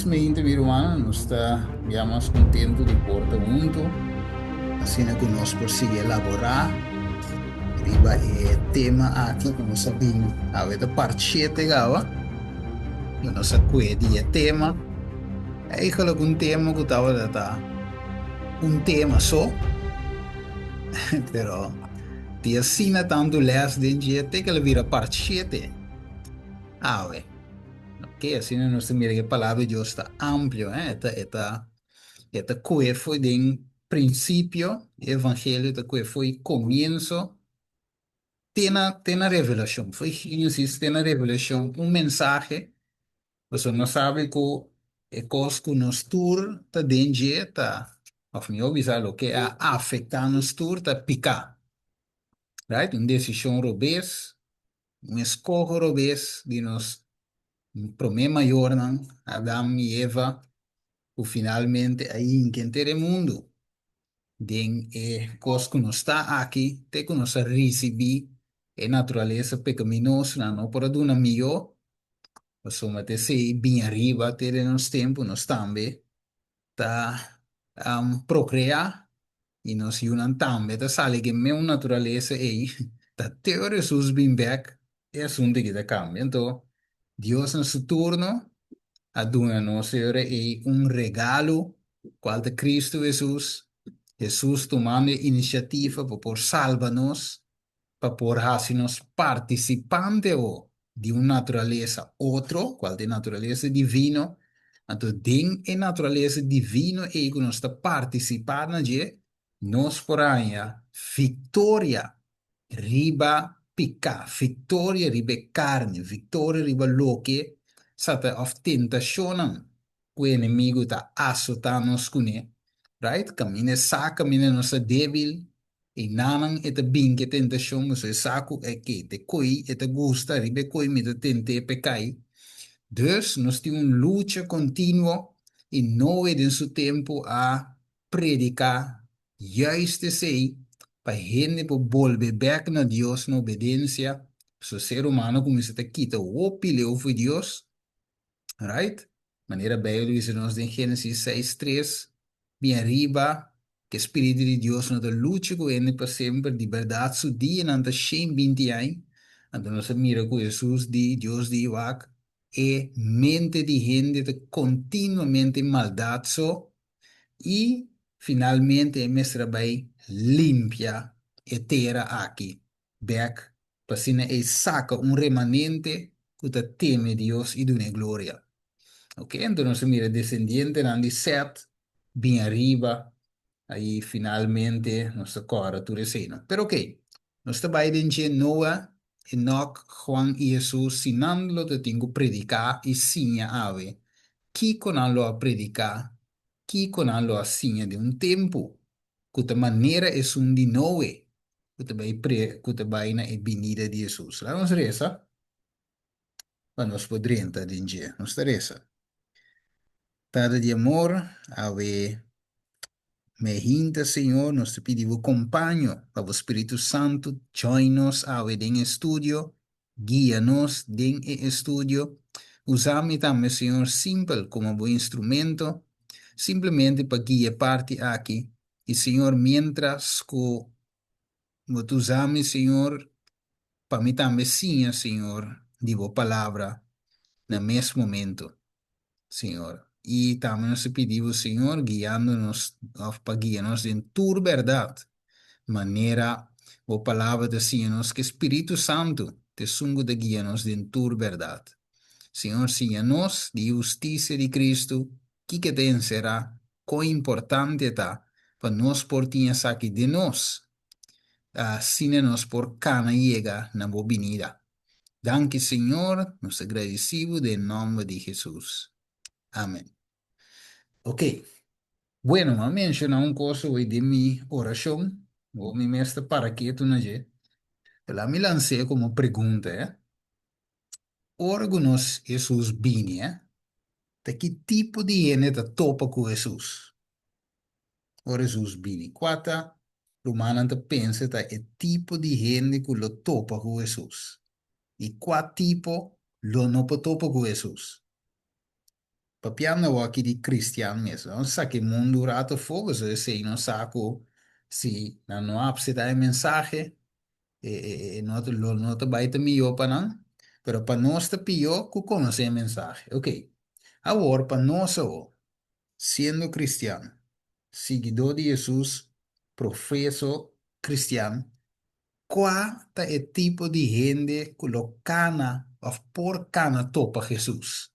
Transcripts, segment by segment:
Felis mente, mi rumannan, nos ta ya mas kontentu di por ta huntu, asina ku nos por sigui elaborá riba e tema aki ku nos a bin awe ta part shete kaba, ku nos a kue di e tema. Eigenlijk un tema ku tabata ta un tema so, pero tin asina tantu lès den dje te ku el a bira part shete awe. Ok, asina nos ta mira ku e Palabra di Dios ta amplio, eh? E ta, e ta, e ta kue fo'i den prinsipio, e evangelio ta kue fo'i komienso te na, te na Revelashon, fo'i Génesis te na Revelashon, un mensahe. Pasobra nos sabi ku e kos ku nos tur ta den dje ta, òf mihó bisa loke a afektá nos tur ta piká. Right? Un desishon robes, un eskoho robes di nos promé mayornan, Adam i Eva, ku finalmente a hinka henter e mundu den e kos ku nos ta aki te ku nos a risibí e naturalesa pekaminoso nan no por a duna mihó, pasobra ta esei bin ariba te den nos tempu nos tambe ta prokreá i nos yunan tambe ta sali ku e meun naturalesa ei, ta te ora Hesus bin bèk e asuntu aki ta kambia. Anto Dios na su turno a duna nos e ora ei un regalo kual ta Kristu Hesus. Hesus tumando e inisiativa pa por salba nos pa por hasi nos partisipante o di un naturalesa otro, kual ta e naturalesa divino, anto den e naturalesa divino ei ku nos ta partisipá na dje, nos por haña viktoria riba piká, viktoria riba e karni, viktoria riba loke sa ta òf tentashonnan ku e enemigu ta asotá nos kuné, right? Kaminda e sa kaminda nos ta débil, Einanan e ta bin ku e tentashon, pasobra e sa ku e ke te koi, e ta gusta riba e koi, mi ta tent'é pa e kai. Dus nos tin un lucha kontinuo i Noe den su tempu a prediká juist esei pa hende por bolbe bèk na Dios na obedensia, pasobra ser humano kuminsá ta kita hopi leu for Dios. Right? Manera Bijbel ta bisa nos den Génesis 6:3, Bin ariba, ku e Spiritu di Dios no ta lucha ku hende pa semper, di bèrdat su dianan ta shen 20 aña. Anto nos a mira ku Hesus di, Dios di, wak, e mente di hende ta kontinuamente maldat so, i finalmente e mester a bai limpia e tera aki bèk pa asina ei saka un remanente ku ta teme Dios i dun'é gloria. Oke, anto nos a mira desendientenan di Sèt bin ariba, i finalmente nos ta kòrda tur eseinan. Pero oke, nos ta bai den dje Noa, Enòk, Juan i Hesus, si nan lo ta tin ku prediká i siña awe, kiko nan lo a prediká, kiko nan lo a siña den un tempu ku ta manera esun di Noe ku ta bai pre ku ta bai na e binida di Hesus. Laga nos resa pa nos por drenta den dje. Nos ta resa. Tata di amor, awe me hinta, Señor, nos ta pidi bo kompaño pa bo Spiritu Santu join nos awe den e studio, guia nos den e estudio. Usa mi tambe, Señor, simpel komo bo instrumento, simplemente pa guia e parti aki. I, Señor, mientras ku bo ta usa mi, Señor, pa mi tambe siña, Señor, di bo palabra na mes momento. Señor. I tambe nos ta pidi bo, Señor, guiando nos, òf pa guia nos den tur bèrdat, manera bo Palabra ta siña nos ku e Spiritu Santu ta esun ku ta guia nos den tur bèrdat. Señor, siña nos di e hustisia di Kristu, kiko e ta enserá, kon importante ta pa nos por tin esaki den nos, asina nos por kana yega na bo binida. Danki Señor, nos ta gradeci bo den nomber di Jesus. Amen. Ok, bueno, m'a menciona un cos hoy den mi oracion, bo mi mes ta para ketu na dje, pero la mi lanc'e como pregunta, eh. Ora cu nos Jesus bini, eh, ta ki tipo di hende ta topa cu Jesus? Ora Hesus bini, kua ta rumannan ta pensa ta e tipo di hende ku lo topa ku Hesus? I kua tipo lo no por topa ku Hesus? Papiando awor aki di kristian mes. Nos sa ku e mundu un ratu afó, pasobra esei nos sa ku si nan no apseptá e mensahe, e no ta lo no ta bai ta mihó pa nan, pero pa nos ta pió ku konosé e mensahe. Ok, awor pa nos awor, siendo kristian, siguidó di Hesus, profeso kristian, kua ta e tipo di hende ku lo kana òf por kana topa Hesus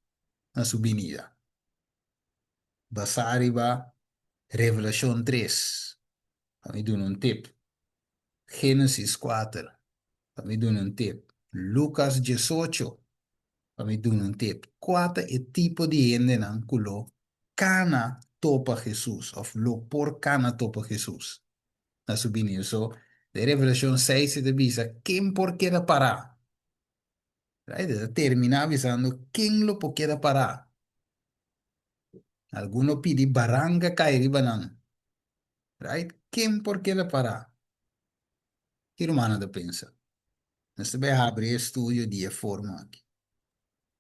na su binida? Basá riba Revelashon tres. Pa mi duna un tip. Génesis kuater, pa mi duna un tip. Lukas 18, pa mi duna un tip. Kua ta e tipo di hendenan ku lo kana topa Hesus òf lo por kana topa Hesus na su binida? So, den Revelashon seis e ta bisa, Ken por keda pará? Right? E ta terminá bisando, Ken lo por keda pará? Algun lo pidi baranka kai riba nan. Right? Ken por keda pará? Ki rumannan ta pensa? Nos ta bai habri e estudio di e forma aki.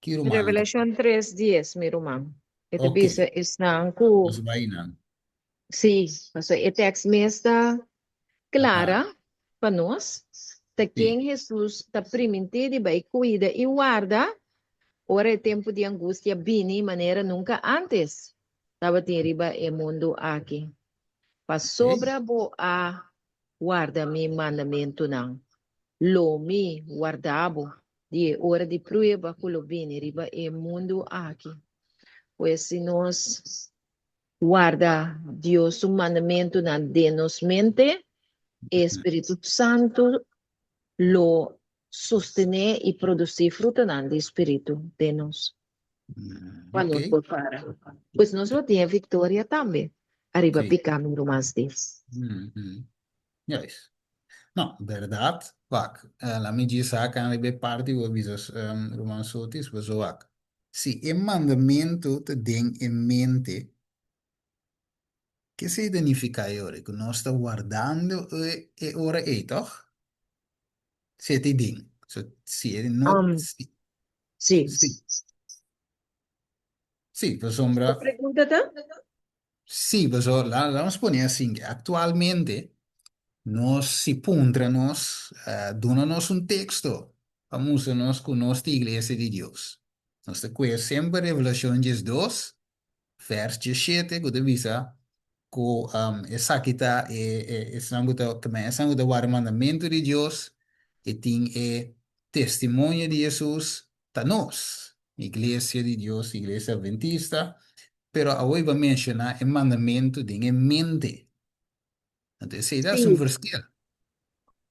Ki rumannan ta Revelashon tres dies, mi ruman. E ta Ok. bisa esnan ku. Nos bai nan. Sí, pasobra e tèks mes ta klara pa nos, ta ken Hesus ta primintí di bai kuida i warda ora e tempu di angustia bini manera nunka ántes tabatin riba e mundu aki. Pasobra bo a warda mi mandamentunan, lo mi warda bo di e ora di prueba ku lo bini riba e mundu aki. Pues si nos warda Dios su mandamentunan den nos mente, e Spiritu Santu lo sostené i produsí frutanan di Spiritu den nos. Pa nos por para. Pues nos lo tin e viktoria tambe ariba piká, mi ruman Steve. Juist. No, bèrdat. Wak, laat mi djis haka riba e parti ku bo bisa, ruman Sotis, pasobra wak, si e mandamentu ta den e mente, ke esei ta nifiká e ora? Ku nos ta wardando e ora ei, tòg? Si e ta den. So, si e no, si, Sí. sí. Sí, pasobra. Bo pregunta ta? Sí, pasobra la la nos pone asin ke aktualmente nos si puntra nos, duna nos un teksto pa mustra nos ku nos ta iglesia di Dios. Nos ta kue semper Revelashon 12, vers 17 ku ta bisa ku esaki ta e e esnan ku ta esnan ku ta warda mandamentu di Dios i tin e testimonio di Hesus ta nos, Iglesia di Dios, Iglesia Adventista, pero awor bo a menshoná e mandamentu den e mente. Anto esei ta hasi un verschil.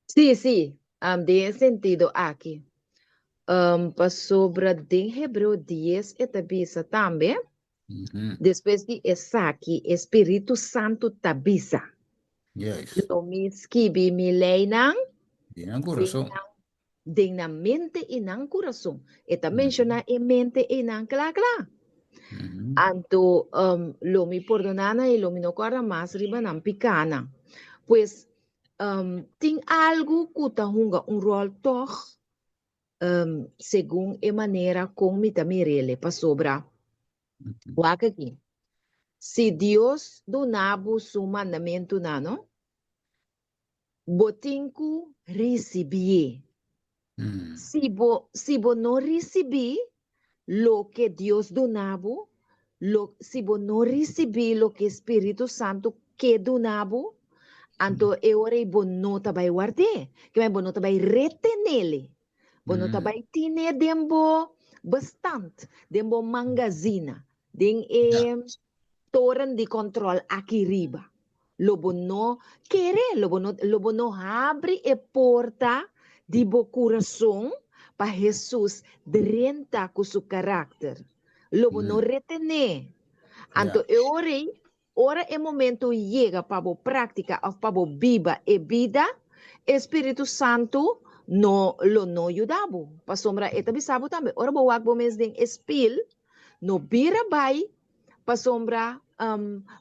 Sí, sí, den e sentido aki. Pasobra den Hebreo dies e ta bisa tambe, Despues di esaki e Spiritu Santu ta bisa, Lo mi skibi mi leinan Den nan kurason. Den nan mente i nan kurason. E ta menshoná e mente einan kla kla. Anto lo mi pordoná nan i lo mi no kòrda mas riba nan pikánan. Pues, tin algu ku ta hunga un ròl tòg segun e manera kon mi ta mir'el, pasobra wak aki, si Dios duna bo su mandamentunan, no, Bo tin ku risibié. Si bo, si bo no risibí loke Dios duna bo, lo, si bo no risibí loke Spiritu Santu ke duna bo, anto e ora ei bo no ta bai ward'é. Ke men bo no ta bai reten'é. Bo no ta bai tin'é den bo bestand, den bo mangazina, den e toren di kòntròl aki riba. Lo bo no kere, lo bo no, lo bo no habri e porta di bo kurason pa Hesus drenta ku su karakter. Lo bo no retené. Anto e ora ei, ora e momento yega pa bo práktika òf pa bo biba e bida, e Spiritu Santu no lo no yuda bo. Pasobra e ta bisa bo tambe, ora bo wak bo mes den e spil, No bira bai pasobra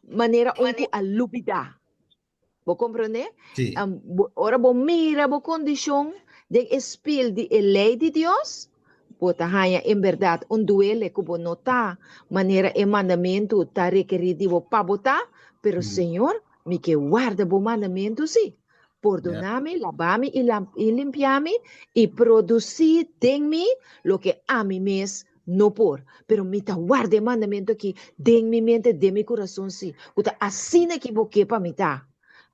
manera un ku a lubidá. Bo komprondé? Sí. Ora bo mira bo kondishon den e spil di e lei di Dios, bo ta haña en bèrdat un duele ku bo no ta manera e mandamentu ta rekerí di bo pa bo ta, pero Señor, mi ke warda bo mandamentu sí. Pordoná mi, labá mi i limpiá mi i produsí den mi loke ami mes no por. Pero mi ta warda e mandamentu akí den mi mente, den mi kurason sí, ku ta asina ki bo ke pa mi ta.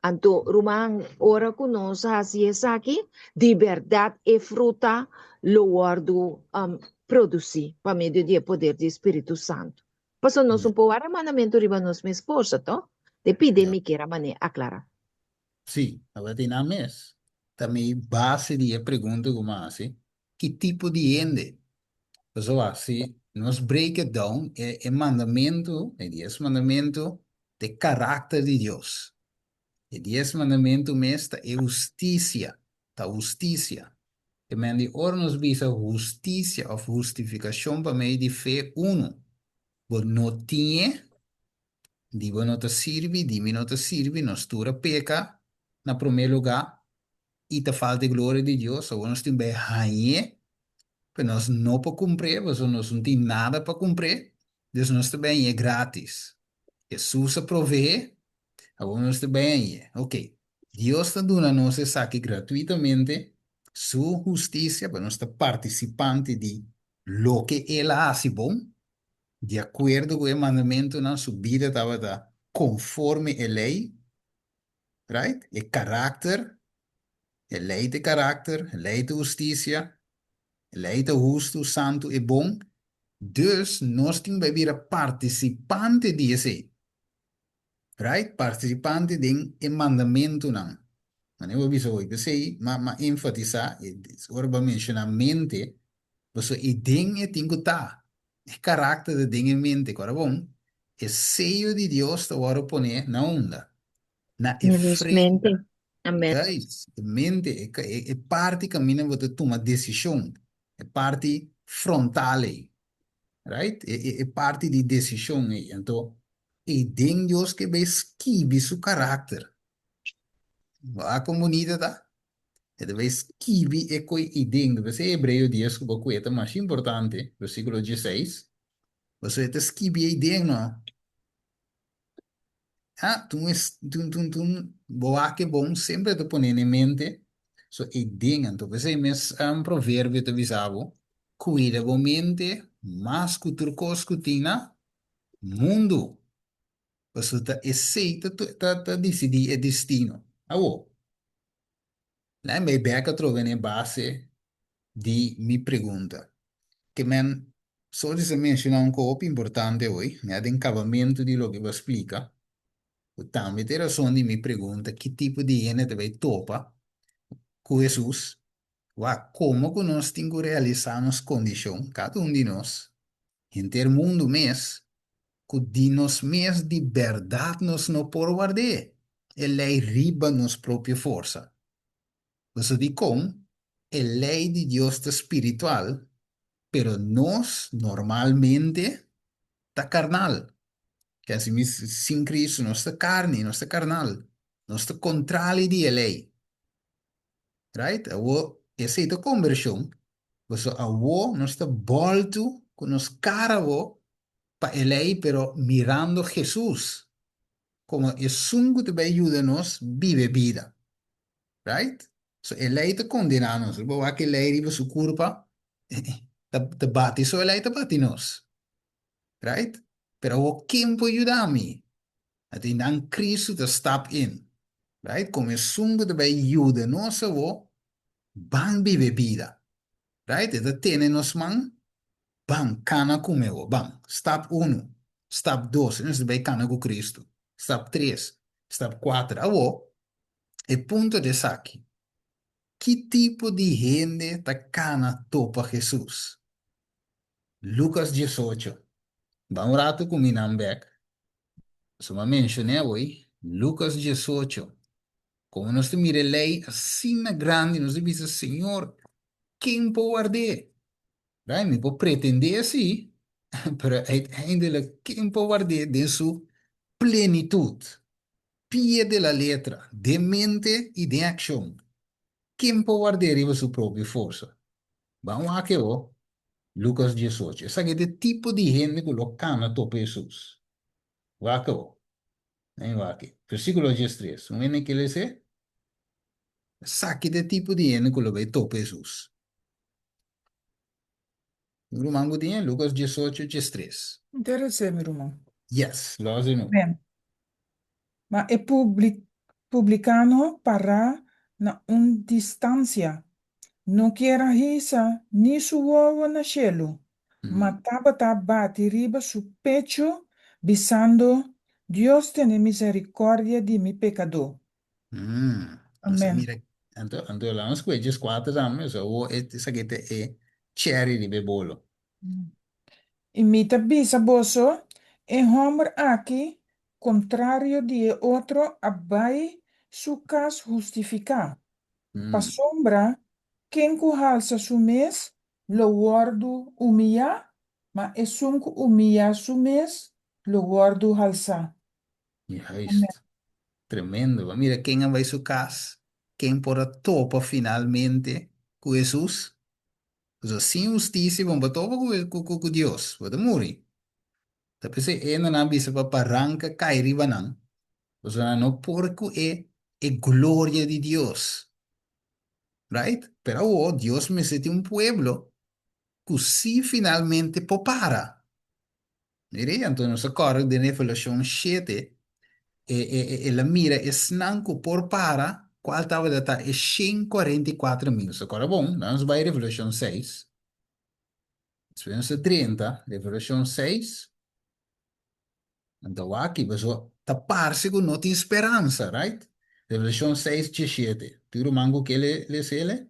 Anto, ruman, ora ku nos hasi esaki, di bèrdat e fruta lo wòrdu produsí pa medio di e poder di e Spiritu Santu. Pasobra nos no por wak e mandamentu riba nos mes forsa, to? Te pidi mi kier a manera aklará. Sí, tabatin nan mes. Ta mi base di e pregunta ku mi a hasi, ki tipo di hende? Pasobra si nos break it down, e e mandamentu, e dies mandamentu, ta e karakter di Dios. E dies mandamentu mes ta e hustisia, ta hustisia. Te men di ora nos bisa hustisia òf hustifikashon pa medio di fe, unu, bo no tin e, Di bo no ta sirbi, di mi no ta sirbi, nos tur a peka na promé lugá i ta falta e gloria di Dios, awor nos tin bai hañ'é, pero nos no por kumpr'é pasobra nos no tin nada pa kumpr'é, dus nos ta bai hañ'é gratis. Hesus a proveé, awor nos ta bai hañ'é. Ok, Dios ta duna nos esaki gratuitamente, su hustisia, pa nos ta partisipante di loke el a hasi bon, Di akuerdo ku e mandamentunan, su bida tabata konforme e lei, right? E karakter, e lei ta e karakter, e lei ta hustisia, e lei ta hustu, santu i bon. Dus nos tin bai bira partisipante di esei, right? Partisipante den e mandamentunan. Manera bo a bisa hoy, p'esei m'a enfatisá, ora bo a menshoná mente, pasobra i den e tin ku ta. E karakter ta den e mente, kòrda bon, e seyo di Dios ta wòrdu poné na unda? Na e Na nos frenta. mente. Amèn. Juist, e mente, e, e, e parti kaminda bo ta tuma desishon, e parti frontal ei, right? E, e, e parti di desishon ei. Anto, ei den Dios ke bai skibi su karakter. Wak kon bunita ta? E ta bai skibi e koi ei den. P'esei Hebreo dies ku bo kue ta masha importante, versíkulo dieseis. Pasobra e ta skibi ei den, no. Ah, tun es, tun, tun, tun, bo wak e bon, semper e ta pone na e mente. So ei den, anto p'esei mes un proverbio ta bisa bo, kuida bo mente mas ku tur kos ku tin na mundu. Pasobra ta esei ta ta ta disidí e destino. Awor, laat mi bai bèk atrobe na e base di mi pregunta. Ke men so di sa menshoná un koho hopi importante hoy, mi a den kabamentu di loke bo a splika, ku tambe ta e rason di mi pregunta ki tipo di hende ta bai topa ku Hesus. Wak, komo ku nos tin ku realisá nos kondishon, kada un di nos, henter mundu mes, ku di nos mes di bèrdat nos no por ward'é e lei riba nos propio forsa. Pasobra dikon? E lei di Dios ta spiritual, pero nos normalmente ta karnal. Kèn si mi sin Kristu nos ta karni, nos ta karnal, nos ta kontrali di e lei. Right? Awor, esei ta konvershon. Pasobra awor nos ta bòltu ku nos kara awor pa e lei, pero mirando Hesus komo esun ku ta bai yuda nos biba e bida. Right? So e lei ta kondená nos. Bo wak e lei riba su kurpa, ta ta bati so e lei ta bati nos. Right? Pero awor ken por yuda mi? Anto nan Kristu ta stap in. Right? Komo esun ku ta bai yuda nos awor ban biba e bida. Right? E ta tene nos man, ban kana ku mi awor, ban. Stap unu, stap dos, nos ta bai kana ku Kristu. Stap tres, stap kuater. Awor, e punto ta esaki, ki tipo di hende ta kana topa Hesus? Lukas diesocho. Ban un ratu ku mi nan bek. Pasobra mi a menshoné awor, Lukas diesocho. Komo nos ta mira e lei asina grandi, nos ta bisa, Señor, ken por ward'é? Right? Mi por pretendé sí, pero uiteindelijk ken por ward'é den su plenitut, pie de la letra, den mente i den akshon? Ken por ward'é riba su propio forsa? Ban wak e ho. Lukas 18. Esaki ta e tipo di hende ku lo kana topa Hesus. Wak awor. Nen wak. Versíkulo 13. Un hende ke lesa? Esaki ta e tipo di hende ku lo bai topa Hesus. Mi ruman ku tin e Lukas 18, 13. Interesé, mi ruman. Yes, los di no. Ben. Ma e publikano pará na un distansia, no kier a hisa ni su wowo na shelu, ma tabata bati riba su pechu, bisando, Dios tene miserikòrdia di mi pekadó. Nos a Amèn. mira, anto, anto laat nos kue 14 tambe, so awor e esaki ta e cherry riba e bolo. I mi ta bisa boso, e hòmber aki, kontrario di e otro, a bai su kas hustifiká. Pasobra ken ku halsa su mes lo wòrdu humiyá, ma esun ku humiyá su mes lo wòrdu halsá. Juist. Tremendo. Bo mira ken a bai su kas, ken por a topa finalmente ku Hesus. Pasobra sin hustisia bo no por topa ku Dios, bo ta muri. Ta p'esei e hendenan a bisa pa baranka kai riba nan, pasobra nan no por ku e e gloria di Dios. Right? Pero awor Dios mester tin un pueblo ku si finalmente por para. Mira, anto nos a kòrda den Revelashon 7, e, e, e, el a mira esnan ku por para, kual tabata ta e 144.000. Nos a kòrda bon? Nos bai Revelashon 6. Despues nos a drenta Revelashon 6. Anto wak, paso ta parse ku no tin speransa, right? Revelashon 6, 17. Tin ruman ku ke les'e?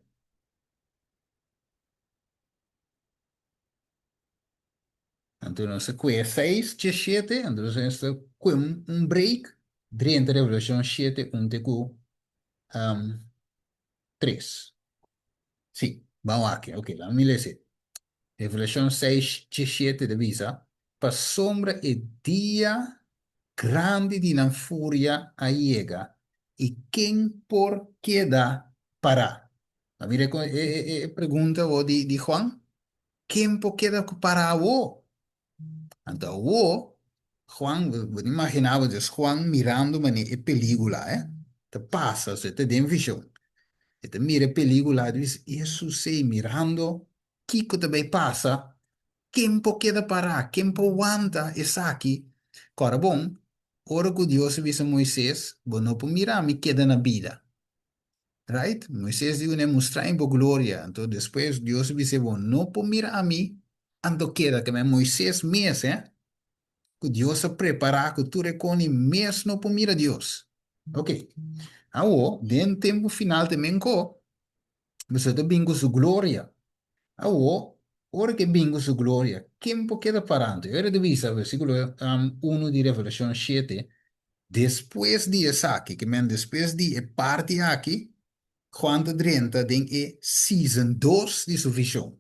Anto nos a kue 6 17, anto nos a kue un break, drenta Revelashon 7 un te ku 3. Sí, ban wak, ok, laat mi lesa. Revelashon 6 17 ta bisa, Pasobra e dia grandi di nan furia a yega, i ken por keda pará? A mira e pregunta awor di Juan. Ken por keda ku para awor? Anto awor, Juan, bo ta imaginá bo des Juan mirando manera e pelíkula, eh, ta pasa, so e ta den vishon. E ta mira e pelíkula, e ta bisa, Hesus ei, mirando kiko ta bai pasa, ken por keda pará, ken por wanta esaki? Kòrda bon, ora ku Dios a bisa Moises, bo no por mira mi keda na bida. Right? Moisés di une mustra mi bo gloria. Anto despues Dios a bis'é, Bo no por mira ami, anto keda. Ke men Moisés mes, eh, ku Dios a prepará ku tur e koni mes no por mira Dios. Ok. Awo, den tempu final te men ko, boso ta bin ku su gloria. Awo, ora ke bin ku su gloria, ken por keda pará? Anto e ora ta bisa, versíkulo 1 di Revelashon 7, Despues di esaki, ke men despues di e parti aki, Juan ta drenta den e season dos di su vishon.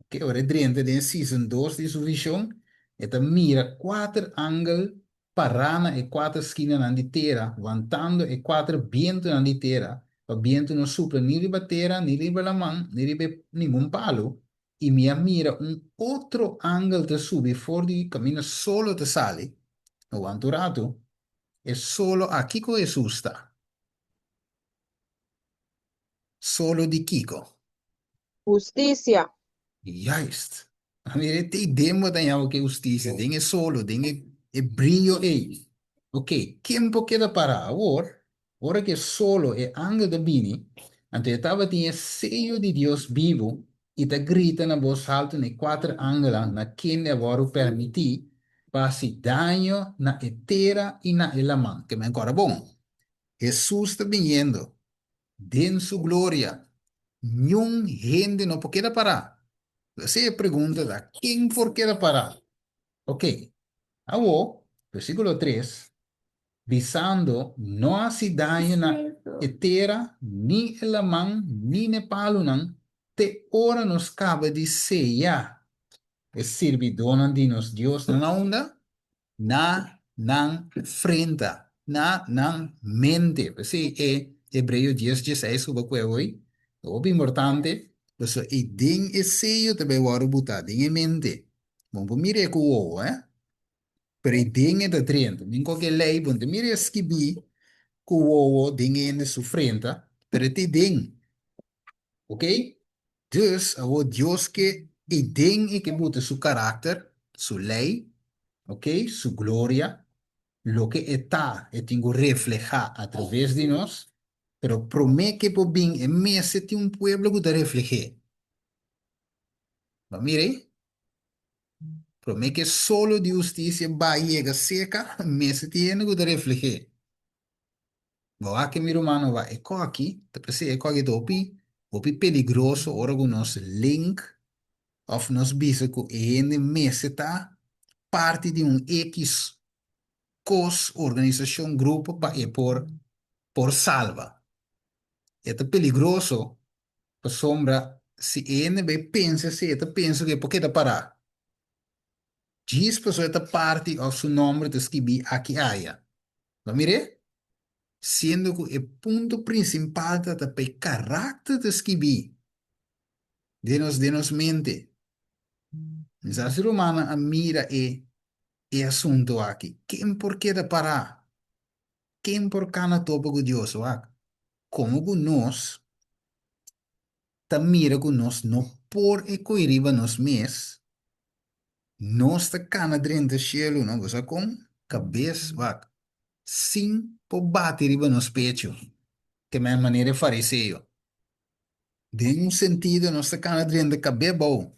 Oke, ora e drenta den e season dos di su vishon, e ta mira kuater angel pará na e kuater skinanan di tera, wantando e kuater bientunan di tera, pa bientu no supla ni riba tera, ni riba laman, ni riba e ningun palu. I mi a mira un otro angel ta subi for di kaminda solo ta sali. No wanta un ratu, e solo a kiko Hesus ta? Solo di kiko? Hustisia. Juist. A mira e te den bo ta yama ke hustisia, den e solo, den e, e brillo ei. Ok, ken por keda pará? Awor, ora ku e solo, e angel ta bini, anto e tabatin e seyo di Dios bibu i ta grita na bos haltu na e kuater angelnan na kende a wòrdu permití pa hasi daño na e tera i na e laman. Ke men kòrda bon, Hesus ta biniendo den su gloria. Niun hende no por keda pará. P'esei e pregunta ta, ken por keda pará? Ok, awor, versíkulo 3, bisando, No hasi daño na e tera, ni e laman, ni n'e palunan, te ora nos kaba di seya e sirbidónan di nos Dios na unda? Na nan frenta, na nan mente. P'esei e Hebreo 10, 16 ku bo kue hoy, ta hopi importante. Pasobra ei den e seyo ta bai wòrdu butá den e mente. Bo no por mir'é ku wowo, eh. Pero ei den e ta drenta. Den koke lei bo no ta mir'é skibí ku wowo den hende su frenta, pero e ta ei den. Ok? Dus, awor Dios ke ei den e ke buta su karakter, su lei, ok, su gloria, loke e ta, e tin ku reflehá atraves di nos, pero promé ke por bin e mester tin un pueblo ku ta refleh'é. Bo a mira ei? Promé ke solo di hustisia bai yega seka, mester tin hende ku ta refleh'é. Bo wak mi rumannan wak e koki, ta p'esei e koki ta hopi hopi peligroso ora ku nos link òf nos bisa ku e hende mester ta parti di un ekis kos, organisashon, grupo pa e por por salba. E ta peligroso pasobra si e hende bai pensa esei e ta pensa ku e por keda pará. Djis pasobra e ta parti òf su nòmber ta skibí aki aya. Bo a mir'é? Siendo ku e punto prinsipal ta ta pa e karakter ta skibí den nos den nos mente. Mi sa si rumannan a mira e e asuntu aki. Ken por keda pará? Ken por kana topa ku Dios? Wak, komo ku nos ta mira ku nos no por e koi riba nos mes, nos ta kana drenta shelu, no? Bo sa kon? Kabes, wak, sin por bati riba nos pechu, te men manera e fariseo. Den un sentido nos ta kana drenta kabe bou,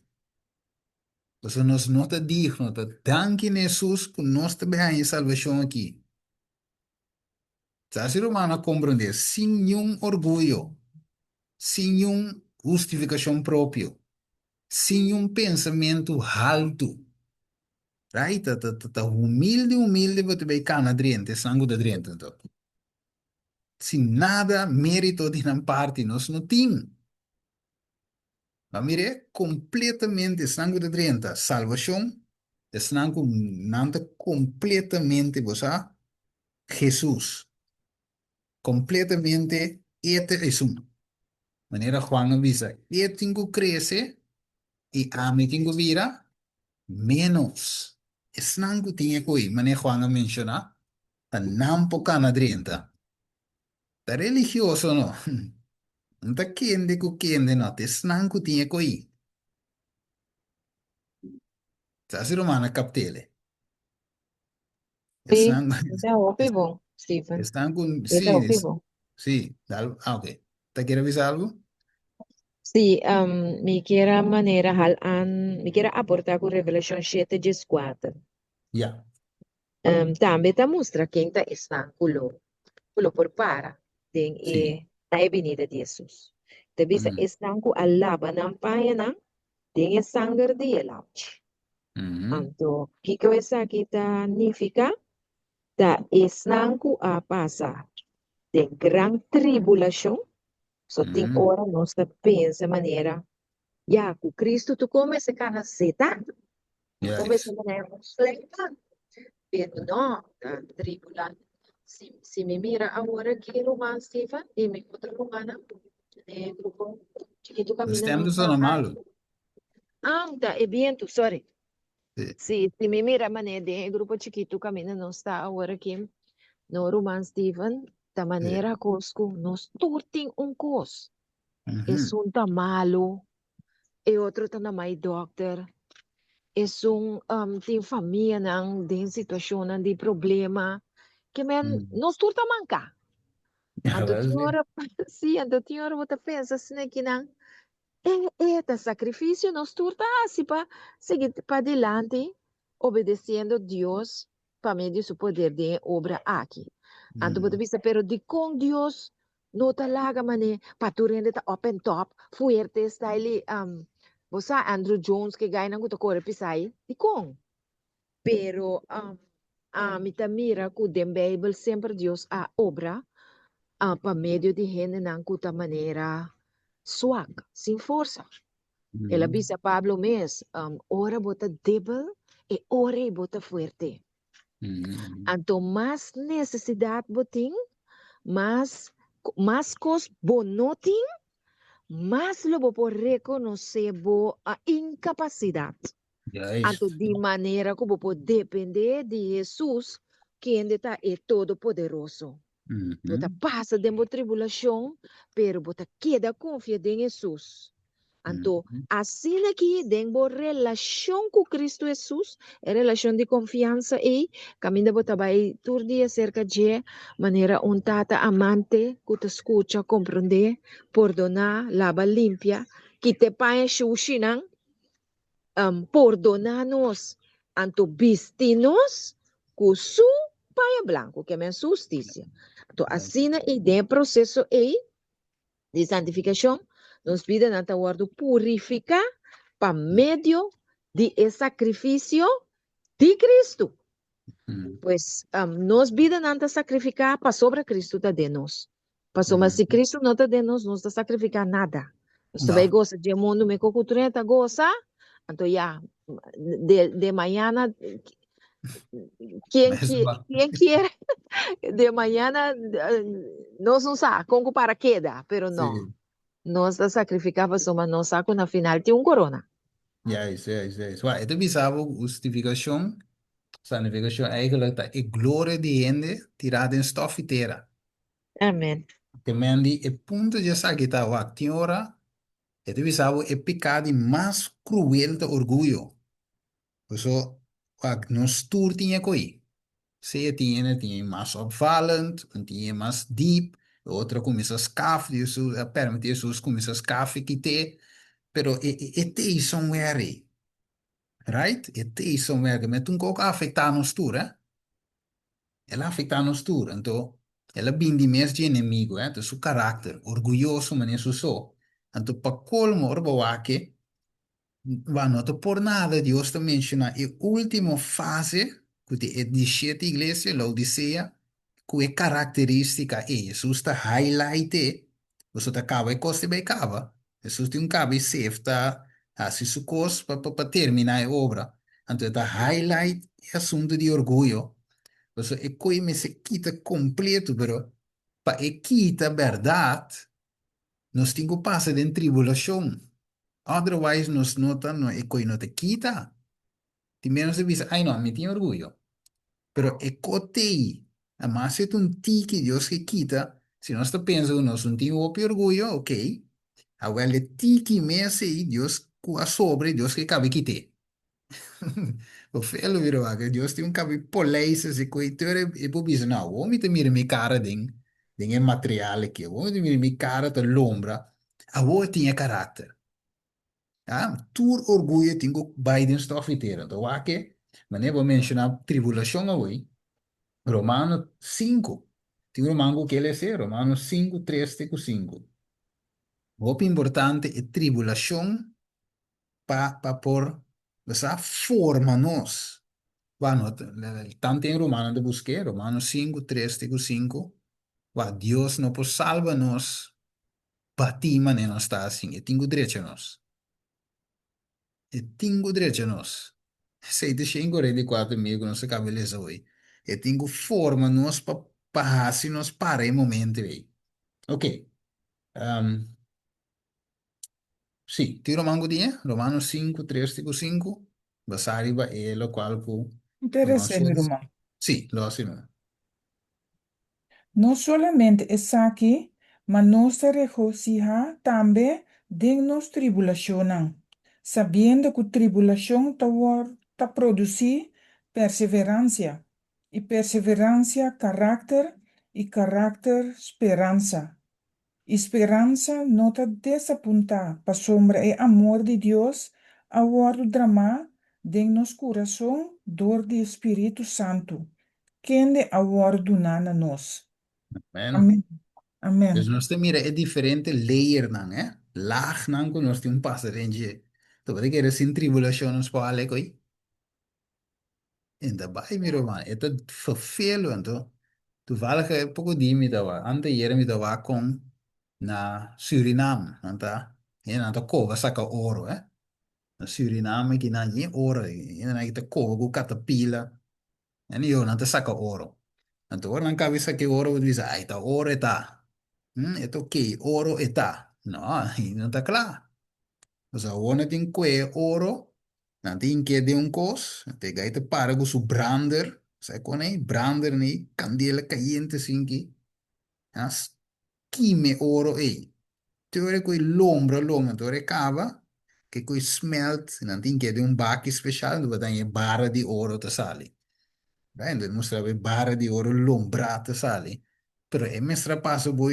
pasobra nos no ta digno. Ta danki na Hesus ku nos ta bai haña e salbashon aki. Sa si rumannan a komprendé sin niun orguyo, sin niun hustifikashon propio, sin niun pensamentu haltu. Right? Ta, ta, ta, ta humilde, humilde bo ta bai kana drenta, esnan ku ta drenta anto. Sin nada mérito di nan parti, nos no tin. Bo a mir'é kompletamente esnan ku ta drenta salbashon, esnan ku nan ta kompletamente, bo sa, Hesus. Kompletamente e ta esun. Manera Juan a bisa, e tin ku krese i ami tin ku bira ménos. Esnan ku tin e koi, manera Juan a menshoná, ta nan por kana drenta. Ta religioso no. No ta kende ku kende no, ta esnan ku tin e koi. Sa si ruman a kapt'el. Sí, Esnan, ta hopi bon, Steven. esnan ku, E sí, ta hopi bon. sí, dal, ah, ok. Ta kier a bisa algu? Sí, mi kier a manera hal an, mi kier a aportá ku Revelashon shete dieskuater. Ya. Tambe ta mustra ken ta esnan ku lo ku lo por para den Sí. e na e binida di Hesus. Ta bisa esnan ku a laba nan pañanan den e sanger di e Lamchi. Anto, kiko esaki ta nifiká? Ta esnan ku a pasa den gran tribulashon. So tin ora nos ta pensa manera, ya ku Kristu ta kuminsá kana seta, kuminsá manera un flecha, pero no, ta tribulá. Si, si mi mira awor aki ruman Steven i mi otro rumannan den e grupo chikitu Bo kaminda stem ta nos ta sona malu. Ah, ta e bientu, sorry. Sí. Sí, si mi mira manera den e grupo chikitu kaminda nos ta awor aki, no ruman Steven, ta manera kos ku nos tur tin un kos. Esun ta malu, e otro ta na mai dòkter, esun tin famianan den situashonnan di problema. Ke men, nos tur ta manka. Anto tin ora, sí, anto tin ora bo ta pensa asina kinan, E e ta sacrificio nos tur ta haci pa sigui padilanti obedeciendo Dios pa medio su poder den e obra aki. Anto bo ta bisa, pero dicon Dios no ta laga mane pa tur hende ta up and top, fuerte, style bo sa Andrew Jones ke gainan cu ta core pisai? Dicon? Pero ami ta mira ku den Beibel semper Dios a obra pa medio di hendenan ku ta manera swak, sin forsa. El a bisa Pablo mes, ora bo ta debel, e ora ei bo ta fuerte. Anto mas nesesidat bo tin, mas mas kos bo no tin. mas lo bo por rekonosé bo inkapasidat. Anto Juist. di manera ku bo por dependé di Hesus, kende ta e Todopoderoso. Bo ta pasa den bo tribulashon, pero bo ta keda konfia den Hesus. Anto, asina ki den bo relashon ku Kristu Hesus, e relashon di konfiansa ei, kaminda bo ta bai tur dia serka dje, manera un tata amante ku ta skucha, komprondé, pordoná, laba limpia, kita e paña shushinan, pordoná nos, anto bisti nos ku su paña blanku, ke men su hustisia. Anto asina ei den e proseso ei di santifikashon, nos bidanan ta wòrdu purifiká pa medio di e sakrifisio di Kristu. Pues nos bidanan ta sakrifiká pasobra Kristu ta den nos. Pasobra si Kristu no ta den nos, nos ta sakrifiká nada. Nos ta bai gosa dje mundu meko ku tur hende ta gosa, anto ya, de, de mañana, quien, quien quiere, de mañana nos no sa kon ku para keda, pero no. Nos ta sakrifiká pasobra nos sa ku na final tin un korona. Juist, juist, juist. Wak, e ta bisa bo hustifikashon, santifikashon eigenlijk ta e gloria di hende tirá den stòf i tera. Amen. Te men di e punto di esaki ta wak tin ora e ta bisa bo e piká di mas kruel ta orguyo. Paso wak nos tur tin e koi. Sea tin hende tin e mas opvallend, un tin e mas diep, e otro a kuminsá skaf, Dios a permití Hesus kuminsá skaf i kit'é, pero e e t'ei somewhere ei. Right? E t'ei somewhere. Met un koko a afektá nos tur, eh. El a afektá nos tur. Anto, el a bin di mes dje enemigu, eh, ta su karakter, orguyoso manera su so. Anto, pa kolmo, ora bo wak e, bo no ta por nada Dios ta menshoná e último fase, ku ta e di shete iglesia, Laodisea, ku e karakterístika ei. Hesus ta highlight e, pasobra ta kaba e kos ta bai kaba. Hesus tin un kaba i sefta, hasi su kos pa pa terminá e obra. Anto e ta highlight e asuntu di orguyo, pasobra e koe mester kita kompleto, pero pa e kita bèrdat nos tin ku pasa den tribulashon, otherwise nos no ta e koe no ta kita. Tin menos ta bisa, ai no, mi tin orguyo. Pero e kotei, amas e ta un tiki Dios ke kita, si nos ta pensa ku nos no tin hopi orguyo, ok, awel e tiki mes ei Dios ku a sobra Dios ke kabe kit'é. Bo fe lo bira wak, Dios tin un kabe poleis asi ku e tur e por bisa, no, awor mi ta mira mi kara den den e material aki, awor mi ta mira mi kara ta lombra, awor e tin e karakter. Ah, tur orguyo tin ku bai den stof di tera. Anto wak e manera bo menshoná tribulashon awor, Romano sinku. Tin ruman ku ke lese Romano sinku tres te ku sinku. Hopi importante e tribulashon pa pa por bo sa forma nos. Wak tantu den Romano ta busk'é, Romano sinku tres te ku sinku, wak Dios no por salba nos Batí manera nos ta asin, e tin ku drecha nos. E tin ku drecha nos. Esei ta 144,000 ku nos a kaba di lesa hoy. E tin ku forma nos pa pa hasi nos para e momento ei. Ok. Sí, tin ruman ku tin e? Romano sinku, tres te ku sinku, basá riba e lokual ku N ta ruman resé, mi Schultz. ruman. Sí, lo hasi ruman. No solamente esaki, ma nos ta regosihá tambe den nos tribulashonnan, sabiendo ku tribulashon ta wòrdu ta produsí perseveransia, i perseveransia karakter, i karakter speransa. I speransa no ta desapuntá, pasobra e amor di Dios a wòrdu dramá den nos kurason dor di e Spiritu Santu, kende a wòrdu duná na nos. Amen. Amen. Amen. Dus nos ta mira e diferente layernan, eh? Laagnan ku nos tin pasa den dje. Bo ta kere sin tribulashon nos por hala ko'i? E ta bai mi ruman, e ta vervelu anto. Toevallig e poko dia mi tawa, anteayer mi tawa kon na Surinam, nan ta, nan ta koba saka oro eh. Na Surinam aki nan yen oro, nan ta koba ku katapila, en yo nan ta saka oro. Anto ora nan kabi saka e oro bo ta bisa, ai ta oro e ta, e ta ok, oro e ta. No, ainda no ta kla. Pasobra awor nan tin kue oro, nan tin hink'é den un kos, anto e gai ta para ku su brander, sa kon ei? Brander nei, kandela kayente asinki, nan kima e oro ei. Te ora ku e lombra lombra, anto ora e kaba, ke ku e smelt, nan tin hink'é den un baki speshal, anto bo ta haña e bara di oro ta sali. Anto e mustra bo e bara di oro lombrá ta sali. Pero e mester a pasa bo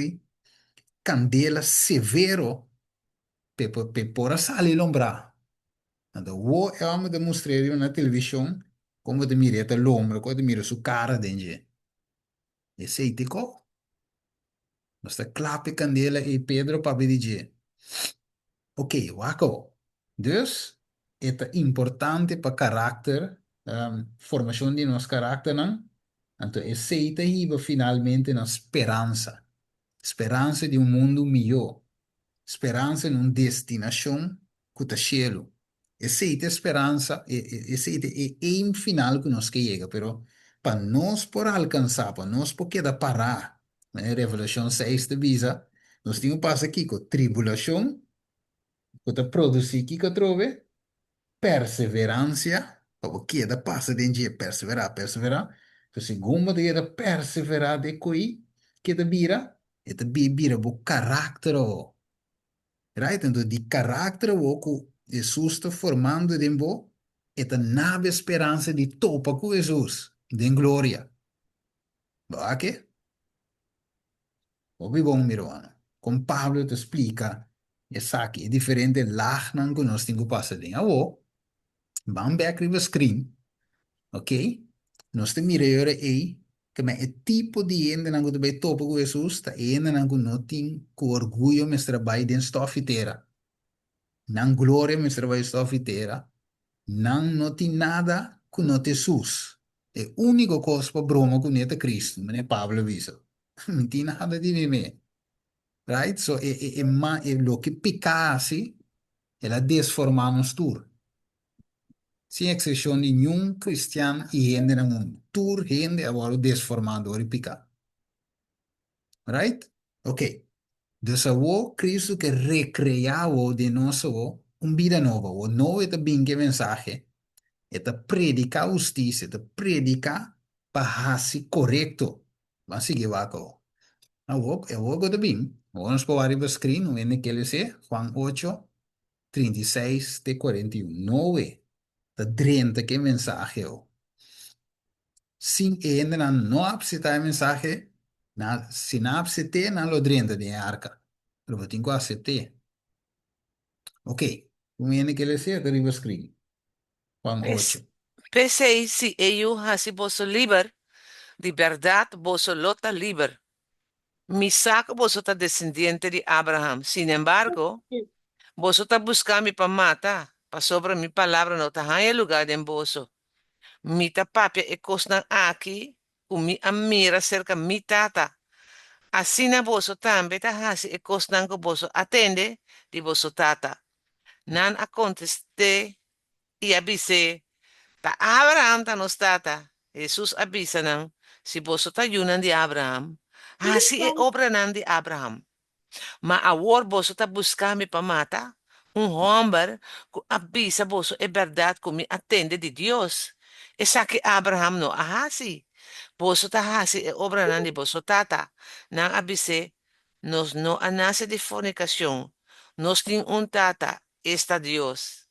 candela severo p'e p'e por a sali lombrá. Anto wo e homber ta mustr'é riba na television con bo ta mir'é ta lombra, con bo ta mira su cara den dje. Esei ta e cos. Nos ta cla p'e candela ei Pedro papia di dje. Ok, wak awor. Dus, e ta importante pa karakter, formashon di nos karakternan, anto esei ta hiba finalmente na speransa. Speransa di un mundu mihó. Speransa na un destinashon ku ta shelu. Esei ta e speransa, esei ta e aim final ku nos ke yega. Pero pa nos por alkansá, pa nos por keda pará, manera Revelashon seis ta bisa, nos tin ku pasa kiko? Tribulashon ku ta produsí kiko atrobe? Perseveransia, pa bo keda pasa den dje, perseverá, perseverá. So segun bo ta keda perseverá den ko'i, ke ta bira? E ta bira bo karakter awor. Right? Anto di karakter awor ku Hesus ta formando den bo, e ta nabe speransa di topa ku Hesus den gloria. Bo a ke? Hopi bon mi rumannan. Kon Pablo ta splika esaki, e diferente lagnan ku nos tin ku pasa den. Awor, ban bèk riba screen, ok? Nos ta mira e ora ei ku e tipo di hendenan ku ta bai topa ku Hesus ta e hendenan ku no tin ku orguyo mester a bai den stòf i tera. Nan gloria mester a bai stòf i tera. Nan no tin nada ku no ta Hesus. E úniko kos pa broma kuné ta Kristu, manera Pablo a bisa. Mi tin nada di mi me. Right? So e e e ma e loke piká hasi, el a desformá nos tur. Sin eksepshon di niun kristian i hende na mundu. Tur hende a wòrdu desformá dor di piká. Right? Ok. Dus awor Kristu ke rekreá awor den nos awor un bida nobo. Awor Noe ta bin ku e mensahe. E ta prediká hustisia, e ta prediká pa hasi korekto. Ban sigui wak awor. Awor, awor ku ta bin, awor nos por wak riba screen, un hende ke lese Juan ocho, 36 te 41. Noe ta drenta ku e mensahe awor. Sin e hendenan no apseptá e mensahe, nan, si nan apsept'é, nan lo drenta den e arka. Pero bo tin ku asept'é. Ok, un hende ke lese ta riba screen. Juan P'es, ocho. p'esei, si e Yu hasi boso liber, di bèrdat boso lo ta liber. Mi sa ku boso ta desendiente di Abraham. Sinembargo, boso ta buska mi pa mata, pasobra mi palabra no ta haña lugá den boso. Mi ta papia e kosnan aki ku mi a mira serka mi Tata. Asina boso tambe ta hasi e kosnan ku boso a tende di boso tata. Nan a kontest'é i a bis'é, Ta Abraham ta nos tata. Hesus a bisa nan, Si boso ta yunan di Abraham, hasi e obranan di Abraham. Ma awor boso ta buska mi pa mata, un hòmber ku a bisa boso e bèrdat ku mi a tende di Dios. Esaki Abraham no a hasi. Boso ta hasi e obranan di boso tata. Nan a bis'é, Nos no a nase di fornikashon. Nos tin un tata, esta Dios.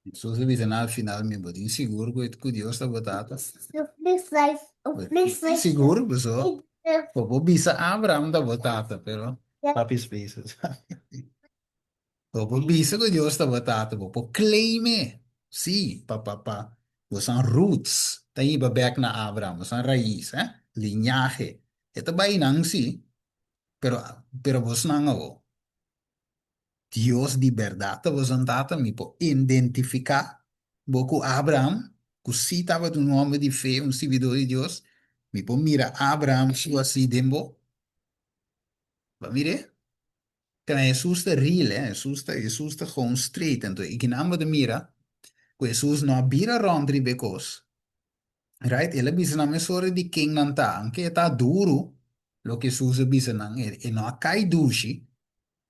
Hesus a bisa nan al final, Mi bo tin sigur ku ku Dios ta bo tata? Bo tin sigur? Pasobra bo por bisa Abraham ta bo tata, pero papi spaces. Bo por bisa ku Dios ta bo tata, bo por claim e. Sí, pa pa pa bosan roots ta hiba bek na Abraham, bosan rais, eh, liñahe. E ta bai nan sí, pero pero bosnan awor. Dios di bèrdat ta bosan tata, mi por identifiká bo ku Abraham, ku sí tabata un hòmber di fe, un sirbidó di Dios, mi por mira Abraham su así den bo. Bo a mir'é? Pero Hesus ta real, eh, Hesus ta, Hesus ta gewoon straight. Anto i kinan bo ta mira ku Hesus no a bira rònt riba e kos. Right? El a bisa nan mesora di ken nan ta. Anke e ta duru loke Hesus a bisa nan, e, e no a kai dushi.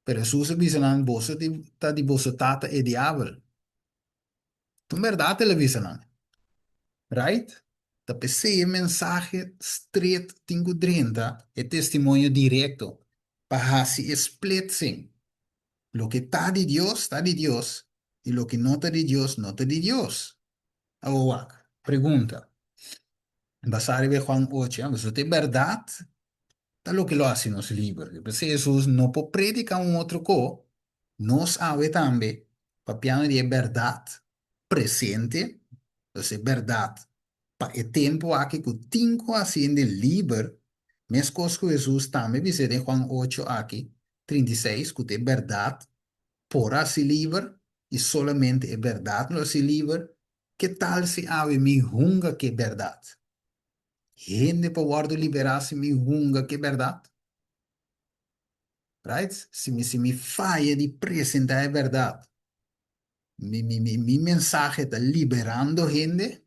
Pero Hesus a bisa nan, Boso ta di boso tata e diabel. Ta un bèrdat el a bisa nan. Right? Ta p'esei e mensahe stret tin ku drenta e testimonio direkto pa hasi e splitsing. Loke ta di Dios, ta di Dios, i loke no ta di Dios, no ta di Dios. Awor wak, pregunta, basá riba e Juan ocho, pasobra ta e bèrdat ta loke lo hasi nos liber. P'esei Hesus no por prediká un otro ko, nos awe tambe, papiando di e bèrdat presente, pues e bèrdat pa e tempu aki ku tin ku hasi hende liber, meskos ku Hesus tambe bis'é den Juan ocho aki, 36, ku ta e bèrdat por hasi liber i solamente e bèrdat lo hasi liber, ke tal si awe mi hunga ku e bèrdat? Hende por wòrdu liberá si mi hunga ku e bèrdat? Right? Si mi si mi faya di presentá e bèrdat, mi mi mi mi mensahe ta liberando hende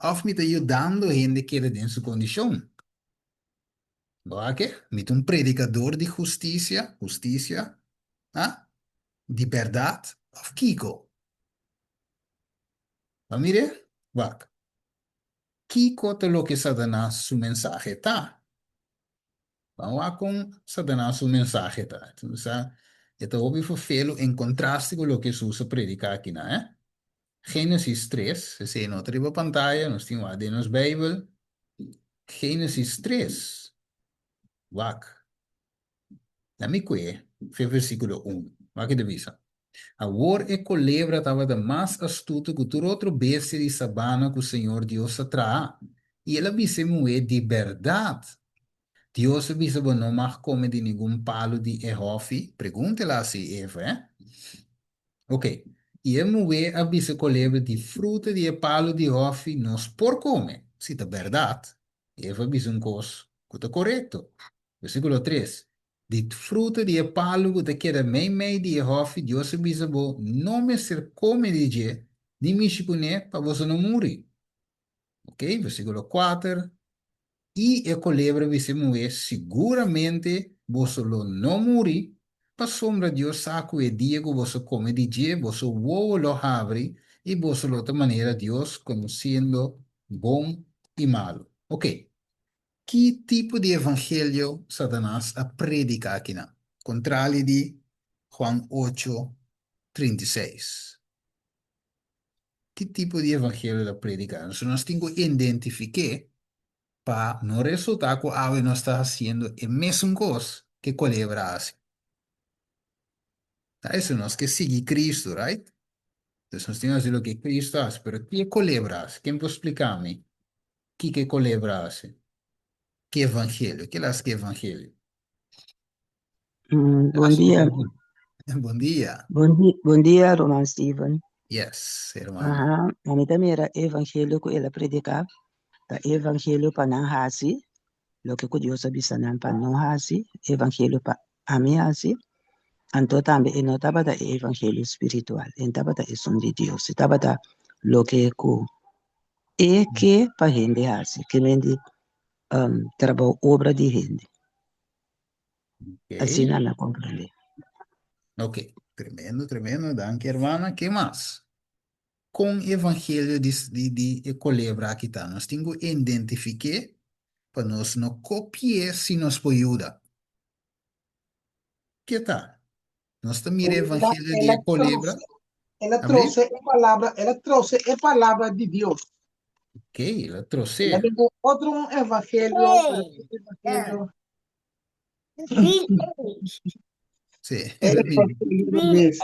òf mi ta yudando hende keda den su kondishon? Bo a ke? Mi ta un predikador di hustisia, hustisia, ha? Di bèrdat òf kiko? Bo a mir'é? Wak. Kiko ta loke Satanas su mensahe ta? Ban wak kon Satanas su mensahe ta. Sa, e ta hopi ferfelu en kontraste ku loke Hesus a prediká akinan, eh. Génesis tres, esei no ta riba pantaya, nos tin wak den nos Beibel. Génesis tres, wak. Na mi kue, fe versíkulo un. Wak e ta bisa. Awor e kolebra tabata mas astuto ku tur otro bestia di sabana ku señor Dios a traha. I el a bisa e muhé, Di bèrdat, Dios a bisa bo no mag kome di ningun palu di e hòfi? Pregunta el a hasi Eva, eh? Ok. I e muhé a bisa e kolebra, Di fruta di e palu di hòfi nos por kome. Si ta bèrdat, Eva a bisa un kos ku ta korekto. Versíkulo tres, Di fruta di e palu ku ta keda meimei di e hòfi, Dios a bisa bo, No mester kome di dje, ni mishi kuné, pa boso no muri. Ok, versíkulo kuater, I e kolebra bisa e muhé, Siguramente boso lo no muri, pasobra Dios sa ku e dia ku boso kome di dje, boso wowo lo habri i boso lo ta manera Dios, konosiendo bon i malu. Ok, Ki tipo di evangelio Satanas a prediká akinan, kontrali di Juan ocho, 36? Ki tipo di evangelio el a prediká? Entonces nos tin ku identifik'é pa no resultá ku awe nos ta hasiendo e mesun kos ku e kolebra a hasi. Ta eso, nos ke sigui Kristu, right? Entonces nos tin ku hasi loke Kristu a hasi, pero ki e kolebra a hasi? Ken por splika mi? Kiko e kolebra a hasi? Ki evangelio? Ke el a hasi ki evangelio? Bon dia. Bon dia. Bon dia, bon dia, Roman Steven. Yes, hermano. Aha, ami ta mira evangelio ku el a prediká, ta evangelio pa nan hasi loke ku Dios a bisa nan pa no hasi, evangelio pa ami hasi. Anto tambe e no tabata e evangelio spiritual, e tabata esun di Dios, e tabata loke ku E ke pa hende hasi, ke men di trabou obra di hende. Ok. Asina mi a komprendé. Ok, tremendo, tremendo. Danki, hermana. Ke mas? Kon evangelio di, di, di e kolebra aki ta? Nos tin ku identifiké pa nos no kopi'é si nos por yuda. Ke ta? Nos ta mira El a, evangelio el di a e kolebra. trose, el a Amén. trose e palabra, el a trose e palabra di Dios. Ok, el a El a trosé. bini otro un evangelio, pero e evangelio, Sí, e el a bini. evangelio mes.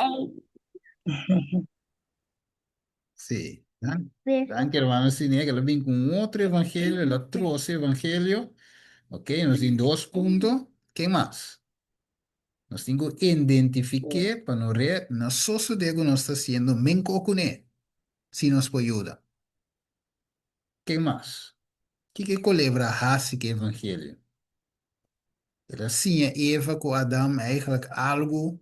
Sí. Danki, hermano Sinek. El a bini ku un otro evangelio, el a trose evangelio. Ok, nos tin dos punto. Ken mas? Nos tin ku identifiké pa no re no sosodé ku nos ta hasiendo menko kuné, si nos por yuda. Ken mas? Kiko e kolebra a hasi ku e evangelio? El a siña Eva ku Adam eigenlijk algu,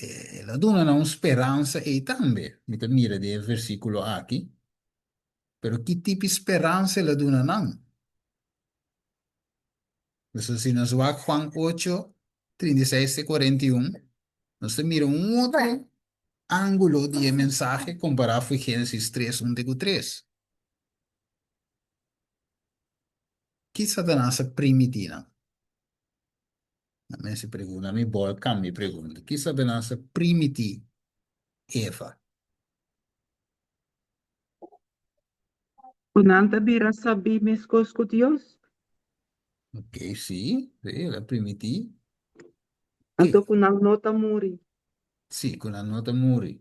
el a duna nan un speransa ei tambe, mi ta mira den e versíkulo aki. Pero ki tipo di speransa el a duna nan? Pasobra si nos wak Juan ocho. 36 te 41, nos ta mira un otro ángulo di e mensahe kompará ku Génesis 3, 1 te ku 3. Ki Satanas a primití nan? Na mi hasi pregunta, mi bòl kambia pregunta. Ki Satanas a primití Eva? Ku nan ta bira sabí meskos ku Dios. Ok, sí, sí, el a primití. Anto ku nan no ta muri. Sí, ku nan no ta muri.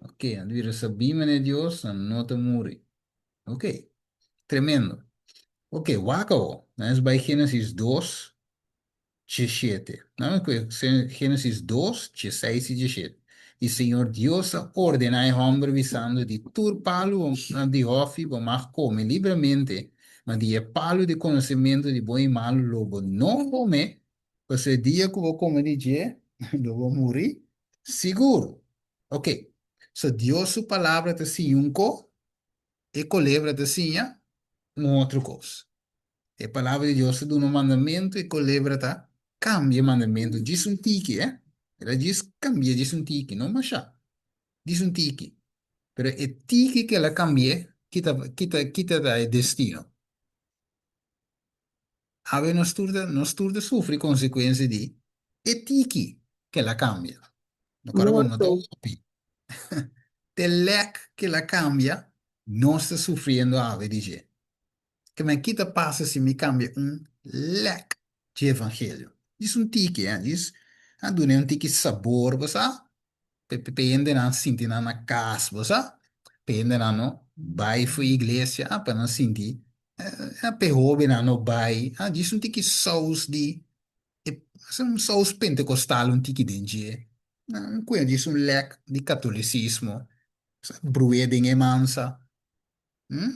Ok, nan ta bira sabí manera Dios, nan no ta muri. Ok, tremendo. Ok, wak awo. Nan es bai Génesis 2, 17. Nan kue Génesis 2, 16 i 17. I Señor Dios a ordená e hòmber bisando, Di tur palu di hòfi bo mag kome libremente, ma di e palu di konosementu di bon i malu lo bo no kome, pasobra e dia ku bo kome di dje, lo bo muri sigur. Ok, so Dios su palabra ta siña un ko, e kolebra ta siña un otro kos. E palabra di Dios ta duna un mandamentu, e kolebra ta kambia e mandamentu djis un tiki, eh. E ta djis kambia djis un tiki, no masha, djis un tiki. Pero e tiki ku el a kambi'é, kita kita kita ta e destino? Awe nos tur ta nos tur ta sufri konsekuensia di e tiki ku el a kambia. No kòrda bo no ta Morto. hopi. Te lèk ku el a kambia, nos ta sufriendo awe di dje. Ke men ki ta pasa si mi kambia un lèk dje evangelio? Djis un tiki, eh, djis a dun'é un tiki sabor, bo sa? Pe pe hendenan sinti nan na kas, bo sa? Pe hendenan no bai fu iglesia, ah, pa nan sinti, eh, pe hóbennan no bai, ah, djis un tiki sous di e, un sous pentekostal un tiki den dje, un kuña djis un lèk di katolisismo, sa, bru'é den e mansa. Hm?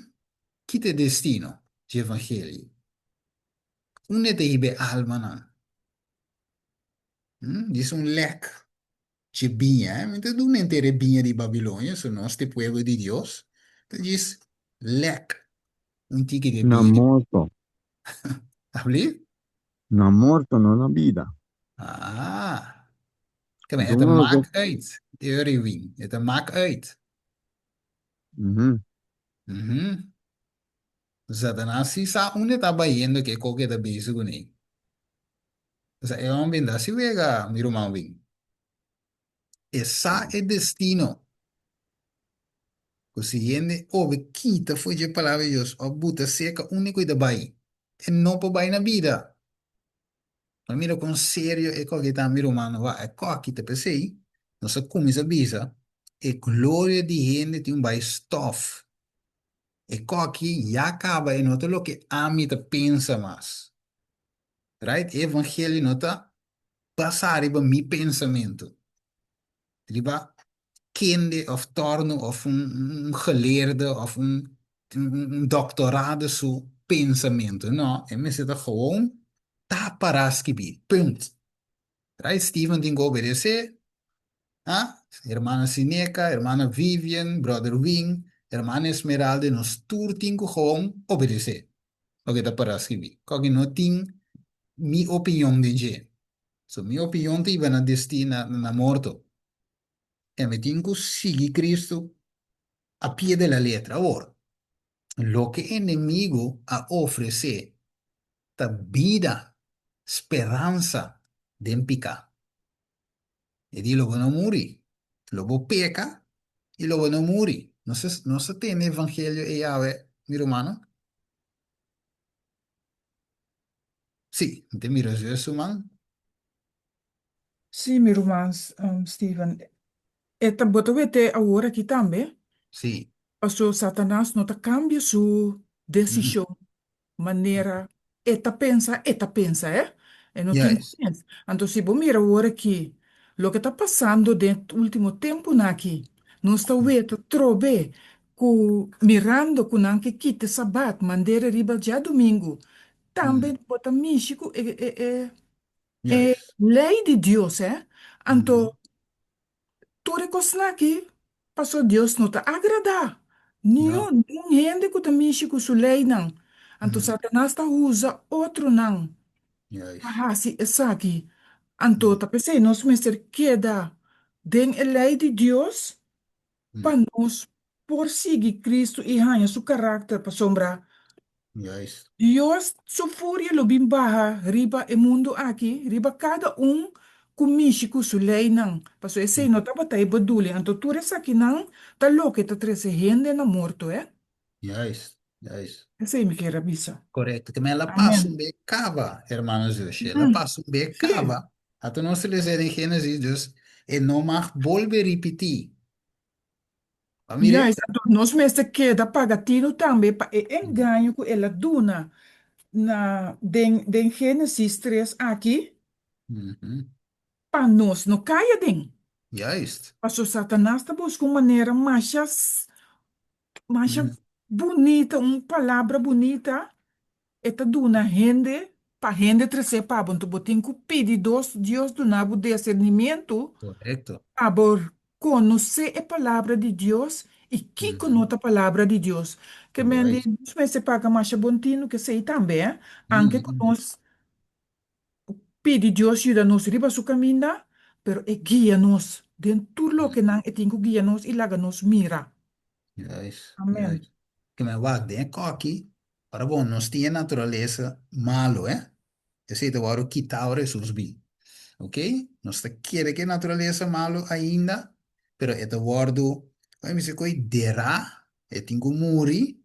Ki ta e destino dje evangelio? Unda ta hiba e almanan? Hm? Djis un lèk dje biña, eh? Mi ta duna henter e biña di Babilonia, so nos ta e pueblo di Dios. Ta djis lèk un tiki di e Na biña di. morto. Abli? Na morto, no na bida. Ah. Ke men, e Anto ta un maak uit, Euryewin. E ta maak uit. Mhm. Mhm. Satanas si sa unda e ta bayendo ke kok e ta bezig kuné. Sa e homber ta si wega, mi ruman win. E sa e destino. Ku si hende obe kita for dje palabra di Dios of buta seka unda ku e ta bai, e no por bai na bida. Ma mira kon serio e koki ta, mi rumannan. Wak, e koki ta p'esei nos a kuminsá bisa e gloria di hende tin un bai stòf. E koki ya kaba e no ta loke ami ta pensa mas. Right? E evangelio no ta basá riba mi pensamentu, riba kende of tòrnu of un un geleerde of un un doctorado su pensamentu. No, e mester ta gewoon ta pará skibí. Punt. Right? Steven tin ku obedesé, ha? Hermana Sineca, hermana Vivian, brother Wing, hermana Esmeralda, nos tur tin ku gewoon obedesé loke ta pará skibí. Kòke no tin mi opinion den dje. So mi opinion ta iba na destí na na morto. E mi tin ku sigui Cristo a pie de la letra. Awor, loke enemigo a ofresé ta bida, speransa den piká. E di lo bo no muri, lo bo peka i lo bo no muri. Nos a nos a tende evangelio ei awe, mi rumannan? Sí, mi ta mira zus su man. Sí, mi ruman Steven. E ta bo ta wete awor aki tambe. Sí. Paso Satanas no ta cambia su decision manera e ta pensa, e ta pensa, eh. E no tin Juist. pensa. Anto si bo mira awor aki loke ta pasando den e ultimo temponan aki, nos ta weta trobe cu mirando cu nan ke kita e sabat mandera riba djadumingu, tambe bo ta mishi cu e e e E Juist. lei di Dios, eh? Anto, tur e kosnan aki, paso Dios no ta agradá No. niun, niun hende ku ta mishi ku su leinan. Anto Satanas ta usa otronan pa Juist. hasi esaki. Anto ta p'esei nos mester keda den e lei di Dios pa nos por sigui Cristo i haña su karakter, pasobra Dios su furia lo bin baha riba e mundu aki, riba kada un ku mishi ku su leinan, pasobra esei no tabata e bedoeling. Anto tur esakinan ta loke ta trese hende na morto, eh. Juist, juist. Esei mi kier a bisa. Korekto. Ke men el a pasa un be kaba, hermano Zusje. El a pasa un be kaba. Ata nos ta lesa den Génesis, dus e no mag bolbe ripití. Pa mira. Juist, anto nos mester keda paga tinu tambe pa e engaño ku el a duna na den den Génesis tres aki, pa nos no kai aden. Juist. Pasobra Satanas ta buska un manera masha Masha bunita, un palabra bunita e ta duna hende pa hende tresé pa bo. Anto bo tin ku pidi dos Dios duna bo discernimiento pa bo konosé e palabra di Dios i kiko no ta palabra di Dios. Ke men di nos mester paga masha bon tinu kesei tambe, eh. Anke ku nos Pidi Dios yuda nos riba su kaminda, pero e guia nos den tur lokenan e tin ku guia nos i laga nos mira. Juist, Amen. juist. Ke men wak den e kòki, ora bon, nos tin e naturalesa malu, eh? Esei ta wòrdu kitá ora Hesus bin. Ok? Nos ta kere ku e naturalesa malu ainda, pero e ta wòrdu, kòm e bisa koe, derá, e tin ku muri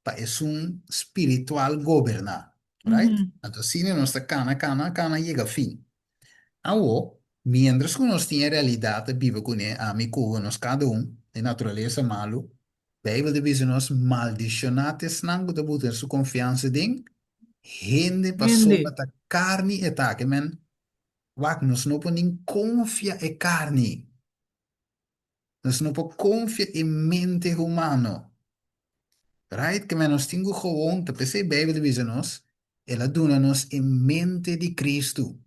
pa esun spiritual goberná. Right? Anto asina nos ta kana, kana, kana yega fin. Awo, mientras ku nos tin e realidat ta biba kuné, ami ku bo, nos kada un, e naturalesa malu, Beibel ta bisa nos maldishoná ta esnan ku ta buta su konfiansa den hende pasobra ta karni e ta. Ke men, wak, nos no por nin konfia e karni. Nos no por konfia e mente humano. Right? Ke men nos tin ku gewoon, ta p'esei Beibel ta bisa nos, El a duna nos e mente di Kristu,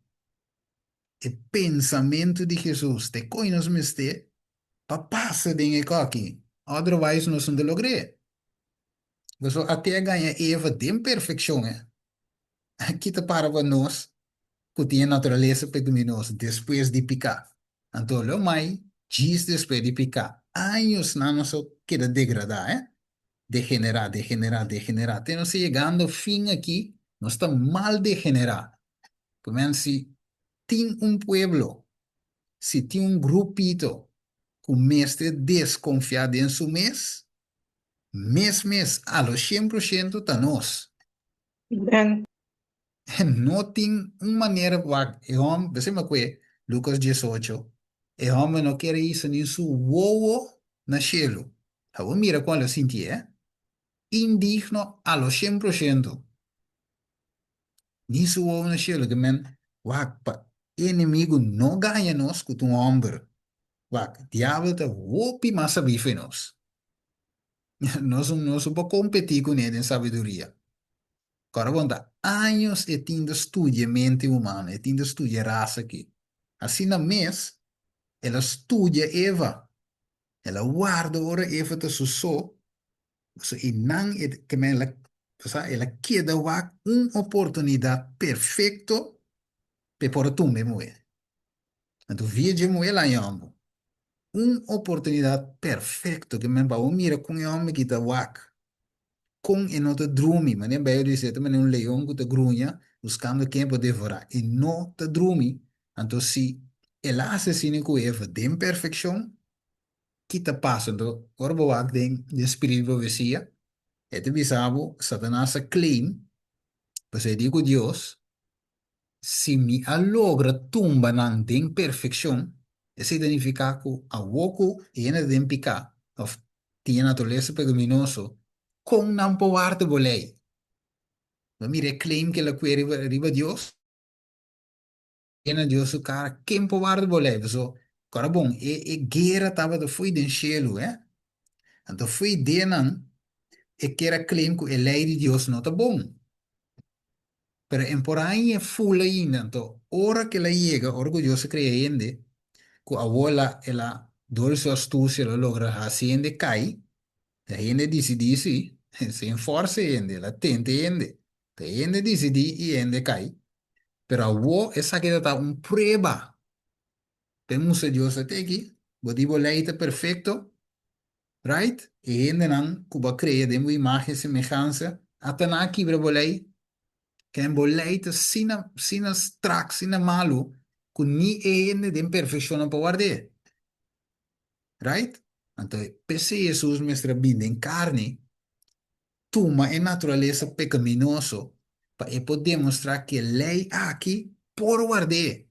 e pensamentu di Hesus, te koi nos mester pa pasa den e kòki. Otherwise nos no ta logr'é. Pasobra ate a gaña Eva den perfekshon, eh. Aki ta para pa nos ku tin e naturalesa pecaminoso despues di piká. Anto lo mai djis despues di piká, añosnan nos a keda degradá, eh? Degenerá, degenerá, degenerá, te nos ta yegando fin aki, nos ta mal degenerá. Ku si tin un pueblo, si tin un grupito ku mester deskonfiá den su mes, mes mes a lo shen por shento ta nos. Amen. No tin un manera wak e hòmber, besei mi kue Lucas 18, e hòmber no kier a hisa ni su wowo na shelu. Abo mira kon el a sinti e? Indigno a lo shen por shento. Ni su wowo na shelu, ke men wak pa enemigu no gaña nos ku ta un hòmber. Wak, diabel ta hopi mas sabí fe nos. Nos no por kompetí kuné den sabiduria. Kòrda bon ta años e tin ta studia mente humano, e tin ta studia rasa aki. Asina mes el a studia Eva, el a warda ora Eva ta su so, pasobra einan e el a sa el a keda wak un oportunidat perfekto pa e por a tumba e muhé. Anto via dje muhé el a haña hòmber. Un oportunidat perfekto ke men pa bo mira kon e hòmber ki ta wak. Kon e no ta drumi, manera Bijbel bisa, e ta manera un leon ku ta gruña buskando ken e por devorá. E no ta drumi. Anto si el a hasi asina ku Eva den perfekshon, ki ta pasa? Anto ora bo wak den den spiritu di profesia, e ta bisa bo, Satanas a claim, pasobra e di ku Dios, Si mi a logra tumba nan den perfekshon, esei ta nifiká ku awor ku e hende ta den piká òf tin e naturalesa pekaminoso, kon nan por warda bo lei? Bo a mira e claim ku el a kue riba riba Dios? E na Dios su kara, ken por warda bo lei? Pasobra, kòrda bon, e e guera tabata fo'i den shelu, eh. Anto fo'i den nan e kier a claim ku e lei di Dios no ta bon. Pero en por haña e ful ainda, anto ora ku el a yega, ora ku Dios a krea hende, ku awor el a, el a, dor di su astusia el a logra hasi hende kai, e hende disidí sí, sin fòrsa e hende, el a tenta e hende, ta e hende disidí i e hende kai. Pero awo esaki ta ta un prueba. P'e mustra Dios ta teki, bo di bo lei ta perfecto, right? E hendenan ku bo a krea den bo imagen i semehansa, ata nan a kibra bo lei. Ken bo lei ta asina, asina strak, asina malu, ku ni e hende den perfekshon no por ward'é. Right? Anto, p'esei Hesus mester a bini den karni, tuma e naturalesa pekaminoso, pa e por demostrá ku e lei aki por ward'é.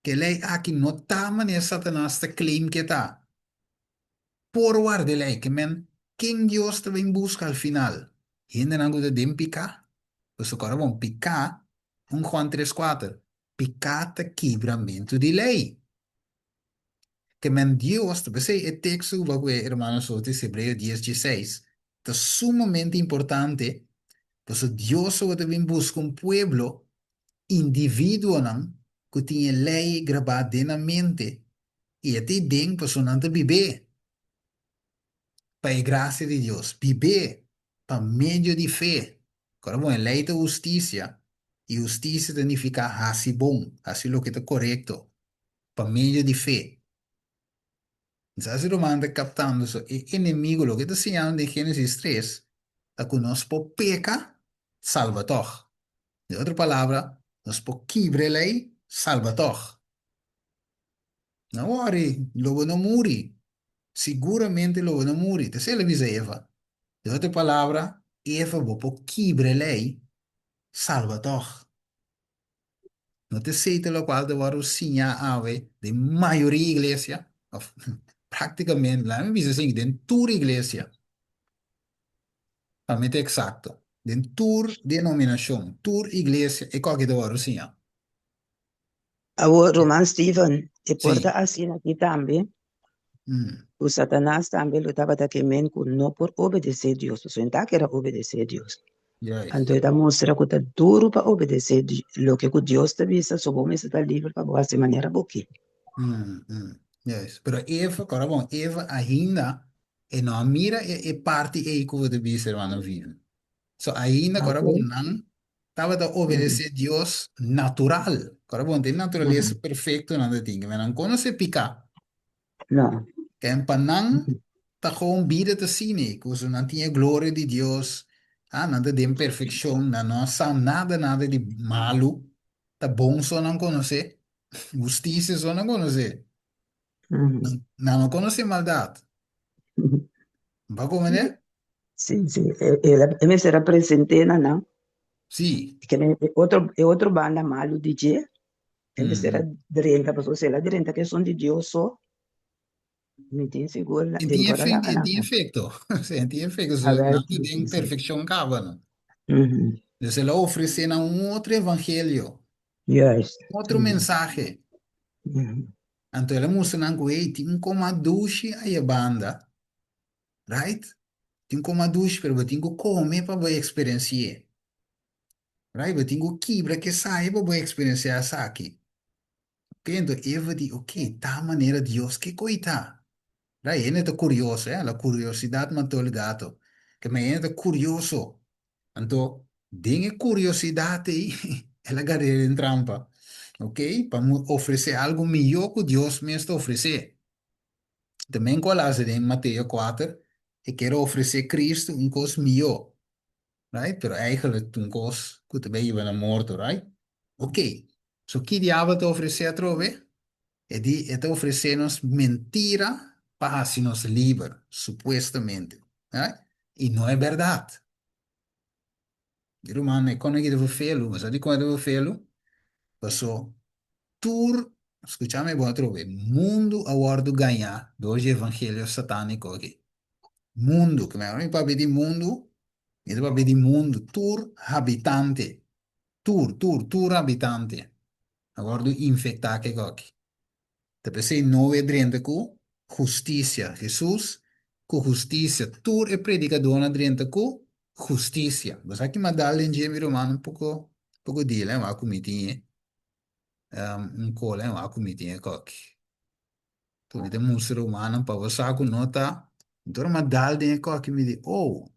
Ku e lei aki no ta manera Satanas ta claim ku e ta. Por warda e lei, ke men ken Dios ta bin buska al final? Hendenan ku ta den piká? Pasobra kòrda bon, piká, un Juan tres kuater, piká ta kibramentu di lei. Ke men Dios ta, p'esei e teksto ku bo a ku'e hermano Sotis, Hebreo dies dieseis, ta sumamente importante, pasobra Dios tabata bin buska un pueblo, individuonan ku tin e lei grabá den nan mente, i e ta ei den pasobra nan ta bib'é pa e grasia di Dios, bib'é pa medio di fe. Kòrda bon, e lei ta hustisia, i hustisia ta nifiká hasi bon, hasi loke ta korekto, pa medio di fe. Sa si ruman ta kaptando so e enemigo loke ta siñando den Génesis tres ta ku nos por peka, salba tòg. Den otro palabra, nos por kibra e lei, salba tòg. No wòri, lo bo no muri. Siguramente lo bo no muri. Ta esei el a bisa Eva. Den otro palabra, Eva bo por kibra e lei, salba tòg. No ta esei ta lokual ta wòrdu siñá awe den mayoria iglesia, òf práktikamente, laga mi bisa asin, den tur iglesia, pa mi ta eksakto, den tur denominashon, tur iglesia e kòke ta wòrdu siñá. Awor, ruman Steven, e por Sí. ta asina aki tambe, ku Satanas tambe lo tabata ke men ku no por obedesé Dios, pasobra e ta kere obedesé Dios. Juist. Anto e ta mustra ku ta duru pa obedesé loke ku Dios ta bisa, so bo mester ta liber pa bo hasi manera bo ke. Juist. Pero Eva, kòrda bon, Eva ainda e no a mira e e parti ei ku bo ta bisa, hermano Vivi. So ainda, kòrda bon, nan tabata obedesé Dios natural. Kòrda bon, ta e naturalesa perfekto nan ta tin, ke men nan konosé piká. No. Ken pa nan ta gewoon bida ta sine, ku su nan tin e gloria di Dios, ah, nan ta den perfekshon, nan no a sa nada nada di malu, ta bon so nan konosé, hustisia so nan konosé. Nan no konosé maldat. Bo a komprendé? Sí, sí. E, e mester a present'é na nan. Sí. Ke men e otro, e otro banda malu di dje, e mester a drenta, pasobra si el a drenta ku esun di Dios so, mi tin sigur En den tin por a efe, laga en nan. tin efekto. Sí, en tin efekto. So, A ver, nan ta sí, den sí, sí. perfekshon kaba, no? Mhm. Dus el a ofresé nan un otro evangelio, Juist. un otro Mhm. mensahe. Mhm. Anto el a mustra nan ku, hey, tin un koma dushi aya banda, Right? Tin koma dushi, pero bo tin ku kome pa bo eksperensi'é. Right? Bo tin ku kibra ke sai pa bo eksperensiá esaki. Ok, anto Eva di, ok, ta manera Dios ke koi ta. Right? Hende ta kurioso, eh? La kuriosidat mató el gato. Ke men hende ta kurioso. Anto, den e kuriosidat ei, el a gar'é den trampa. Ok? Pa ofresé algu mihó ku Dios mes ta ofresé. Tamben ku a lasa den Mateo kuater, e kier ofresé Cristo un kos mihó, right? Pero eigenlijk ta un kos ku ta bai hiba na morto, right? Ok, so ki diabel ta ofresé atrobe? E di e ta ofresé nos mentira pa hasi nos liber, supuestamente, right? I no e bèrdat. Mi ruman, e kon aki ta verfelu. Bo sa dikon e ta verfelu? Paso tur, skucha mi bon atrobe, mundu a wòrdu gañá dor dje evangelio satániko aki. Mundu, ke mi papia di mundu, mi ta papia di mundu, tur habitante, tur, tur, tur habitante a wòrdu infektá ku e koki. Ta p'esei Noe drenta ku hustisia, Hesus ku hustisia, tur e predikadónan drenta ku hustisia. Bo sa ki madal den dje, mi ruman? Un poko, poko dia la wak ku mi tin e un kola en wak ku mi tin e koki. Tur mi ta mustra rumannan pa bo sa ku no ta. Anto madal den e koki mi di, oh,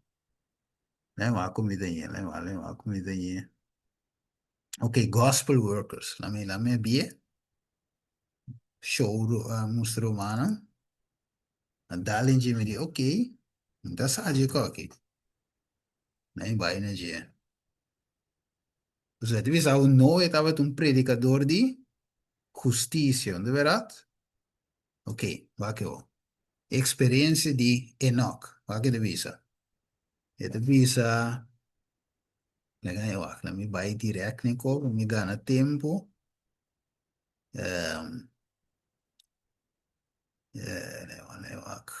la wak ku mi ta ñe, la wak ku mi ta ñe. Ok, gospel workers. Laat me, laat me bie. Show uh, mustra humano. Dal in mi di, ok. Da sa je koki. Nee, bai na je. Dus het is al Noé tabata un predicador di justicia, de verdad? Ok, wak e Experiencia di Enoch. Wak e ta bisa. E ta bisa, laga e wak, la mi bai direct ni ko, mi gana tempo. Um, eh, nee, wak.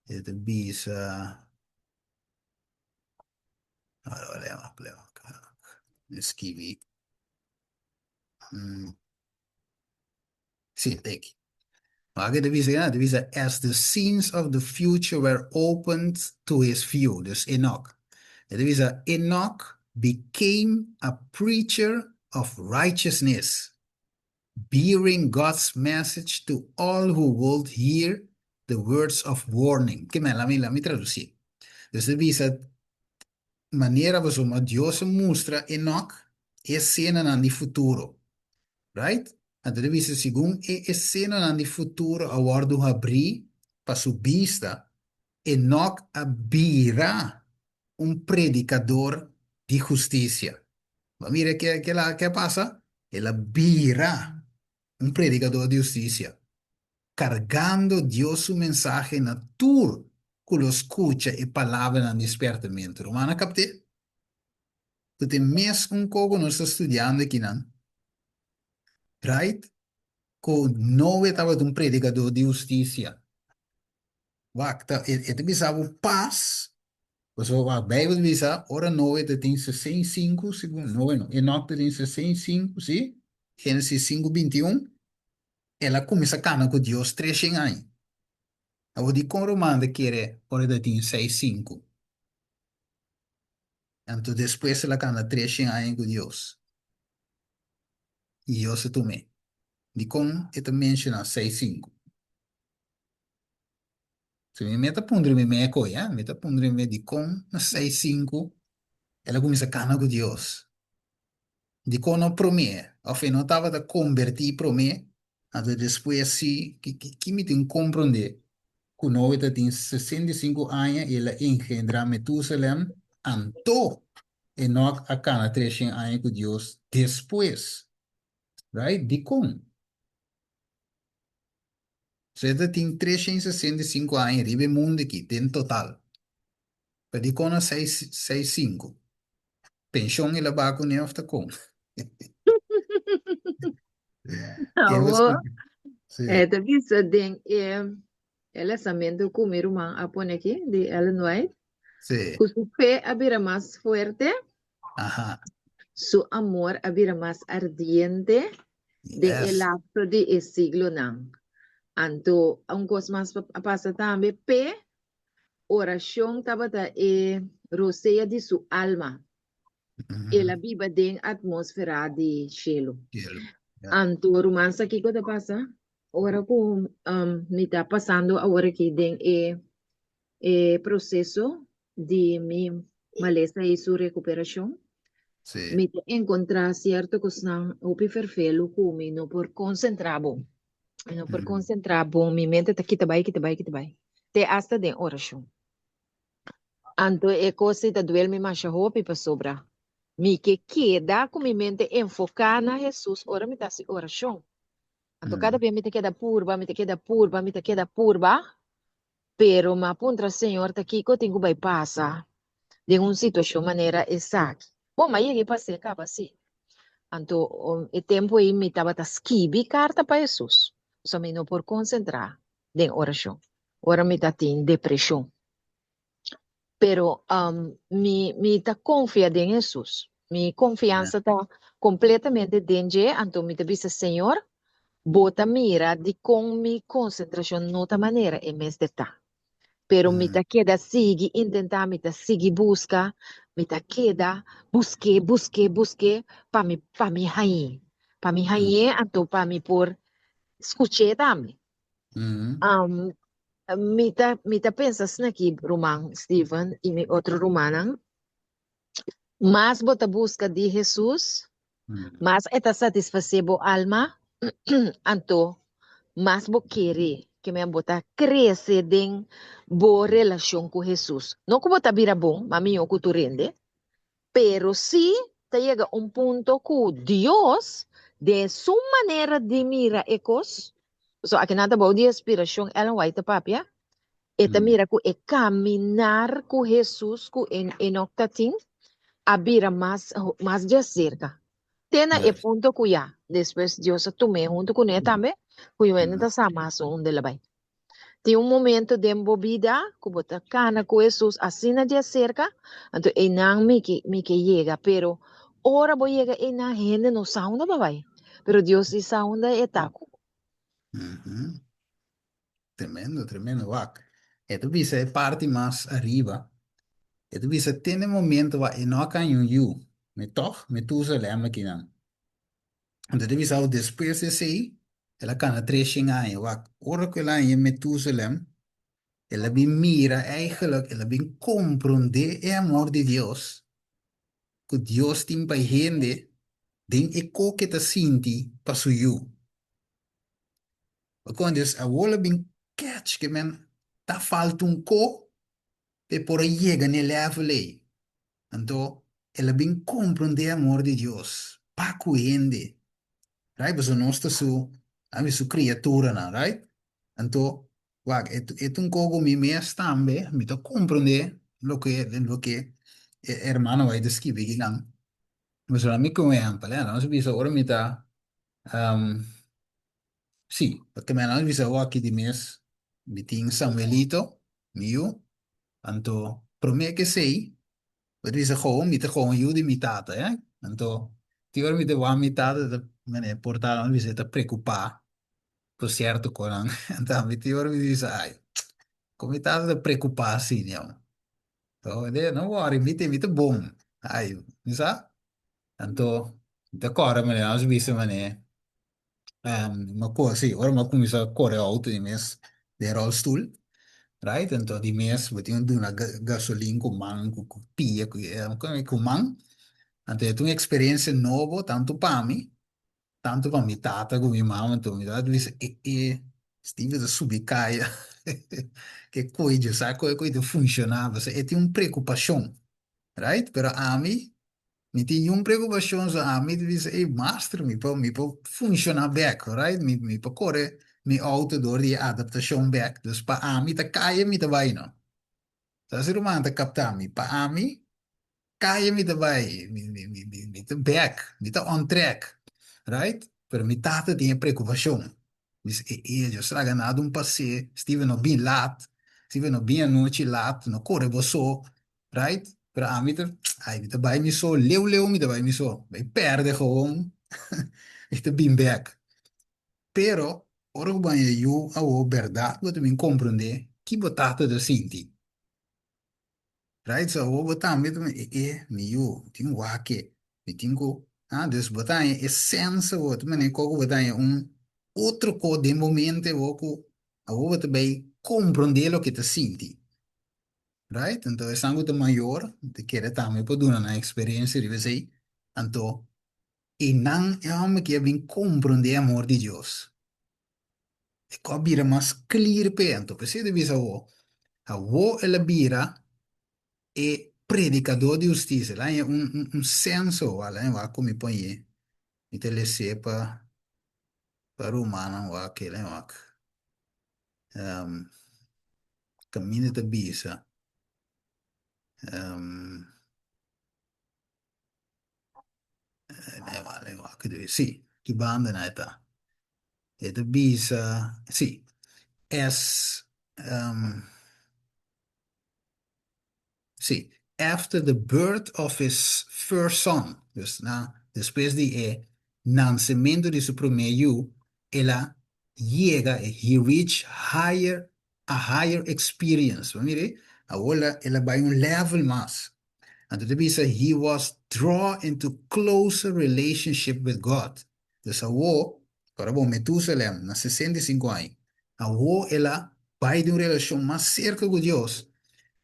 E ta bisa, wak, wak, wak. Skibi. Sí, teki. Wak e ta bisa ya, ta bisa as the scenes of the future were opened to his view, dus Enoch. E ta bisa Enoch became a preacher of righteousness, bearing God's message to all who would hear the words of warning. Ke men, lami, lami traducí. Dus ta bisa manera pasobra Dios a mustra Enoch e escenanan di futuro. Right? Anto ta bisa segun e escenanan di futuro a wordo habrí pa su bista, Enoch a bira un predicador di husticia. Bo a mira ke ke ke a pasa? El a bira un predicador di husticia. Kargando Dios su mensahe na tur ku lo skucha e palabranan di spèrtamentu. Ruman a kapt'é? Ku ta e mes un kos ku nos ta studiando akinan, right? Ku Noe tabata un predikadó di hustisia. Wak, ta, e, e ta bisa bo pas, pasobra wak, Beibel ta bisa ora Noe ta tin 65, segun, Noe no, Enok ta tin 65, si? Génesis 5, 21. El a kuminsá kana ku Dios treshen aña. Awor dikon ruman ta kere ora ta tin seis sinku? Anto despues el a kana treshen aña ku Dios i Dios a tum'é. Dikon e ta menshoná seis sinku? Si mi ta puntra mi mei koe, mi ta puntra mi mei dikon na seis sinku el a kuminsá kana ku Dios? Dikon no promé? Òf e no tabata kombertí promé, anto despues sí? Ki mi tin komprondé ku Noe ta tin 65 aña i el a engendrá Metúsalèm, anto Enòk a kana treshen aña ku Dios despues. Right? Dikon? So e ta tin 365 aña riba e mundu aki den total. Pa dikon no seis seis sinku? Penshon el a baha kuné òf ta kon? Awo, e ta bisa den e e lesamentu ku mi ruman a pone aki di Ellen White, Sí. ku su fe a bira mas fuerte, Aha. su amor a bira mas ardiente den e Yes. lapso di e siglonan. Anto, un kos mas a pasa tambe, p'e Orashon tabata e rosea di su alma. El a biba den atmósfera di shelu. Anto, ruman, sa kiko ta pasa? Ora ku mi ta pasando awor aki den e e proseso di mi malesa i su rekuperashon, mi ta enkontrá sierto kosnan hopi ferfelu ku mi no por konsentrá bon. Mi no por konsentrá bon, mi mente ta kita bai, kita bai, kita bai. Te asta den orashon. Anto e kos ei ta duel mi masha hopi pasobra mi ke keda ku mi mente enfoká na Hesus ora mi ta hasi orashon. Anto kada bia mi ta keda purba, mi ta keda purba, mi ta keda purba, Pero m'a puntra Señor ta kiko tin ku bai pasa den un situashon manera esaki. Bon, m'a yega i pas'é kaba sí. Anto e tempu ei mi tabata skibi karta pa Hesus, pasobra mi no por konsentrá den orashon ora mi ta tin depreshon. Pero mi mi ta konfia den Hesus. Mi konfiansa ta kompletamente den dje, anto mi ta bisa, Señor, bo ta mira dikon mi konsentrashon no ta manera e mester ta. Pero mi ta keda sigui intentá, mi ta sigui buska, mi ta keda busk'é, busk'é, busk'é pa mi pa mi hañ'é. Pa mi hañ'é, anto pa mi por skuch'é tambe. Mi ta mi ta pensa asina aki, ruman Steven i mi otro rumannan. Mas bo ta buska di Hesus, mas e ta satisfasé bo alma, anto mas bo kere ke men bo ta krese den bo relashon ku Hesus. No ku bo ta bira bon, ma mihó ku tur hende, pero sí ta yega un punto ku Dios, den su manera di mira e kos, pasobra akinan ta bou di inspirashon Ellen White ta papia, E ta mira ku e kaminar ku Hesus ku Enok ta tin a bira mas mas djaserka. Te na e punto ku ya despues Dios a tum'é huntu kuné tambe, ku yu hende ta sa mas unda el a bai. Tin un momento den bo bida ku bo ta kana ku Hesus asina djaserka, anto einan mi ke mi ke yega, pero ora bo yega einan hende no sa unda bo a bai, pero Dios si sa unda e ta ku bo. Tremendo, tremendo. Wak, e ta bisa e parti mas ariba. E ta bisa te na e momento wak e no a kaña un yu. Me tòg Metusalem akinan. Anto e ta bisa awo despues di esei el a kana treshen aña. Wak, ora ku el a haña Metusalem, el a bin mira eigenlijk, el a bin komprondé e amor di Dios ku Dios tin pa e hende den e ko ku e ta sinti pa su yu. Pasobra Dios awor lo bin catch ke men ta falta un ko pa e por a yega na e level ei. Anto el a bin comprende amor di Dios pa ku hende, right? Pasobra nos ta su, ami su criaturanan, right? Anto wak e e ta un ko ku mi mes tambe mi ta comprende loke loke e hermano bai ta skibi akinan. Pasobra mi ku un ehempel, nos a bisa ora mi ta Sí, paske mi a bisa bo aki di mes, mi tin Samuelito, mi yu, anto promé ke esei, bo ta bisa gewoon mi ta gewoon yu di mi tata, eh. Anto tin ora mi ta wak mi tata ta mane por ta mi bisa e ta preokupá ku sierto kosnan, anto ami tin ora mi ta bisa ai, kon mi tata ta preokupá asina, no wòri mi ta mi ta bon, ai, mi sa. Anto mi ta kòrda manera nos bisa manera mi a kore si ora mi a kuminsá kore outo di mes den ròlstul right anto di mes bo tin ku duna gasolin ku man ku pia ku man anto e ta un eksperensia nobo tantu pa mi tantu pa mi tata ku mi mama anto mi tata ta bisa e e Steven ta subi kaya ke koe dje sa koe koe ta funshoná pasobra e tin un preokupashon right pero ami Mi tin niun preocupacion so ami ta bisa ey master mi por mi por funciona bek alright mi mi por core mi auto door di e adaptacion bek dus pa ami ta caya mi ta bay no sa si ruman ta capta mi pa ami caya mi ta bay mi mi mi mi mi ta bek mi ta on track right pero mi tata tin e preocupacion bisa e e yo straga nada un pase Steven no bin laat Steven no bin anochi laat no core bo so Right? Pero ami ta, ay, mi ta bai mi so, leu leu mi ta bai mi so. Bai perde gewoon, mi ta bin bek. Pero, ora ku bo haña yu awo, bèrdat bo ta bin komprendé ki bo tata ta sinti. Right? So awo bo tambe ta e e, mi yu, mi tin wak-e, mi tin ku, ah, dus bo ta haña e sense awo, ta manera ku bo ta haña un otro ko den bo mente awo ku awo bo ta bai komprendé loke ta sinti. Right? Anto esan ku ta mayor ta kere tambe por duna nan eksperensia riba esei. Anto e nan e hòmber ke a bin komprondé e amor di Dios. E ku a bira mas klir p'e. Anto p'esei ta bisa awor, awor el a bira e predikadó di hustisia. El a haña un un senso, wak el a wak ku mi pon-e. Mi ta les'é pa pa rumannan wak el a wak. Kaminda ta bisa si ki banda nan e ta e ta bisa si es si after the birth of his first son dus na despues di e nansementu di su promé yu el a yega he reach higher a higher experience. Bo mira ei? Awor el a el a bai un level mas. Anto ta bisa he was draw into closer relationship with God. Dus awor, ora bo Metusalem na 65 aña, awor el a bai den un relashon mas serka ku Dios.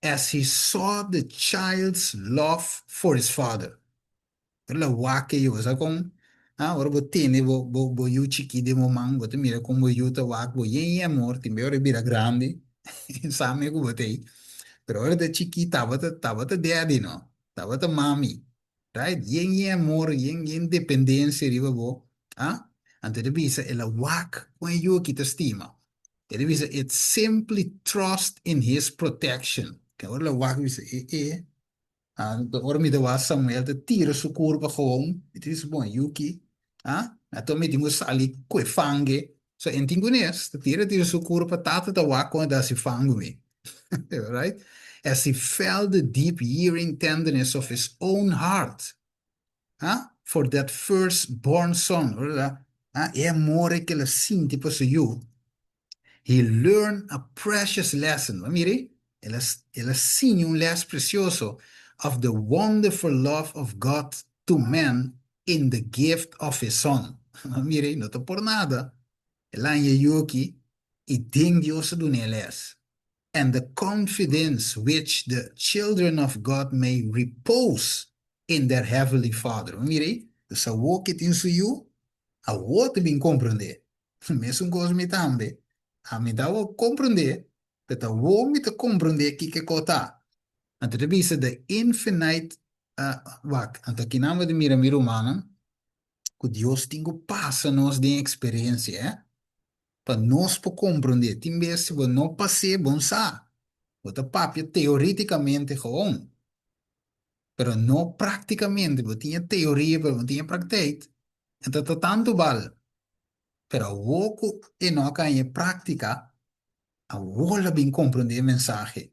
As he saw the child's love for his father. Ora la wak e yu, bo sa kon? Ah, ora bo tene bo, bo, bo yu chikí den bo man, bo ta mira kon bo yu ta wak bo yen yen amor, tin bes ora e bira grandi, e sa me ku bo ta ei. Pero ora e ta chikí tabata, tabata daddy no, tabata mami. Right? Yen yen amor, yen yen dependencia riba bo. Ah? Anto e ta bisa el a wak kon e yu aki ta stima. E ta bisa it simply trust in his protection. Ke ora el a wak bisa e e. Anto ora mi ta wak Samuel ta tira su kurpa gewoon. Mi ta bisa bon e yu ki. Ah? Anto mi tin ku sali ku e fange. So en tin kunes ta tira tira su kurpa tata ta wak kon e ta hasi fangu mi. Right? As he felt the deep yearning tenderness of his own heart huh? for that first born son. Ah, e amor ke el a sinti pa su yu. He learned a precious lesson. Mire, el a, el a siña un les precioso of the wonderful love of God to man in the gift of his son. Mire, no ta por nada. El a haña yu aki i den Dios a duna e les. And the confidence which the children of God may repose in their heavenly Father. Mira ei, dus awor ke tin su yu, awor ta bin komprendé. Mesun kos mi tambe. Ami ta awor komprendé, pero ta awor mi ta komprendé kiko e kos ta. Anto ta bisa the infinite, wak, anto akinan bo ta mira mi rumannan, ku Dios tin ku pasa nos den eksperensia, eh? Pa nos por komprondé. Tin bes si bo no pas'é, bo no sa. Bo ta papia teorítikamente gewoon, pero no práktikamente. Bo tin e teoria, pero bo no tin e praktijk. Enton ta tantu bal. Pero awor ku e no a kaña e práktika, awor el a bin komprondé e mensahe.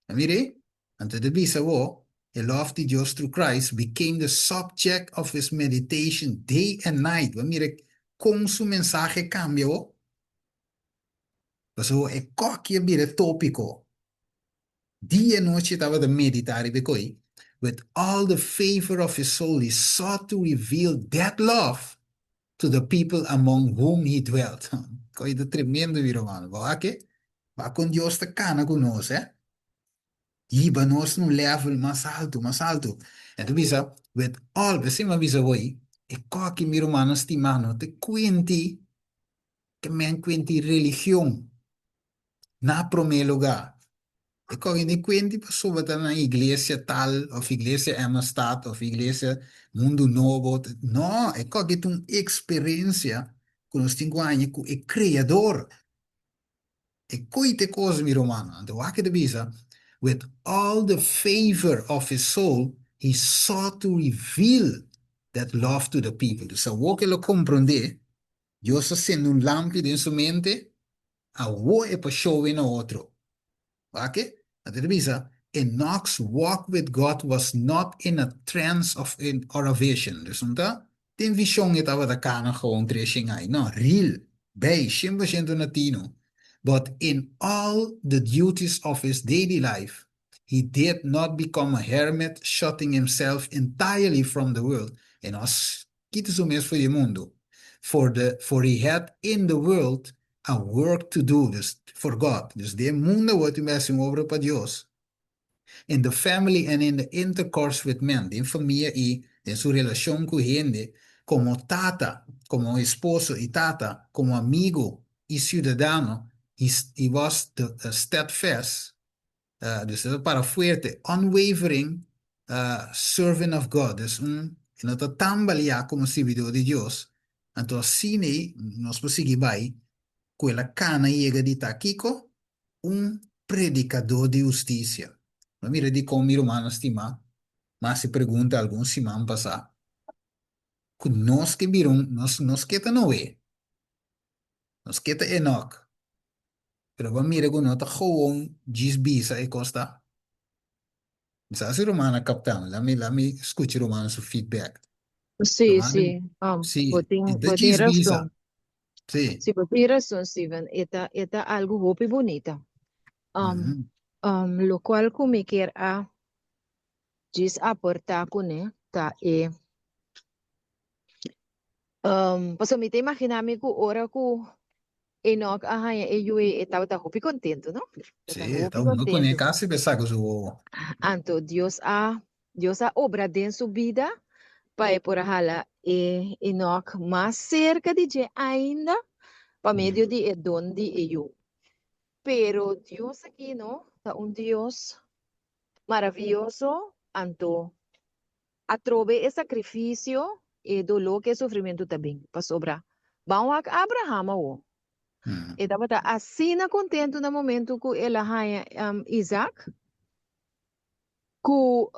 A mir'é? Anto e ta bisa bo, E love di Dios through Christ became the subject of his meditation day and night. Bo a mira kon su mensahe kambia bo? Pasobra e koki a bira e topiko. Dia i nochi e tabata meditá riba e koi. With all the favor of his soul he sought to reveal that love to the people among whom he dwelt. Koi ta tremendo mi ruman. Bo wak e? Wak kon Dios ta kana ku nos, eh? Hiba nos na un level mas altu, mas altu. E ta bisa, with all, p'esei mi a bisa bo ei, e koki mi rumannan stimá no ta kuenti ke men kuenti religion na promé lugá. E koki no kuenti pasobra ta na iglesia tal òf iglesia Emmastad òf iglesia Mundu Nobo. No, e koki ta un eksperensia ku nos tin ku haña ku e Kreador. E koe te kos, mi rumannan. Anto wak e ta bisa, With all the favor of his soul, he sought to reveal that love to the people. Dus awor ku el a komprondé, Dios a sende un lampi den su mente, awor e por show-e na otro. Wak e? Anto e ta bisa, Enoch's walk with God was not in a trance of in or a vision. Dus no ta Den vishon e tabata kana gewoon treshen ai, no, real, bij, 100% na tino. But in all the duties of his daily life, he did not become a hermit shutting himself entirely from the world, e no a kita su mes for di e mundu, for the for he had in the world a work to do, dus for God, dus den e mundu awor tin bes un obra pa Dios. In the family and in the intercourse with men, den famia i den su relashon ku hende, komo tata, komo esposo i tata, komo amigu i siudadano, he he was the steadfast, dus e ta para fuerte, unwavering servant of God, dus un e no ta tambaliá komo sirbidó di Dios, anto asina ei nos por sigui bai ku el a kana yega di ta kiko? Un predikadó di hustisia. Bo a mira dikon mi rumannan stimá mi a hasi pregunta algun siman pasá ku nos ke bira un nos nos ke ta Noé, nos ke ta Enok, pero bo a mira ku no ta gewoon djis bisa e kos ta. Mi sa si ruman a kapta mi, lami lami skucha ruman su feedback. Sí, Ruman, sí. Um, sí, bo tin, e ta bo tin djis bisa. razon. Sí. Sí, bo tin razon, Steven. E ta, e ta algo hopi bunita. Um, Mhm. um, locual cu mi kier a djis aporta cune ta e, um, pasobra mi ta imagina mi cu ora cu. Enoch a haña e yu ei, e tabata hopi kontentu, no? Sí, e ta hunga kuné kasi pa e saka su wowo. Anto Dios a Dios a obra den su bida pa e por a hala e Enoch mas serka di dje ainda pa medio di e don di e yu. Pero Dios aki, no, ta un Dios maravioso, anto Atrobe e sakrifisio, e doló ku e sufrimentu ta bin. Pasobra, ban wak Abraham awor. E tabata asina kontentu na momentu ku el a haña Isaac, ku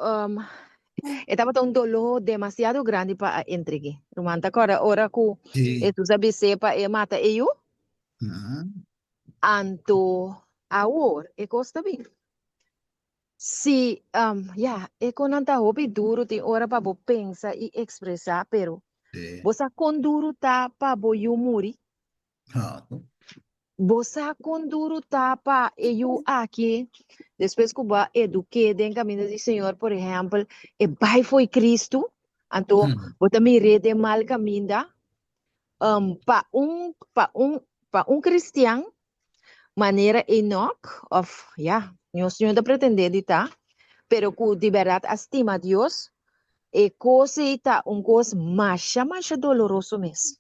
e tabata un doló demasiado grandi pa a entreg'é. Ruman ta kòrda ora ku Hesus a bis'é pa e mata e yu? Anto awor e kos ta bin. Si, ya, e konan ta hopi duru tin ora pa bo pensa i ekspresá, pero Sí. bo sa kon duru ta pa bo yu muri? Ah, Bo sa kon duru ta pa e yu aki, despues ku bo a eduk'é den kaminda di Señor, por ehèmpel, e bai fo'i Kristu, anto bo ta mir'é den mal kaminda? Pa un, pa un, pa un kristian, manera Enoch, of ya, nos no ta pretendé di ta, pero ku di bèrdat a stima Dios, e kos ei ta un kos masha masha doloroso mes.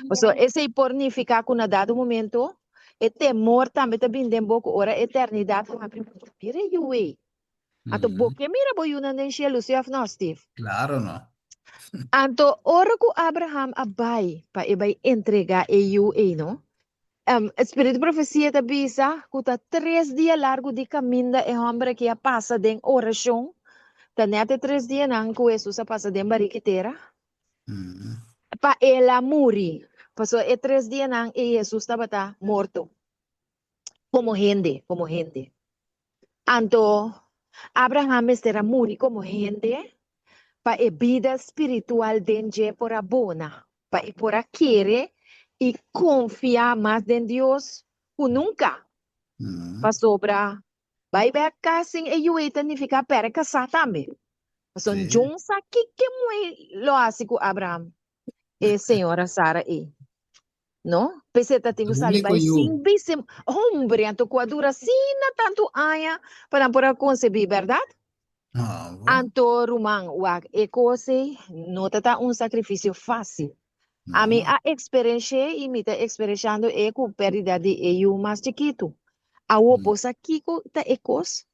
Pasobra esei por nifiká ku na dado momento e temor tambe ta bini den bo ku ora eternidat habri bo ta mira e yu ei. Anto bo ke mira bo yunan den shelu, si òf no, Steve? Klaro no. Anto ora ku Abraham a bai pa e bai entregá e yu ei no, E spiritu di profesia ta bisa ku ta tres dia largu di kaminda e hòmber aki a pasa den orashon. Ta nèt e tres dianan ku Hesus a pasa den bariki tera pa el a muri. Pasobra e tres dianan ei Hesus tabata morto komo hende, komo hende. Anto Abraham mester a muri komo hende pa e bida spiritual den dje por a bona, pa e por a kere i konfia mas den Dios ku nunka. Pasobra bai bek kas sin e yu ei ta nifiká pèrdè kasá tambe. Pasobra Djon sa kiko e muhé lo hasi ku Abraham, e señora Sara ei. No? P'esei ta tin ku sali bai sin bisa. Hombre, anto ku a dura asina tantu aña pa nan por a konsebí, bèrdat? Anto, ruman, wak, e kos ei no ta ta un sakrifisio fásil. Ami a eksperensh'é i mi ta eksperenshando e ku pèrdida di e yu mas chikitu. Awor, bo sa kiko ta e kos?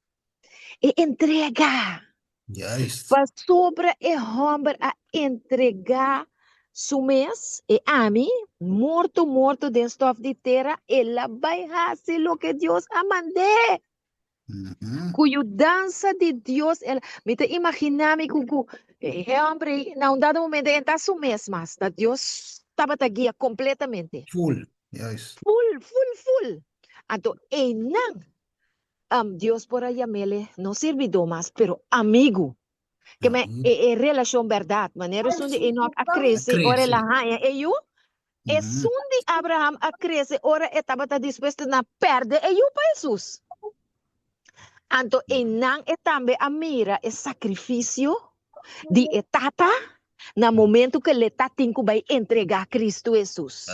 E entrega! Juist. Pasobra e hòmber a entregá su mes, e ami, morto morto den stòf di tera, el a bai hasi loke Dios a mand'é. Ku yudansa di Dios, el, mi ta imaginá mi ku ku e hòmber ei na un dado momento e ta su mes mas, ta Dios tabata guia kompletamente. Full, juist. Full, full, full. Anto einan Dios por a yam'ele no sirbidó mas, pero amigu. Ke men e e relashon bèrdat, manera esun di Enoch a krese ora el a haña e yu, esun di Abraham a krese ora e tabata dispuesto na pèrdè e yu pa Hesus. Anto einan e tambe a mira e sakrifisio di e tata na momento ku el ta tin ku bai entregá Kristu Hesus.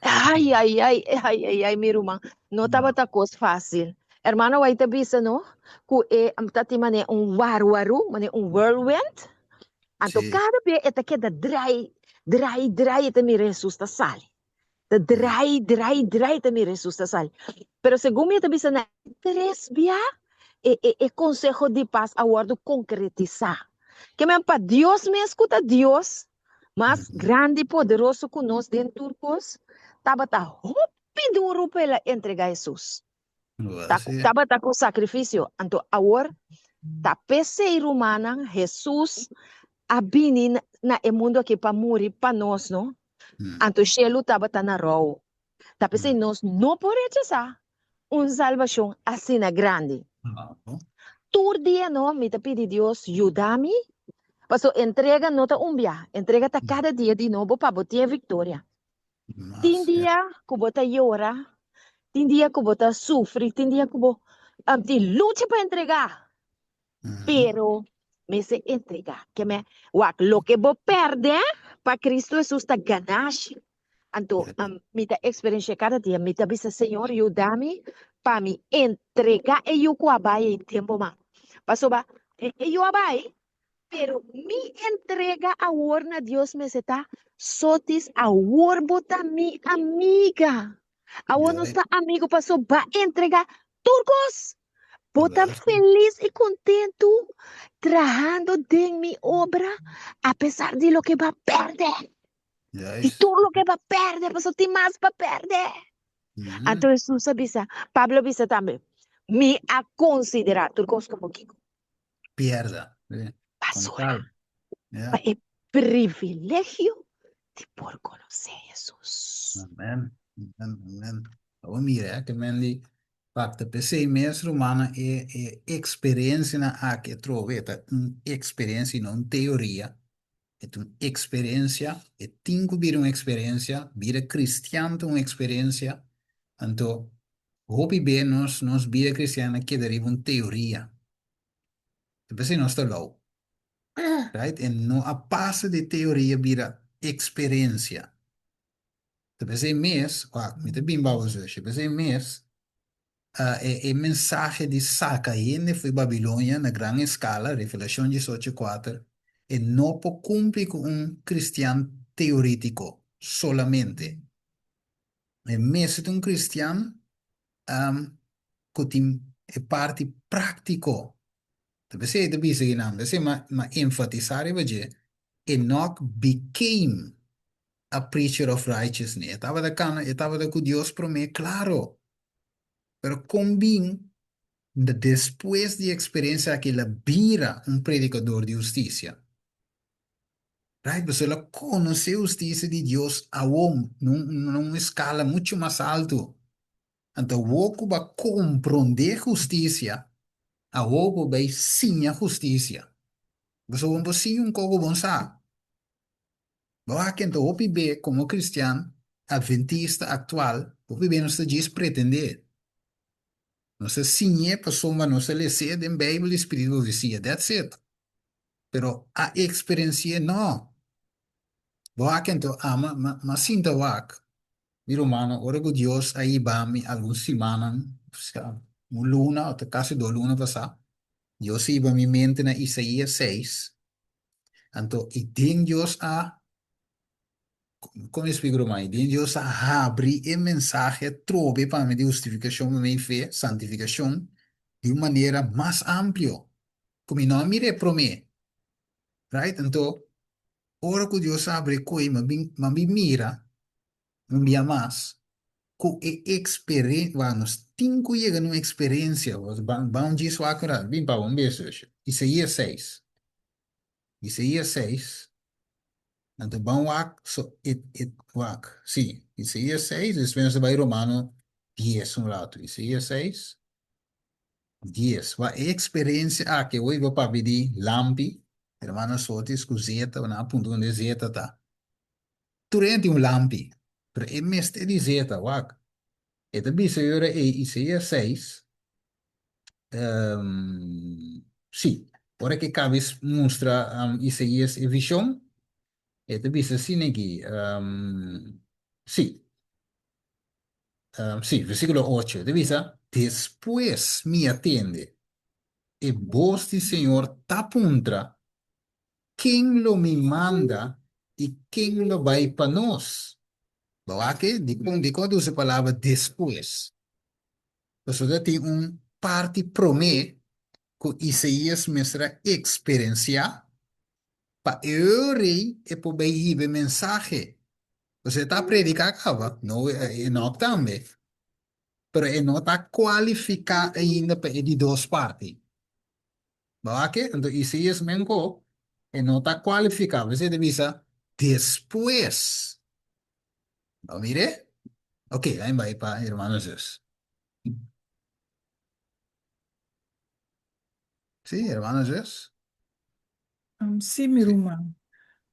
Ai, ai, ai, ai, ai, ai, mi ruman, no tabata kos fásil. Hermano White ta bisa no, ku e ta tin manera un warwaru, manera un whirlwind. Anto kada bia e ta keda drai, drai, drai, e ta mira Hesus ta sali. Ta drai, drai, drai ta mira Hesus ta sali. Pero segun mi e ta bisa na tres bia e, e, e konseho di pas a wòrdu konkretisá. Ke men pa Dios mes ku ta Dios, mas grandi i poderoso ku nos den tur kos, tabata hopi duru pa el a entregá Hesus. Ta, tabata ku sakrifisio. Anto awor ta p'esei, rumannan, Hesus a bini na e mundu aki pa muri pa nos, no? Anto shelu tabata na rou. Ta p'esei nos no por rechasá un salbashon asina grandi. Tur dia no mi ta pidi Dios yuda mi, pasobra entrega no ta un bia, entrega ta kada dia di nobo pa bo tin e viktoria. Tin dia ku bo ta yora, tin dia ku bo ta sufri, tin dia ku bo tin lucha pa entregá, pero mester entregá. Ke me, wak, loke bo pèrdè pa Kristu Hesus ta ganashi. Anto mi ta eksperensh'é kada dia. Mi ta bisa, Señor, yuda mi pa mi entregá e yu ku a bai ei tempu mas. Pasobra e yu a bai, pero mi entrega awor na Dios mester ta, Sotis, awor bo ta mi amiga. Awor nos ta amigu pasobra bo a entregá tur kos. Bo ta felis i kontentu trahando den mi obra apesar di loke bo a pèrdè. Di tur loke bo a pèrdè, pasobra tin mas pa pèrdè. Anto Hesus a bisa, Pablo a bisa tambe, Mi a konsiderá tur kos komo kiko? Pièrda. Basura. Pa e privilegio di por konosé Hesus. Amen. Amen, amen. Awor mira, eh, ke men di Fakta, p'esei mes, rumannan, e e eksperensianan aki atrobe e ta un eksperensia i no un teoria. E ta un eksperensia, e tin ku bira un eksperensia, bira kristian ta un eksperensia. Anto, hopi be nos nos bida kristian a keda riba un teoria. Ta p'esei nos ta lou. Right? E no a pasa di teoria bira eksperensia. Ta p'esei mes, wak, mi ta bin bou zusje, p'esei mes e e mensahe di saka hende fo'i Babilonia na gran eskala, Revelashon diesocho kuater, e no por kumpli ku un kristian teoritiko solamente. E mester ta un kristian ku tin e parti práktiko. Ta p'esei e ta bisa kinan, p'esei m'a enfatisá riba dje, Enoch became a preacher of righteousness. E tabata cana, e tabata cu Dios prome, claro. Pero con bin despues di experiencia aki el a bira un predicador di husticia? Right? Pasobra el a conoce husticia di Dios awor na un, na un escala mucho mas alto. Anto awor cu bo a compronde husticia, awor bo bay siña husticia. Pasobra bo no por siña un coco bo no sa. Bo a kenta hopi be komo kristian adventista aktual, hopi be nos ta djis pretendé. Nos ta siñ'é pasobra nos a les'é den Beibel di Spiritu Profesia, that's it. Pero a eksperensi'é no. Bo a kenta ama, ma sinta wak, mi rumannan, ora ku Dios a hiba mi algun simannan, un luna òf kasi dos luna pasá, Dios a hiba mi mente na Isaías seis, Anto i den Dios a, kon mi splika ruman? I den Dios a habri e mensahe atrobe pa mi di hustifikashon pa medio di fe, santifikashon, di un manera mas amplio ku mi no a mira e promé. Right? Anto, ora ku Dios a habri e koi, mi a bin, mi a bin mira un bia mas ku e eksperen, wak, nos tin ku yega na un eksperensia, ban, ban un djis wak un rato, bin pa un bes zusje. Isaías seis. Isaías seis, anto ban wak, so, e, e, wak, sí, Isaías seis, despues nos ta bai Romano dies un rato. Isaías seis, dies. Wak, e eksperensia aki, awor bo papia di lampi, hermano Sotis ku zeta, nan a puntra unda e zeta ta. Tur hende tin un lampi, pero e mester di zeta, wak. E ta bisa yora ei Isaías seis, sí, ora ke kabes mustra Isaías e vishon, e ta bisa asina aki, sí, sí, versíkulo ocho, e ta bisa, Despues mi a tende e bos di Señor ta puntra, Ken lo mi manda i ken lo bai pa nos? Bo wak e? Dikon dikon ta usa e palabra despues? Pasobra tin un parti promé ku Isaías mester a eksperensiá pa e rei e por bai hiba e mensahe. Pasobra e ta prediká kaba, no Enok tambe, pero e no ta kualifiká ainda pa e di dos parti. Bo a ke? Anto Isaías men ko e no ta kualifiká. Por eso e ta bisa despues. Bo mir'é? Ok, lain bai pa hermano Zus. Sí, hermano Zus. Sí, mi ruman.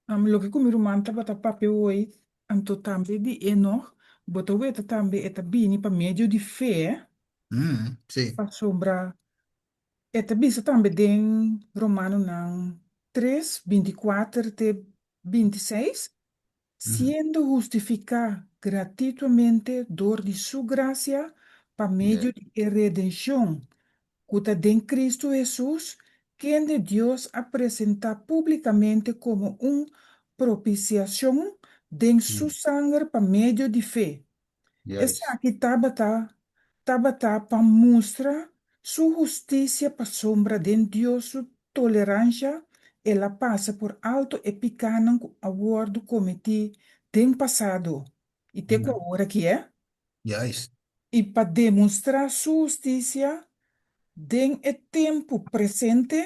Loke ku mi ruman tabata papia hoy, anto tambe di Enoch, bo ta weta tambe e ta bini pa medio di fe, Sí. pasobra E ta bisa tambe den Romanonan tres, binti kuater te binti seis. Siendo hustifiká gratituamente dor di Su grasia pa medio di e redenshon ku ta den Kristu Hesus, kende Dios a presentá públikamente komo un propisiashon den Su sanger pa medio di fe. Esaki tabata tabata pa mustra Su hustisia pasobra den Dios su toleransha el a pasa por alto e pikánan ku a wòrdu kometí den pasado i te ku awor aki, e. I pa demostrá Su hustisia den e tempu presente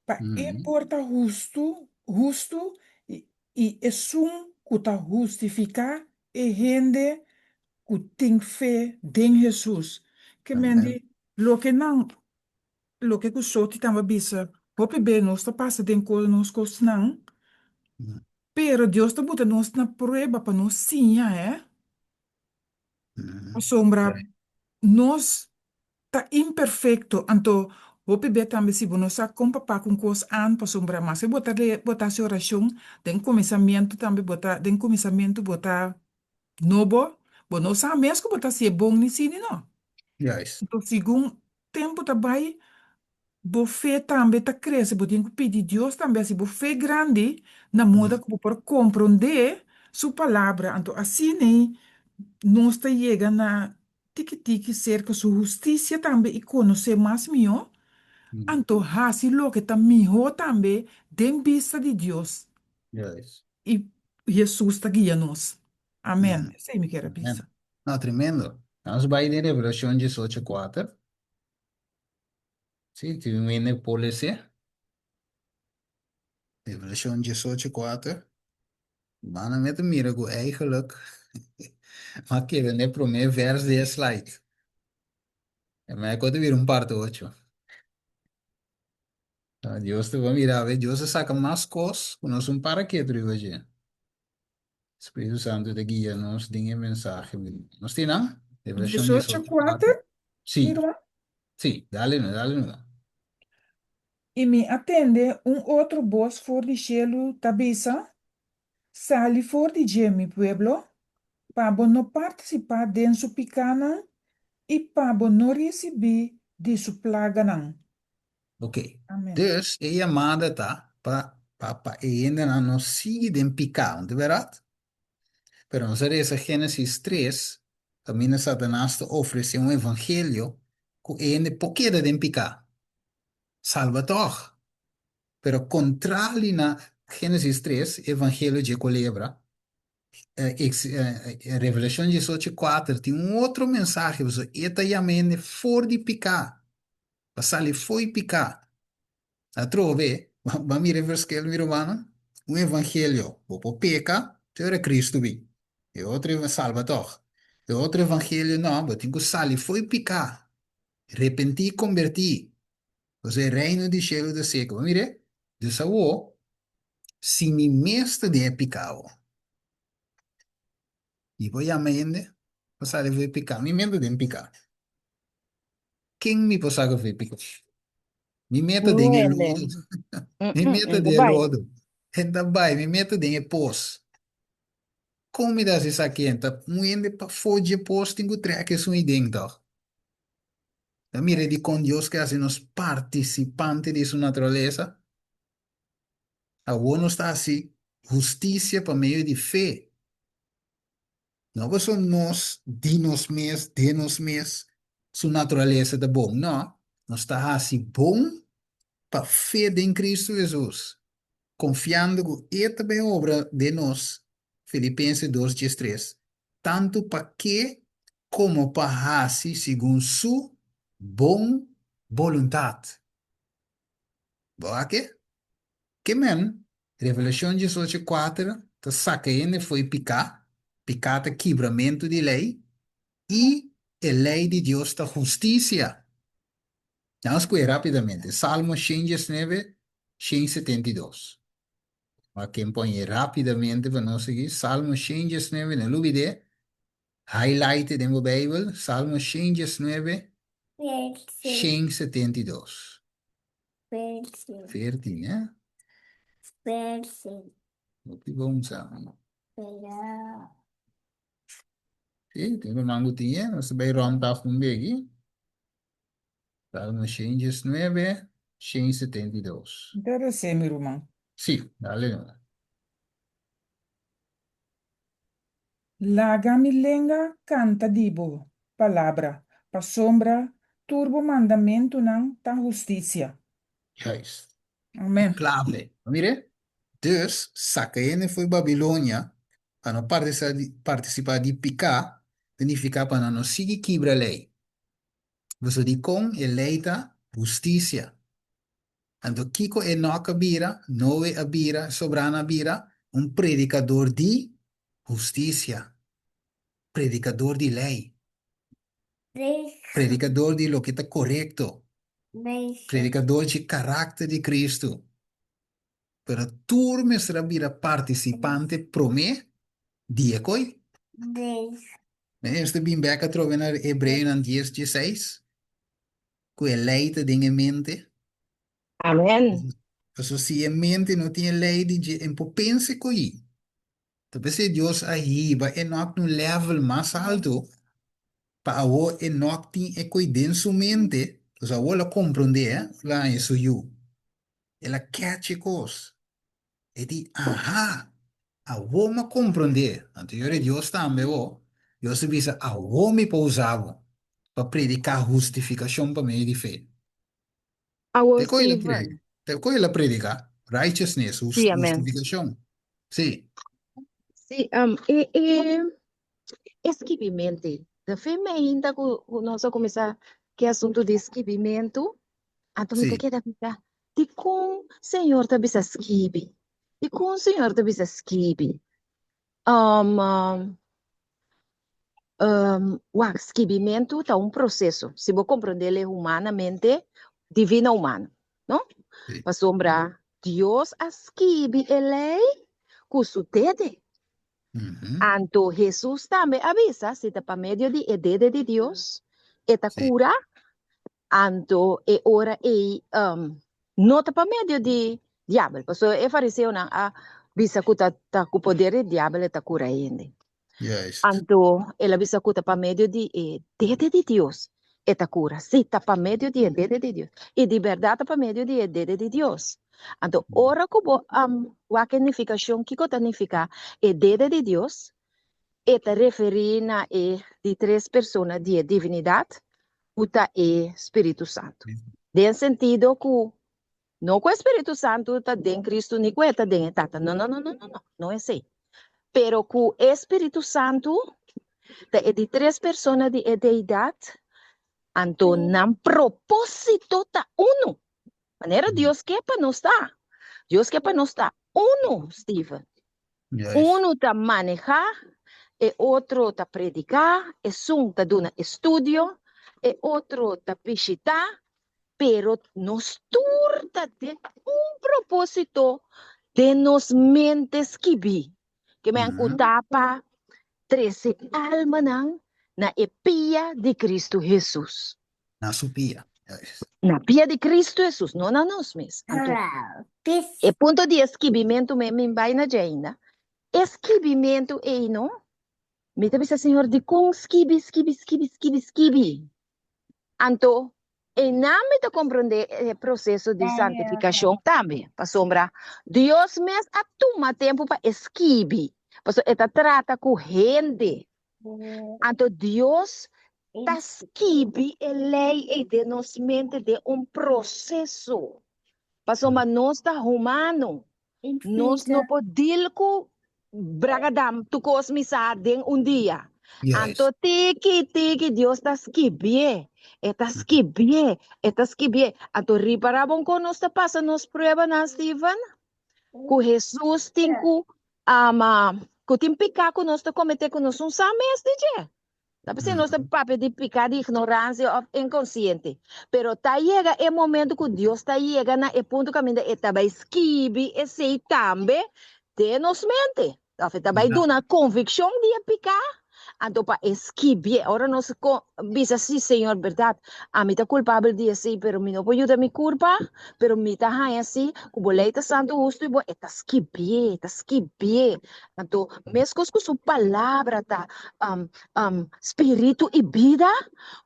pa e por ta hustu hustu i esun ku ta hustifiká e hende ku tin fe den Hesus. Ke men di loke nan, loke ku Soti tamba bisa, hopi be nos ta pasa den ko nos kosnan, pero Dios ta buta nos na prueba pa nos siña, hè. Pasobra nos ta imperfecto, anto hopi be tambe si bo no sa con pa pak un cos aan pasobra maske bo ta lea bo ta haci oracion den cuminsamiento tambe bo ta den cuminsamiento bo ta nobo bo no sa mes cu bo ta hacié bon ni si ni no. Anto segun tempo ta bay bo fe tambe ta crece bo tin cu pidi Dios tambe haci bo fe grandi na moda cu bo por comprende su palabra anto asina nos ta yega na Tiki tiki serka su hustisia tambe i konosé mas mihó, anto hasi loke ta mihó tambe den bista di Dios. I Hesus ta guia nos. Amen. Esei mi kier a bisa. No, tremendo. Nos bai den Revelashon diesocho kuater. Sí, tin un hende por lese. Revelashon diesocho kuater. Banda mi ta mira ku eigenlijk m'a keda n'e promé vers di e slide. E mei ku ta bira un parte ocho. Dios ta por mira awe, Dios a saka mas kos ku nos un para ketu riba dje. Spiritu Santu ta guia nos den e mensahe. Nos tin nan? Revelashon Diesocho diesocho kuater. kuater, Sí, Irwan? sí, dale no, dale no. I mi a tende un otro bos for di shelu ta bisa, Sali for di dje, mi pueblo, pa bo no partisipá den su pikánan i pa bo no risibí di su plaganan. Ok. Amen. Dus e yamada ta pa pa pa e hendenan no sigui den piká, no ta bèrdat? Pero nos a resa Génesis tres, kaminda Satanas ta ofresé un evangelio ku e hende por keda den piká. Salba tòg. Pero kontrali na Génesis tres, e evangelio dje kolebra, Revelashon diesocho kuater tin un otro mensahe, pasobra e ta yama hende for di piká, pa sali fo'i piká. Atrobe, bo a mira e verschil, mi rumannan? Un evangelio, bo por peka te ora Cristo bin. E otro, salba tòg. E otro evangelio no, bo tin ku sali fo'i piká, repentí i kombertí. Pasobra e reino di shelu ta seka. Bo a mira? Dus awor, si mi mes ta den e piká awor, mi por yama hende pa sali fo'i piká? Mi mes ta den piká. Ken mi por saka fo'i piká? Mi meta den e lodo. Mi meta den e lodo. En ta bai, mi meta den e pos. Kon mi ta hasi esaki? En ta un hende pafó dje pos tin ku trek esun ei den tòg. Ta mira dikon Dios ke hasi nos partisipante di su naturalesa. Awor nos ta hasi hustisia pa medio di fe. No pasobra nos di nos mes, den nos mes, su naturalesa ta bon. No, nos ta hasi bon pa fe den Cristo Jesus, confiando cu E ta bay obra den nos, Filipenses dos diestres, tantu pa ke como pa hasi segun Su bon boluntad. Bo a ke? Ke men, Revelashon diesocho kuater ta saka hende fo'i piká, piká ta kibramentu di lei, i e lei di Dios ta hustisia. Nan sku'é rápidamente, Salmo 119, 172. Wak ken pon-e rápidamente pa nos sigui. Salmo 119, no lubid'é, highlight-e den bo Beibel, Salmo 119, 172. Veertien, hè? Veertien. Hopi bon sa. Sí, tin ruman ku tin e, nos ta bai rònt af un beki. Salmo 119, 172. Interesé mi ruman. Sí, dale no. Laga mi lenga kanta di bo palabra, pasobra tur bo mandamentunan ta hustisia. Juist. Amen. Klave. Mire, dus saka hende fo'i Babilonia pa no partisipá di piká ta nifiká pa nan no sigui kibra lei. Pasobra dikon e lei ta hustisia. Anto kiko Enok a bira, Noe a bira, sobrana a bira? Un predikador di hustisia, predikador di lei, predikador di loke ta korekto, predikador dje karakter di Kristu. Pero tur mester a bira partisipante promé di e koi. Mester bin bèk atrobe na Hebreonan dies dieseis, ku e lei ta den e mente. Amen. Pasobra si e mente no tin e lei di dje, e por pensa koi. Ta p'esei Dios a hiba Enok na un level mas altu, pa awor Enok tin e koi den su mente, pasobra awor el a komprondé, el a haña su yu. El a catch e kos. E di, Aha! Awor mi a komprondé. Anto yora Dios tambe awor. Dios a bisa, Awor mi por usa bo pa prediká hustifikashon pa medio di fe. Awor, Te ku el a Steven. prediká? Te ku el a prediká? Righteousness, hus- Sí, amén. hustifikashon. Sí. Sí, um, e, e, e skibimentu. De fe me ainda ku, ku nos a kuminsá ku e asuntu di skibimentu, anto mi ta Sí. keda bisa, dikon Señor ta bisa skibi? Dikon Señor ta bisa skibi? Um, um, um, wak, skibimentu ta un proseso. Si bo komprondé humanamente, divino humano, no? Sí. Pasobra Dios a skibi e lei ku su dede. Mhm. Anto Hesus tambe a bisa, si ta pa medio di e dede di Dios, e ta Sí. kura, anto e ora ei um, no ta pa medio di diabel. Pasobra e fariseonan a bisa ku ta, ta ku poder di diabel e ta kura hende. Juist. Anto el a bisa ku ta pa medio di e dede di Dios e ta kura. Sí, ta pa medio di e dede di Dios. I di bèrdat ta pa medio di e dede di Dios. Anto ora ku bo um, wak e nifikashon, kiko ta nifiká e dede di Dios? E ta referí na e di tres persona di e divinidat, ku ta e Spiritu Santu. Den sentido ku no ku e Spiritu Santu ta den Kristu ni ku e ta den e Tata. No, no, no, no, no, no, no esei. Pero ku e Spiritu Santu ta e di tres persona di e Deidat, anto nan propósito ta unu. Manera Dios ke pa nos ta. Dios ke pa nos ta unu, Steven. Juist. Unu ta manehá, e otro ta prediká, esun ta duna estudio, e otro ta bishitá, pero nos tur ta den un propósito den nos mente skibí, ke men ku ta pa trese almanan na e pia di Kristu Hesus. Na su pia. Juist. Na pia di Kristu Hesus, no na nos mes. Anto, e punto di e skibimentu me min bai na dje ainda. E skibimentu ei no, mi ta bisa Señor, dikon skibi, skibi, skibi, skibi, skibi? Anto, einan mi ta komprondé e proseso di santifikashon tambe, pasobra Dios mes a tuma tempu pa e skibi, pasobra e ta trata ku hende. Anto Dios ta skibi e lei ei den nos mente den un proseso, pasobra nos ta humano, nos no por deal ku bragadam tur kos misa den un dia. Anto tiki tiki Dios ta skibié, e ta skibié, e ta skibié. Anto ripará bon kon nos ta pasa nos pruebanan, Steven? Ku Hesus tin ku ama, ku tin piká ku nos ta kometé ku nos no sa mes di dje. Ta p'esei nos ta papia di piká di ignoransia òf inkonsiente. Pero ta yega e momento ku Dios ta yega na e punto kaminda e ta bai skibi esei tambe den nos mente. Òf e ta bai duna konvikshon di e piká. Anto pa e skibié. Ora nos bisa, Sí, Señor, bèrdat, ami ta kulpabel di esei, pero mi no por yuda mi kurpa, pero mi ta haña sí ku bo lei ta santu, hustu i bon. E ta skibié, e ta skibié. Anto, meskos ku su palabra ta spiritu i bida,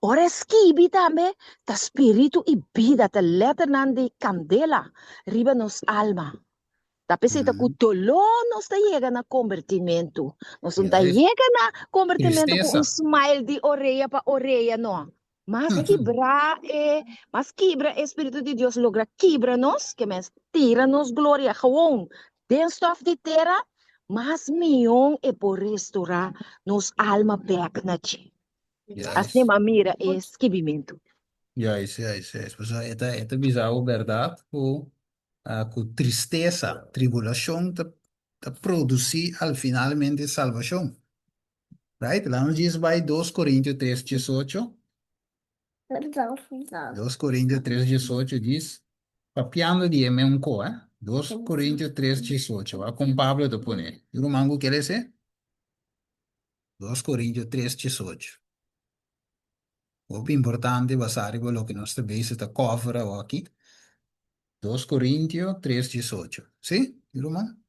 ora e skibi tambe ta spiritu i bida, ta lèternan di kandela riba nos alma. Ta p'esei ta ku doló nos ta yega na kombertimentu. Nos no ta yega na kombertimentu ku un smile di orea pa orea, no. Mas kibrá e, mas kibra e Spiritu di Dios logra kibra nos, ke mes tira nos gloria gewoon den stof di tera, mas mion e por restorá nos alma bèk na dje. Asina mi a mira e skibimentu. Juist, juist, juist. Pasobra e ta, e ta bisa bo bèrdat ku Ku tristesa, tribulashon ta ta produsí al finalmente salbashon. Right? Laat nos djis bai dos Korintio tres diesocho. Dos Korintio tres diesocho djis papiando di e meun ko, eh. Dos Korintio tres diesocho. Wak kon Pablo ta pone. Yu ruman ku kere esei? Dos Korintio tres diesocho. Hopi importante basá riba loke nos ta bezig ta cover awoki. Dos Corintio tres diesocho. Sí, mi ruman?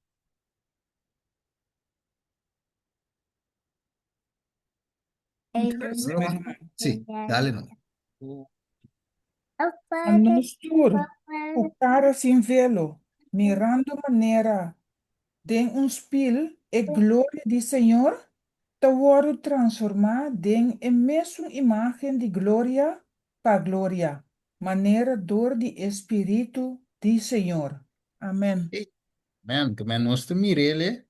Mi ruman? Sí, dale no. A nos tur, ku kara sin velo, mirando manera den un spil e gloria di Señor, ta wòrdu transformá den e mesun imágen di gloria pa gloria, manera dor di e Spiritu di Señor. Amèn. Amèn. Ke men nos ta mir'el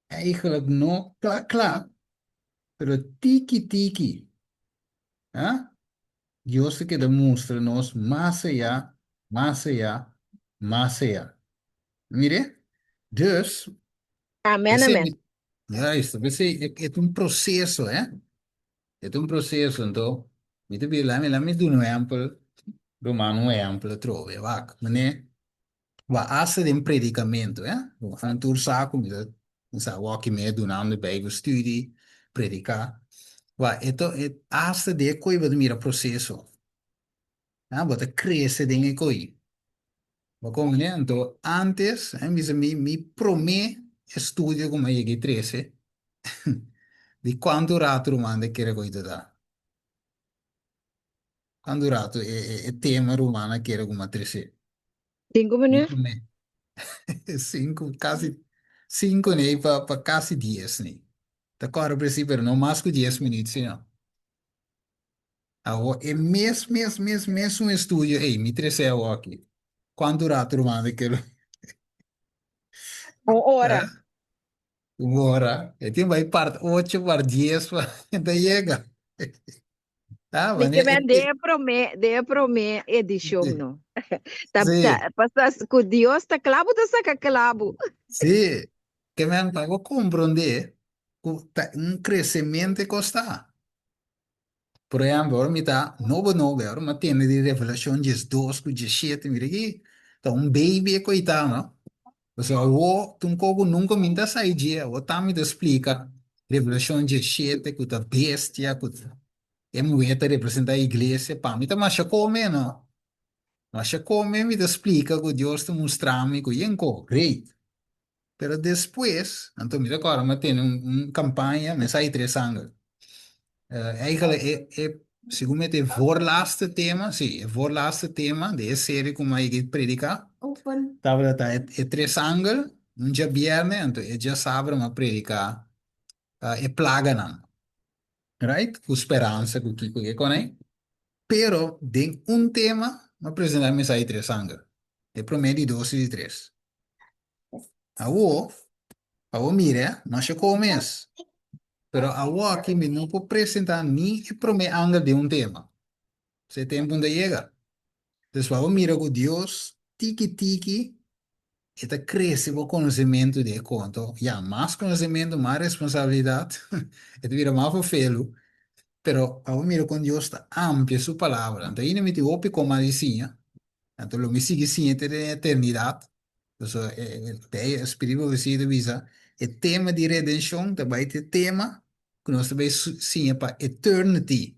eigenlijk no kla kla, pero tiki tiki, ha? Dios ta keda mustra nos mas ayá, mas ayá, mas ayá. Mir'é? Dus, Amèn, P'esei amèn. mi, juist, p'esei e, e ta un proseso, eh? E ta un proseso, anto mi ta bira, lami, lami duna un ehèmpel, ruman un ehèmpel atrobe, wak, manera wak hasta den predikamentu, eh? Ruman tur sa ku mi ta, mi sa wòki mi dunando bijbelstudie, prediká, wak, e ta, e hasta den e koi bo ta mira proseso, ah, bo ta krese den e koi. Bo komprende? Anto antes, mi bisa mi, mi promé estudio ku mi a yega i trese, di kuantu ratu ruman ta kere ku i ta da? Kuantu ratu e, e, e tema ruman a kere ku mi a trese? Sinku Mi minuut? promé. Sinku, kasi, sinku nei pa, pa kasi dies nei. Ta kòrda presi, pero no mas ku dies minuut, si no. Awor e mes mes mes mesun estudio ey mi trece awor aki. Cuanto rato ruman ta kere? Un ora. Eh? Un ora. E tin bai part ocho, part dies pa ta yega. Ah, Mi wanneer ke men e den e promé, den e promé edishon Sí. no. Ta, Sí. ta, pasa ku Dios ta klabu ta saka klabu. Sí. Ke men pa bo komprondé ku ta un kresemente kosta. Por ehempel, ora mi ta nobo nobo, ora mi a tende di Revelacion diesdos cu diesshete, mira aki ta un baby e coita, no? Pasobra awo ta un co cu nunca mi ta sai dje, awo ta mi ta splica Revelacion diesshete cu ta bestia, cu e muher ta representa iglesia, pa mi ta masha come, no? Masha come mi ta splica cu Dios ta mustra mi cu yen co, great. Pero despues, anto mi recorda mi a tene un, un campaña, mi a sa tres angel. Uh, eigenlijk e, e, segun mi e voorlaatste tema, sí, e voorlaatste tema de e serie ku mi a predica, tabata ta e, e tres angel, un dia bierne, anto e dia sabra mi a predica uh, e plaganan. Right? Ku speransa, ku kiko ke konai. Pero den un tema, mi a presenta mi sa tres angel. E promé, di dos i di tres. Awo, awo mira, masha ko mes. Pero awo aki mi no por presenta ni e promé angel den un tema. Se tempo no ta yega. Dus pa bo mira ku Dios tiki tiki e ta krese bo konosementu di e konto. Ya, mas konosementu, mas responsabilidat. E ta bira mas fofelu. Pero pa bo mira kon Dios ta amplia su palabra. Anto ainda mi tin hopi kon mas di siña. Anto lo mi sigui siña te den eternidat. Pasobra e, e, e Spiritu Profesia ta bisa, e tema di redenshon ta bai te tema. ku nos ta bai siña pa eternity.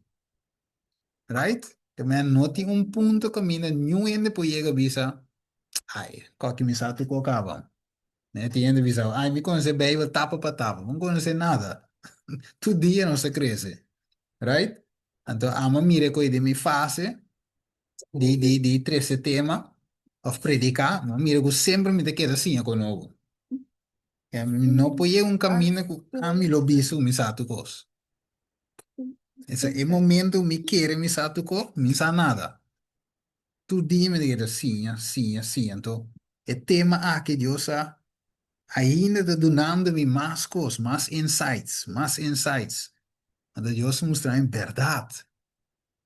Right? Te men no tin un punto kaminda niun hende por yega bisa, ai, koki mi sa tur kos kaba. Ne tin hende bisa, ai, mi konosé Beibel tapa pa tapa. Bo no konosé nada. Tur dia nos ta krese. Right? Anto amo mira koe den mi fase di di di trese tema of prediká, mi a mira ku semper mi ta keda siña ku nobo. Ya, mi no por yega un kaminda ku ami lo bisa ku mi sa tur kos. Esa e momento mi kere mi sa tur kos, mi sa nada. Tur dia mi ta keda siña, siña, siña. Anto e tema aki Dios a ainda ta dunando mi mas kos, mas insights, mas insights. Anto Dios a mustra mi bèrdat.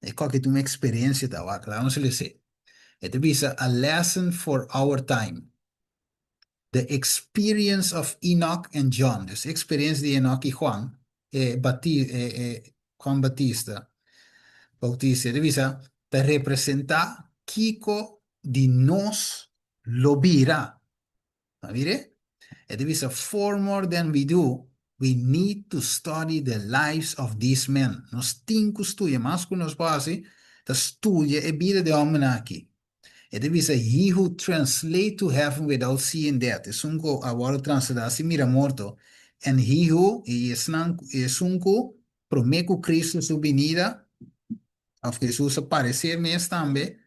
E koki ta un eksperensia ta wak, laga nos lese. E ta bisa a lesson for our time. The experience of Enoch and John. Dus e eksperensia di Enoch i Juan, e bati e e Juan Batista, Bautista, e ta bisa ta representá kiko di nos lo bira. A mire? E ta bisa, For more than we do, we need to study the lives of these men. Nos tin ku studia, mas ku nos por hasi, ta studia e bida di e hòmbernan aki. E ta bisa, He who translate to heaven without seeing death, esun ku a wòrdu transladá sin mira morto, and he who, i esnan, i esun ku promé ku Kristu su binida, òf Hesus a paresé mes tambe,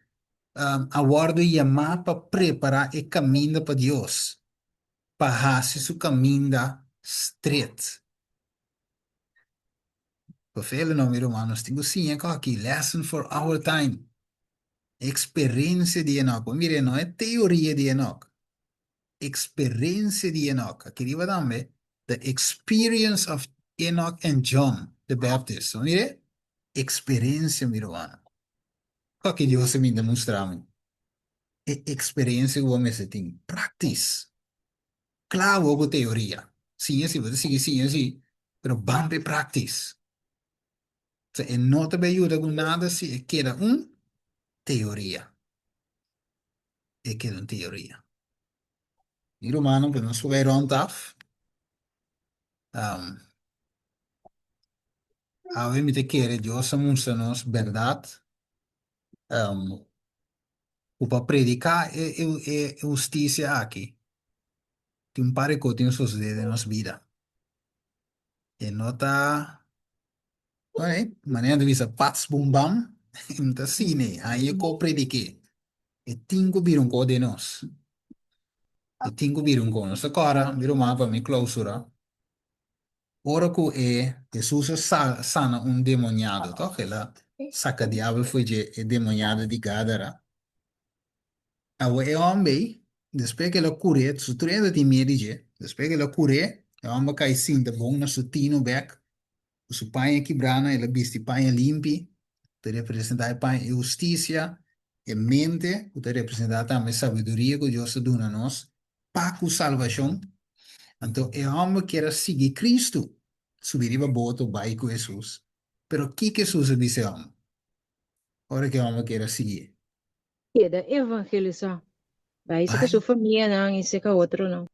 a wòrdu yamá pa prepará e kaminda pa Dios, pa hasi su kaminda stret. Pafel no, mi ruman, nos tin ku siña ku aki, lesson for our time. Eksperensia di Enok. Bo mira, no e teoria di Enok. Eksperensia di Enok. Aki riba tambe, the experience of Enoch and John the Baptist. Bo mira? Eksperensia, mi ruman. Kua ki Dios a bin ta mustra mi? E eksperensia ku bo mester tin. Praktis. Kla bo ku teoria. Siña si, bo ta sigui siña si, pero ban pa e praktis. Osea, e no ta bay yuda ku nada si e keda un teoria. E keda un teoria. Mi rumannan, pues nos por bay rònt af. Awe mi ta kere Dios a mustra nos bèrdat ku pa prediká e e hustisia aki tin un par di kos tin sosodé den nos bida. E no ta manera nan ta bisa pats bum bam, e no ta asina ei, haña e kos predik'é. E tin ku bira un kos den nos. E tin ku bira un kos. Nos ta kòrda, mi ruman, pa mi klousura. Ora ku e Hesus a sana un demoniado, tòg? El a saka diabel fo'i dje e demoniado di Gádara. Awor e hòmber ei, despues ku el a kur'é, su tur hende tin miedu di dje, despues ku el a kur'é, e hòmber kai sinta bon na su tinu bèk, ku su paña kibrá na, el a bisti paña limpi, ta representá e paña e hustisia, e mente, ku ta representá tambe sabiduria ku Dios ta duna nos, pa ku salbashon. Anto e hòmber kier a sigui Kristu, subi riba boto bai ku Hesus. Pero kiko Hesus a bisa e hòmber ora ku e hòmber kier a siguié? Keda evangelisá. Bai seka su famianan i seka otronan.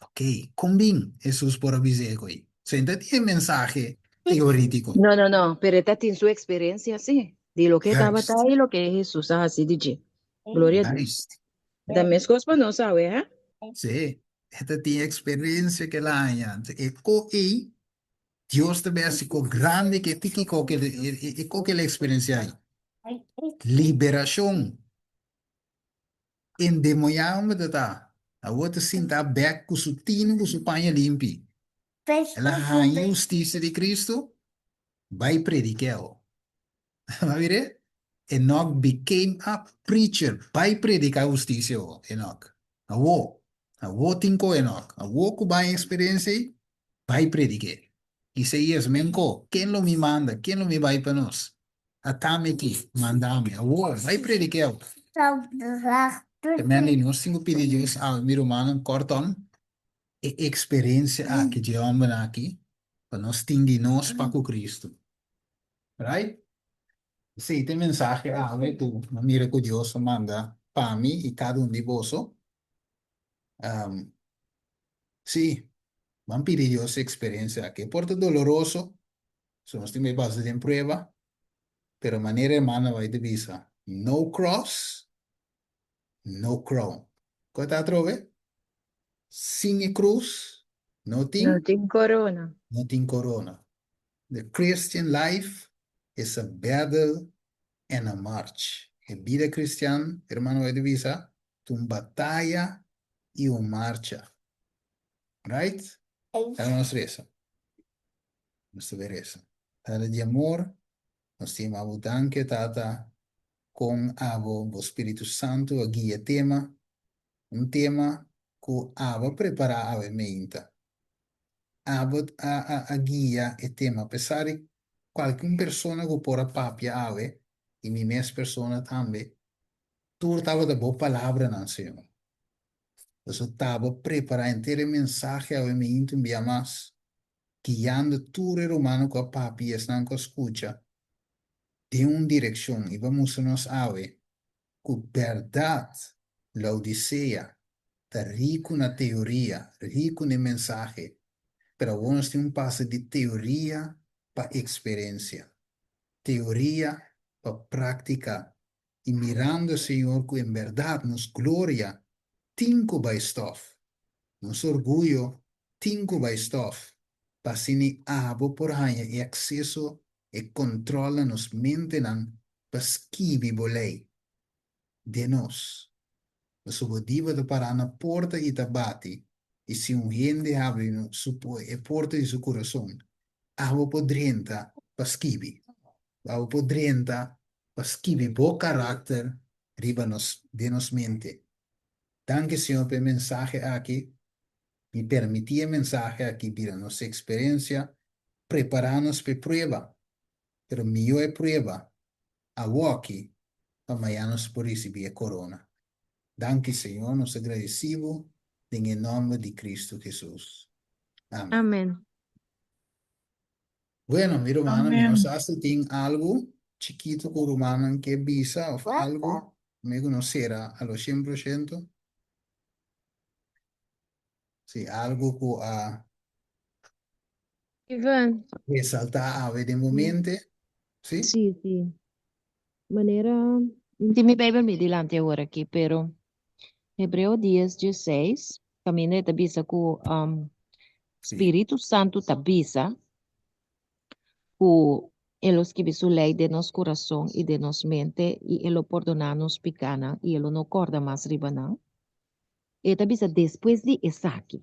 Ok, kon bin Hesus por a bisa e koi? So e ta tin e mensahe teoritiko. No, no, no, pero e ta tin su eksperensia si, di loke e tabata i loke Hesus a hasi di dje. Gloria a Dios. Ta meskos pa nos awe, ha? Sí, e ta tin eksperensia ku el a haña. E ko ei, Dios ta bin hasi ko grandi ku e tiki ko ku e ko ku el a eksperensiá ei. Liberashon. Endemoñá homber ta ta. Awor ta sintá bèk ku su tinu ku su paña limpi. El a haña e hustisia di Kristu, bai predik'é awor. Bo a mir'é? Enoch became a preacher. Bai prediká hustisia awor, Enoch. Awor. Awor tin ko Enoch. Awor ku bo haña eksperensia ei, bai predik'é. Isaías men ko, Ken lo mi manda? Ken lo mi bai pa nos? Atami aki, manda mi. Awor, bai predik'é awor. Te men di nos tin ku pidi Dios awe, mi rumannan, kòrtòm e eksperensia aki dje hòmbernan aki, pa nos tin di nos pa ku Kristu. Right? Esei ta e mensahe awe ku mi a mira ku Dios a manda pa mi i kada un di boso. Sí, ban pidi Dios e eksperensia aki. E por ta doloroso. So nos tin bai pasa den prueba, pero manera hermana bai ta bisa, no cross, no crown. Kua ta atrobe? Sin e krus, no tin? No tin korona. No tin korona. The Christian life is a battle and a march. E bida kristian, hermano bai ta bisa, ta un bataya i un marcha. Right? Laga nos resa. Nos ta bai resa. Tata di amor, nos ta yama bo danki, Tata, kon abo, bo Spiritu Santu a guia e tema, un tema ku abo a prepará awe meinta. Abo a a a guia e tema, apesar di kualke un persona ku por a papia awe, i mi mes persona tambe, tur tabata bo palabranan, Señor. Pasobra t'abo a prepará henter e mensahe awe meinta un bia mas, guiando tur e rumannan ku a papia i esnan ku a skucha den un direkshon i pa mustra nos awe ku bèrdat Laodisea ta riku na teoria, riku na e mensahe, pero awor nos tin un pasa di teoria pa eksperensia, teoria pa práktika i mirando, Señor, ku en bèrdat nos gloria tin ku bai stòf, nos orguyo tin ku bai stòf, pa asina abo por haña e akseso, e kòntròl na nos mentenan pa skibi bo lei den nos. Pasobra bo diba ta pará na porta i ta bati, i si un hende habri e porta di su kurason, abo por drenta pa skibi. Abo por drenta pa skibi bo karakter riba nos den nos mente. Danki Señor pa e mensahe aki. Mi permití e mensahe aki bira nos eksperensia, prepará nos pa e prueba, pero mihó e prueba awoki pa maña nos por risibí e korona. Danki Señor, nos ta gradisí bo den e nòmber di Kristu Hesus. Amen. Amen. Bueno, mi rumannan, mi no Amen. sa si tin algu chikitu ku rumannan ke bisa òf algu, mi ku no sera a lo 100%. Si algu ku a Ivan. resaltá awe den bo mente, si? Sí, sí. Manera, no tin mi Bijbel mi dilanti awor aki, pero Hebreo 10, 16, kaminda e ta bisa ku um, Sí. Spiritu Santu ta bisa ku e lo skibi su lei den nos kurason i den nos mente i e lo pordoná nos pikánan i e lo no kòrda mas riba nan. E ta bisa despues di esaki.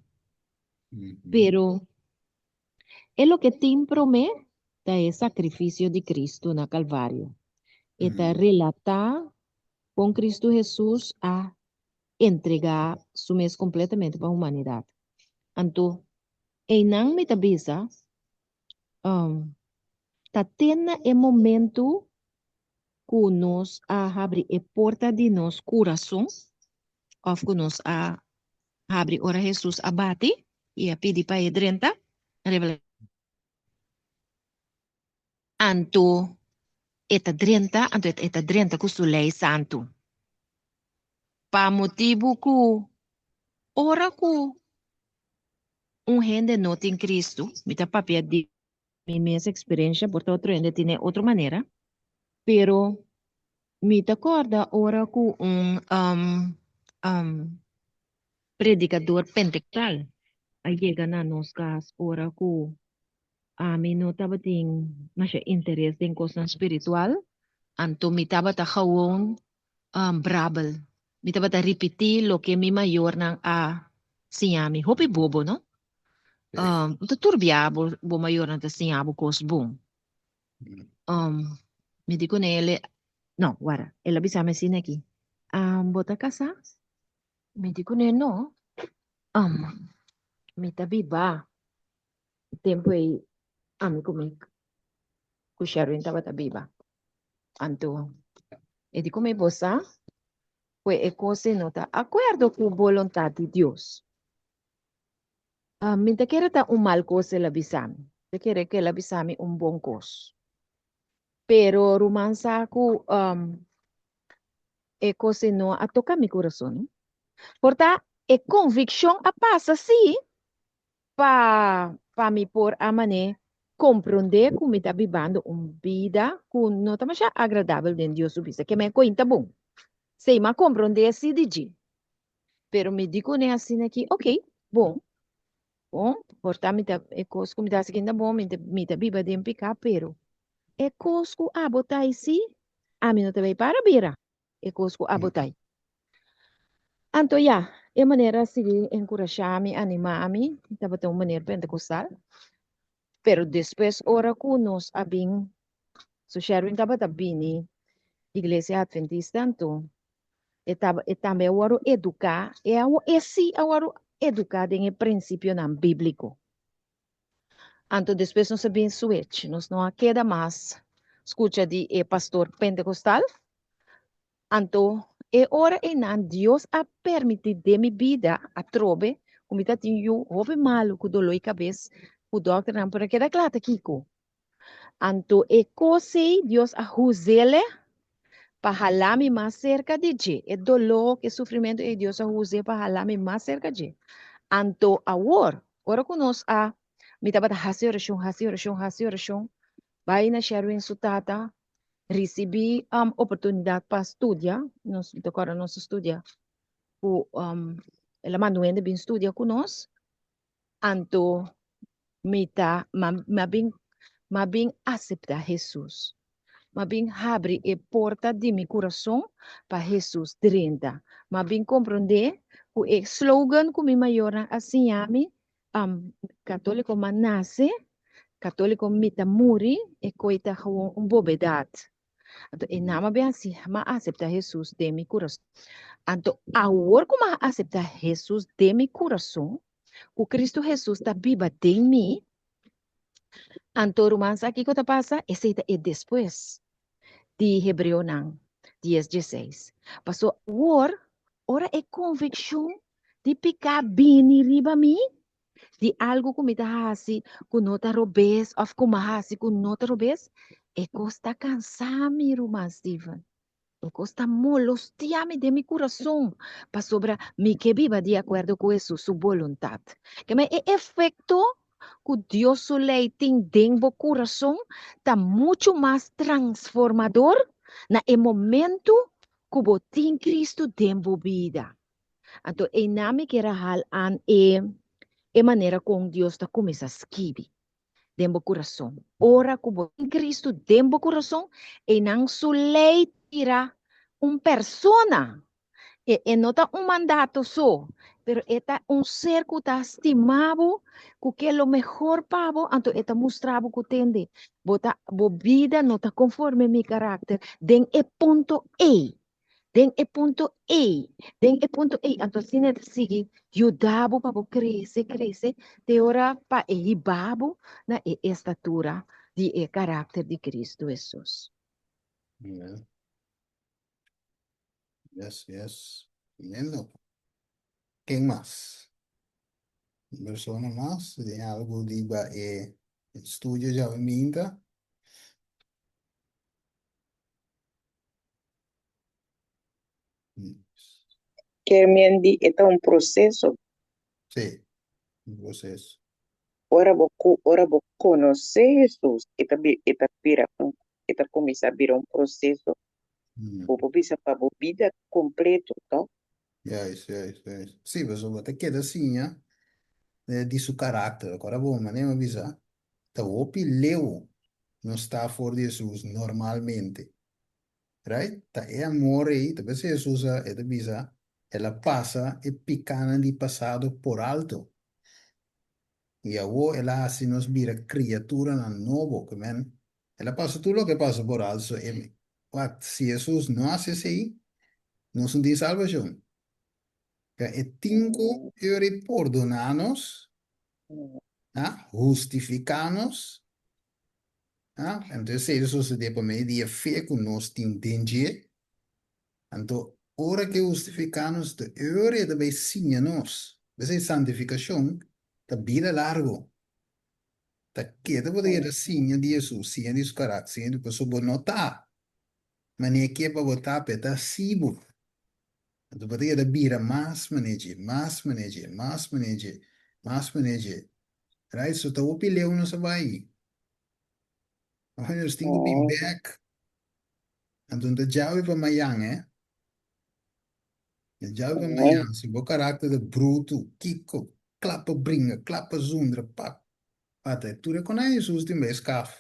Pero e loke tin promé ta e sakrifisio di Kristu na Kalvario. E ta relatá kon Kristu Hesus a entregá su mes kompletamente pa humanidat. Anto, einan mi ta bisa, ta te na e momentu ku nos a habri e porta di nos kurason, òf ku nos a habri ora Hesus a bati i a pidi pa e drenta, Anto e ta drenta, anto e ta drenta ku su lei santu. Pa motibu ku ora ku un hende no tin Kristu, mi ta papia di mi mes eksperensha, por ta otro hende tin e otro manera, pero mi ta kòrda ora ku un predikador pentekostal a yega na nos kas ora ku Ami no tabatin masha interes den kosnan spiritual, anto mi tabata gewoon brabel. Mi tabata ripití loke mi mayornan a siña mi. Hopi bobo, no? No ta tur bia bo bo mayornan ta siña bo kos bon. Mi di kuné el, no, wara, el a bisa mi asina aki, Bo ta kasá? Mi di kuné, No, mi ta biba. Tempu ei ami ku mi ku Sherwin tabata biba. Anto e di ku mi, Bo sa ku e kos ei no ta akuerdo ku boluntat di Dios. Mi ta kere ta un mal kos el a bisa mi. Mi ta kere ku el a bisa mi un bon kos. Pero ruman sa ku e kos ei no a toka mi kurason. Por ta e konvikshon a pasa sí, pa pa mi por a mané. komprondé ku mi ta bibando un bida ku no ta masha agradabel den Dios su bista. Ke men koin ta bon. Sey m'a komprondé si di dje. Pero mi di kuné asina ki, ok, bon, bon, por ta mi ta e kos ku mi ta hasi aki ta bon, mi ta mi ta biba den piká, pero e kos ku abo ta hasi, ami no ta bai para bira e kos ku abo ta. Anto ya, e manera a sigui enkurashá mi, animá mi, tabata un manera pentekostal. Pero despues ora ku nos a bin, so Sherwin tabata bini iglesia adventista, anto e taba e tambe a wòrdu eduká, e a e sí a wòrdu eduká den e prinsipionan bíbliko. Anto despues nos a bin switch, nos no a keda mas skucha di e pastor pentekostal. Anto e ora einan Dios a permití den mi bida atrobe ku mi ta tin yu hopi malu ku doló i kabes ku dòkternan por a keda kla ta kiko. Anto e kos ei Dios a huz'ele pa hala mi mas serka di dje. E doló, e sufrimentu ei Dios a huz'e pa hala mi mas serka dje. Anto awor, ora ku nos a, mi tabata hasi orashon, hasi orashon, hasi orashon, bai na Sherwin su tata, risibí oportunidat pa studia, nos, mi ta kòrda nos a studia ku, el a manda un hende bin studia ku nos, Anto mi ta, m'a bin, m'a bin aseptá Hesus. M'a bin habri e porta di mi kurason pa Hesus drenta. M'a bin komprondé ku e slogan ku mi mayornan a siña mi, Katóliko m'a nase, katóliko mi ta muri, e koi ta gewoon un bobedat. Anto e nan m'a bin hasi, m'a aseptá Hesus den mi kurason. Anto awor ku m'a aseptá Hesus den mi kurason, ku Kristu Hesus ta biba den mi, anto ruman sa kiko ta pasa? Esei ta e despues di Hebreonan dies dieseis. Paso awor, ora e konvikshon di piká bini riba mi, di algu ku mi ta hasi ku no ta robes òf ku mi a hasi ku no ta robes, e kos ta kansa mi, ruman Steven. E kos ta molostia mi den mi kurason, pasobra mi ke biba di akuerdo ku Hesus su boluntat. Keme e efekto ku Dios su lei tin den bo kurason ta muchu mas transformador na e momentu ku bo tin Kristu den bo bida. Anto einan mi kier a hal an e e manera kon Dios ta kuminsá skibi den bo kurason. Ora ku bo tin Kristu den bo kurason, einan su lei tira un persona. E e no ta un mandato so, pero e ta un ser ku ta stima bo, ku ke lo mehor pa bo, anto e ta mustra bo ku tende, bo ta bo bida no ta konforme mi karakter den e punto ei. Den e punto ei, den e punto ei, anto asina e ta sigui yuda bo pa bo krese, krese, te ora pa e hiba bo na e estatura di e karakter di Kristu Hesus. Amen. Yes, yes. Tremendo. Ken mas? Un persona mas? Tin algu riba e estudio djawe minta? Kermen di e ta un proseso. Sí, un proseso. Ora bo ku ora bo konosé Hesus e ta e ta bira un e ta kuminsá bira un proseso bo por bisa pa bo bida kompleto, no? Juist, juist, juist. Sí, pasobra bo ta keda siña di su karakter. Ora bo manera mi a bisa, ta hopi leu nos ta for di Hesus normalmente. Right? Ta e amor ei, ta p'esei Hesus a, e ta bisa, el a pasa e pikánan di pasado por alto. I awor el a hasi nos bira kriaturanan nobo. Ke men, el a pasa tur loke pasa por alto. So e, wak, si Hesus no hasi esei, nos no tin salbashon. Ka e tin ku yori pordoná nos, a hustifiká nos, a anto esei ta sosodé pa medio di e fe ku nos tin den dje. Anto ora ku e hustifiká nos, ta e ora e ta bai siña nos. P'esei santifikashon ta bida largu. Ta keda bo ta keda siña di Hesus, siña di su karakter, siña di pasobra bo no ta manera e ke pa bo ta, pero e ta hasi bo. Anto bo ta keda bira mas manera dje, mas manera dje, mas manera dje, mas manera dje. Right? So ta hopi leu nos a bai. Ay, nos tin ku bin bèk. Anto ta djawe pa mayan, eh? Ta djawe pa mayan. Si bo karakter ta brutu, kiko, kla pa bringa, kla pa zundra, pap. Ata, tur e konai Hesus tin bai skaf.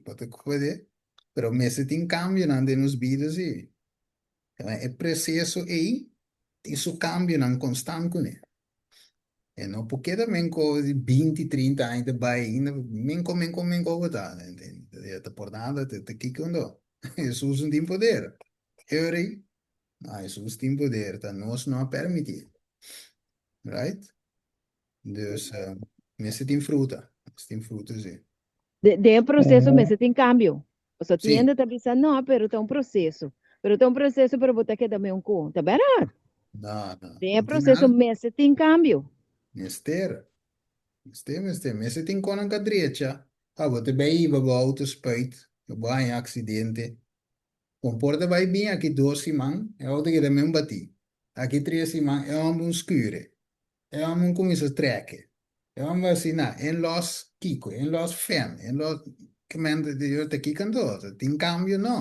Bo ta kode? Pero mester tin kambionan den nos bida, si. E proseso ei tin su kambionan konstant kuné. E no por keda menko di binti, trinta aña ta bai ainda menko, menko, menko bo ta. E ta por nada, ta ta kiko ando. Hesus no tin poder. Eury, no, Hesus tin poder, ta nos no a permití. Right? Dus mester tin fruta, mester tin fruta si. Den e proseso mester tin kambio. Pasobra tin Sí. hende ta bisa no, pero ta un proseso. Pero ta un proseso, pero bo ta keda meun ku. Ta bèrdat. No, no. Den e No tin proseso nada. mester tin kambio. Mester. Mester, mester. Mester tin konan ka drecha. Ah, bo ta bai hiba bo auto spuit, bo haña aksidente. Kon por ta bai bin aki dos siman, e auto keda meun batí. Aki tres siman, e hòmber un skure. E hòmber un kuminsá trèk'e. E hòmber asina, en lòs kiko, en lòs fèn, en lòs ke men ta di ta kiko anto? Ta tin kambio? No.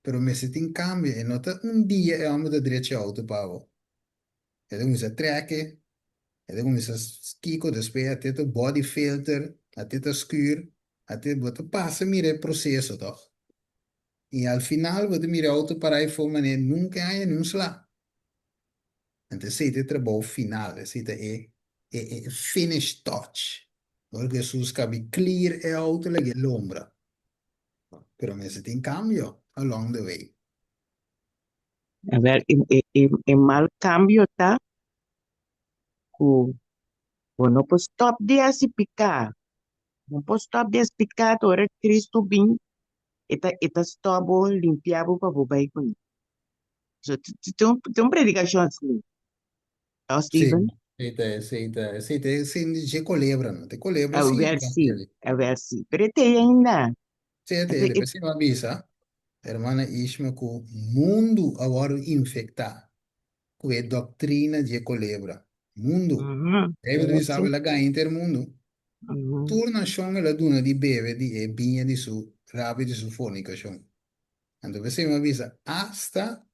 Pero mester tin kambio, e no ta un dia e hòmber ta drecha e outo pa bo. E ta kuminsá trèk'e, e ta kuminsá kiko, despues a te ta body filter, a te ta skür, a te bo ta pasa mira e proseso tòg. I al final bo ta mira e outo pará afó manera nunka e haña ni un sla. Anto esei ta e trabou final, esei ta e e e finish touch. Ora ku Hesus kabi clear e outo lag'é lombra. Pero mester tin kambio along the way. Awel, e e e e mal kambio ta ku bo no por stòp di hasi piká. Bo no por stòp di hasi piká te ora Kristu bin e ta e ta stòp bo, limpia bo pa bo bai kuné. So, tin un predikashon así, no, Sí, Steven? esei ta, esei ta, esei ta e sin di dje kolebra, no? Te kolebra sí, Awel sí, evangelio. awel sí. Pero e te ainda. Sí, e te, Ese, e e, p'esei mi a bisa, hermana Ishma, ku mundu a wòrdu infektá ku e doktrina dje kolebra. Mundu. Mhm, Beibel ta awel bisa sí. el a gaña henter mundu. Mhm. Tur nashon el a duna di bebe di e biña di su rabia di su fornikashon. Anto p'esei mi a bisa, asta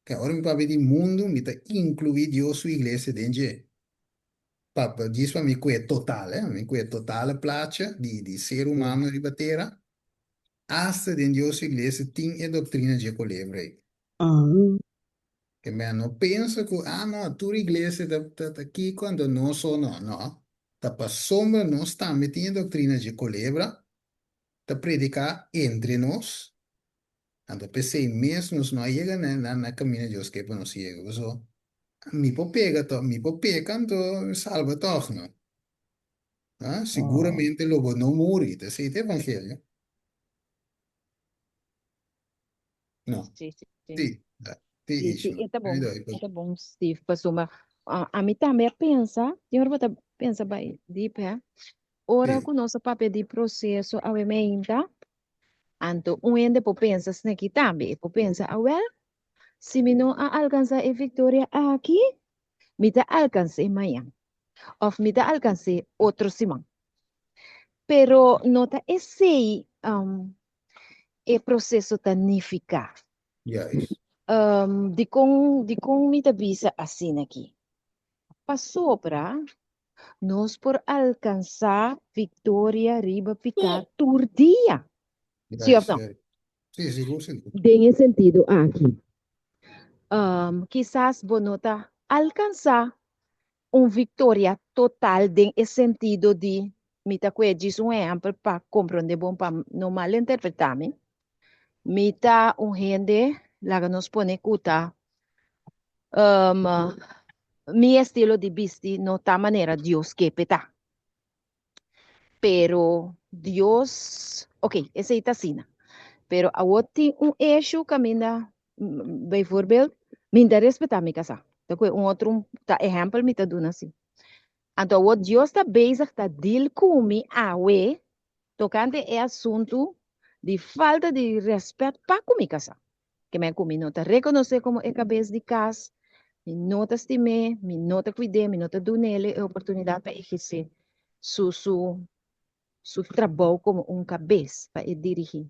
ke ora mi papia di mundu, mi ta inkluí Dios su iglesia den dje. Pa, pa djis pa mi kue total, eh, mi kue total e placha di, di ser humano riba tera, asta den Dios su iglesia tin e doktrina dje kolebra ei. Ke men no pensa ku, ah no, tur iglesia ta, ta, ta kiko, anto nos so no. No, ta pasobra nos tambe tin e doktrina dje kolebra, ta prediká entre nos, anto p'esei mes nos no a yega na na na kaminda Dios ke pa nos yega. Pasobra mi por pega tòg, mi por peka anto salba tòg no. Ah, siguramente lo bo no muri, ta esei ta evangelio. No. Sí, sí, sí. Sí, sí, Sí, sí, Ishma. e ta Mi bon, doi e pa. ta bon, Steve, pasobra ami tambe a pensa, tin ora bo ta pensa bai diep, hè? Ora Sí. ku nos a papia di proseso awe meinta, anto un hende por pensa esaki tambe, e por pensa, awel, si mi no a alkansá e viktoria aki, mi ta alkans'é mañan, òf mi ta alkans'é otro siman. Pero no ta esei e proseso ta nifiká. Juist. Dikon, dikon mi ta bisa asina aki? Pasobra Nos por alkansá viktoria riba piká tur dia. Sí òf no? Sí, sigur, sigur. Den e sentido aki, kisas bo no ta alkansá un viktoria total den e sentido di, mi ta kue djis un ehèmpel pa komprondé bon pa no malinterpretá mi, mi ta un hende, laga nos pone ku ta Mi estilo di bisti no ta manera Dios ke p'e ta. Pero Dios, ok, esei ta asina. Pero awor tin un eshu kaminda, bijvoorbeeld, mi ta respetá mi kasá. Ta kue un otro ta ehèmpel mi ta duna si. Anto awor Dios ta bezig ta deal ku mi awe tokante e asuntu di falta di rèspèt pa ku mi kasá. Ke men ku mi no ta rekonosé komo e kabes di kas, mi no ta stim'é, mi no ta kuid'é, mi no ta dun'é e oportunidat pa ehersé su su. su trabou komo un kabes pa e dirigí.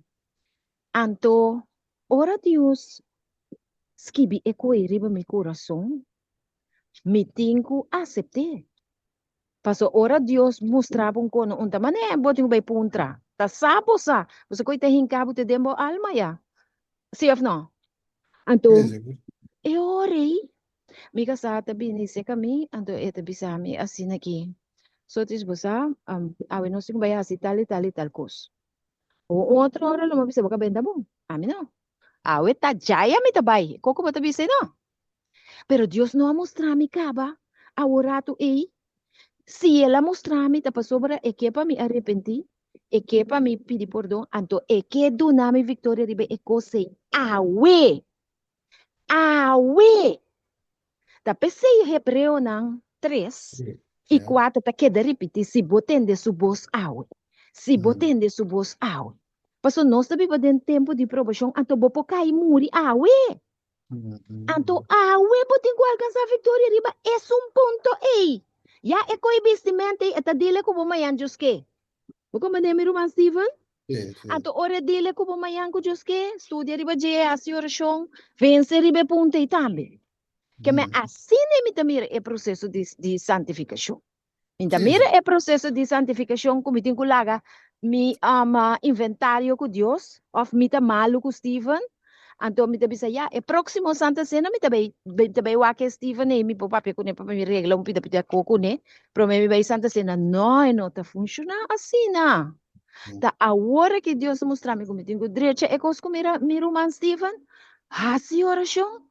Anto ora Dios skibi e koe riba mi kurason, mi tin ku asept'é. Paso ora Dios mustra bo un kono un ta manera bo tin ku bai puntra. Ta sa bo sa, pasobra koe ta hinka bo te den bo alma ya. Sí of no? Anto e ora ei mi kasá ta bini serka mi, anto e ta bisa mi asina aki, Sotis bo sa, awe nos tin ku bai hasi tal i tal i tal kos. Un otro ora lo mi a bisa bo ka benta bon, ami no. Awe ta djaya mi ta bai, koko bo ta bisa ei no? Pero Dios no a mustra mi kaba awor ratu ei. Si el a mustra mi ta pasobra e ke pa mi arepentí, e ke pa mi pidi pordon, anto e ke duna mi viktoria riba e kos ei awe. Awe! Ta p'esei Hebreonan tres i kuater ta keda ripití, Si bo tende su bos awe, si bo tende su bos awe. Pasobra nos ta biba den tempu di probashon, anto bo por kai muri awe. Anto awe bo tin ku alkansá viktoria riba esun punto ei. Ya e koe bistimenta ei e ta dile ku bo mañan Dios ke. Bo komprendé mi ruman Steven? Sí, sí. Anto ora e dile ku bo mañan ku Dios ke, studia riba dje, hasi orashon, vense riba e punto ei tambe. Ke men asina mi ta mira e proseso di di santifikashon. Mi ta mira e proseso di santifikashon ku mi tin ku laga mi inventario ku Dios òf mi ta malu ku Steven. Anto mi ta bisa ya e próksimo Santa Sena mi ta bai mi ta bai wak e Steven ei mi por papia kuné pa mi regla un pida pida ko kuné promé mi bai Santa Sena. No, e no ta funshoná asina. Ta awor aki Dios a mustra mi ku mi tin ku drecha e kos ku mi mi ruman Steven, hasi orashon,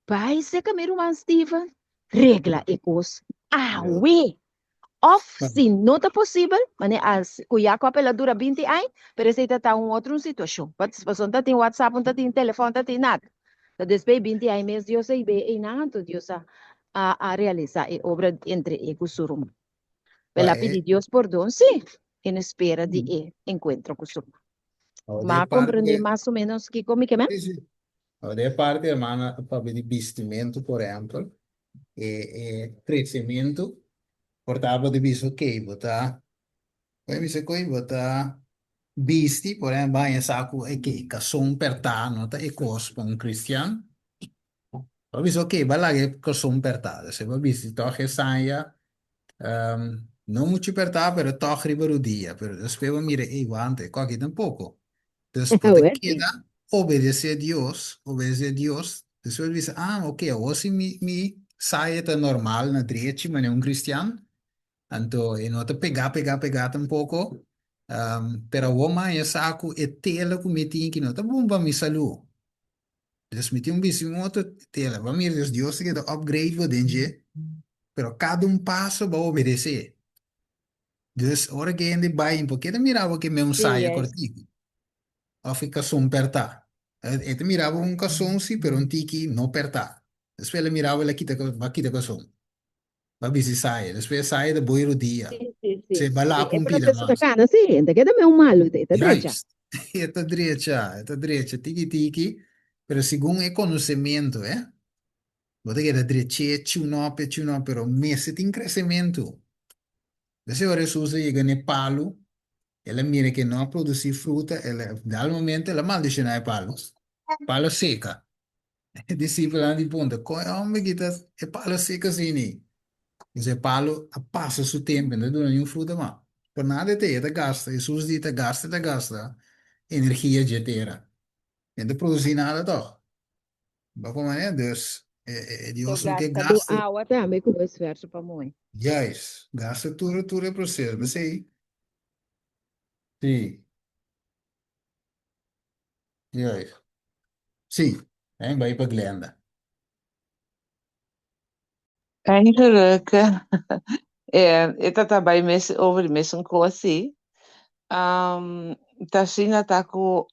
bai seka mi ruman Steven, regla e kos awe. Of si no ta posibel, mane as ku Jacob el a dura binti aña, pero esei ta ta un otro un situashon. Pasobra no ta tin WhatsApp, no ta tin telefòn, no ta tin nada. Ta despues di binti aña mes Dios a hib'é einan, anto Dios a a realisá e obra entre e ku su ruman. El a pidi Dios pordon, sí, en espera di e enkuentro ku su ruman. Ma a komprendé mas o ménos kiko mi ke men? Sí, sí. Awor, e parti, hermana, papia di bistimentu, por ehèmpel, e e kresementu, por ta bo ta bisa, okey, bo ta, bo ta bisa koe bo ta bisti, por ehèmpel, baña sa ku okey, kason pèrtá no ta e kos pa un kristian. Bo a bisa, okey, bo a laga e kason pèrtá. Despues bo a bisti tòg e saña, no muchu pèrtá, pero tòg riba rudia. Pero despues bo a mira, ey, wante, e kos aki tampoko. Dus bo ta keda obedesé Dios, obedesé Dios, despues bo bisa, ah, ok, awor si mi mi saya ta normal na drechi manera un cristian, anto e no ta pegá, pegá, pegá tampoko, pero awor mi haña sa ku e tela ku mi tin aki no ta bon pa mi salú. Dus mi tin un bisti un otro tela. Bo a mira dus Dios ta keda upgrade bo den dje, pero kada un paso bo a obedesé. Dus ora ku e hende bai, por ke ta mira bo ke me un Sí, saya juist. kòrtiku òf e kason pèrtá? E ta mira bo un kason sí, pero un tiki no pèrtá. Despues el a mira bo, el a kita, bo a kita kason, bo a bisti saya. Despues e saya ta boi rodia, Sí, sí, sí. se bo a Sí, lap e un pida proceso ta mas. kana, sí, e ta keda medio malu, e ta drecha. Juist, e ta drecha, e ta drecha tiki tiki, pero segun e konosementu, eh. Bo ta keda drech'é, tune up, e tune up, pero mester tin kresementu. P'esei ora Hesus a yega n'e palu, el a mira ku e no a produsí fruta, el a, dal momento el a maldishoná e palu. Palu a seka. E disipelnan di puntra, Kon e hòmber ki ta e palu a seka asina? Pues e palu a pasa su tempu, e no ta duna niun fruta mas. Por nada e ta e ta gasta, Hesus di ta gasta, ta gasta energia dje tera. E no ta produsí nada tòg. Bo por manera, dus e Dios no ke Gasta bo gasta. awa tambe ku bo esfuerso pa moe. Juist, gasta tur tur e proceso, p'esei. Sí. Juist. Sí, en bai pa Glenda. Eigenlijk, e ta ta bai mes over di mesun kos, sí. Ta asina ta ku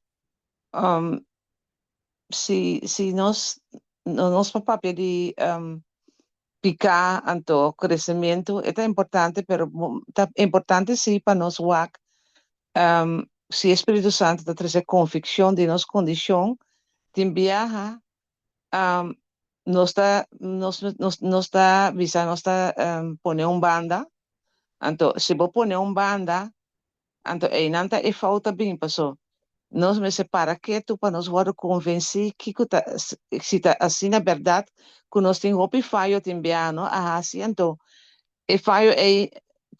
si si nos no nos por papia di piká anto kresementu e ta importante pero ta importante si pa nos wak si e Spiritu Santu ta trese konvikshon di nos kondishon tin biaha nos ta nos nos nos ta bisa nos ta pone un banda anto si bo pone un banda. Anto einan ta e fout ta bin paso nos mester para ketu pa nos wòrdu konvensí kiko ta si ta asina bèrdat ku nos tin hopi fayo tin bia no a hasi anto e fayo ei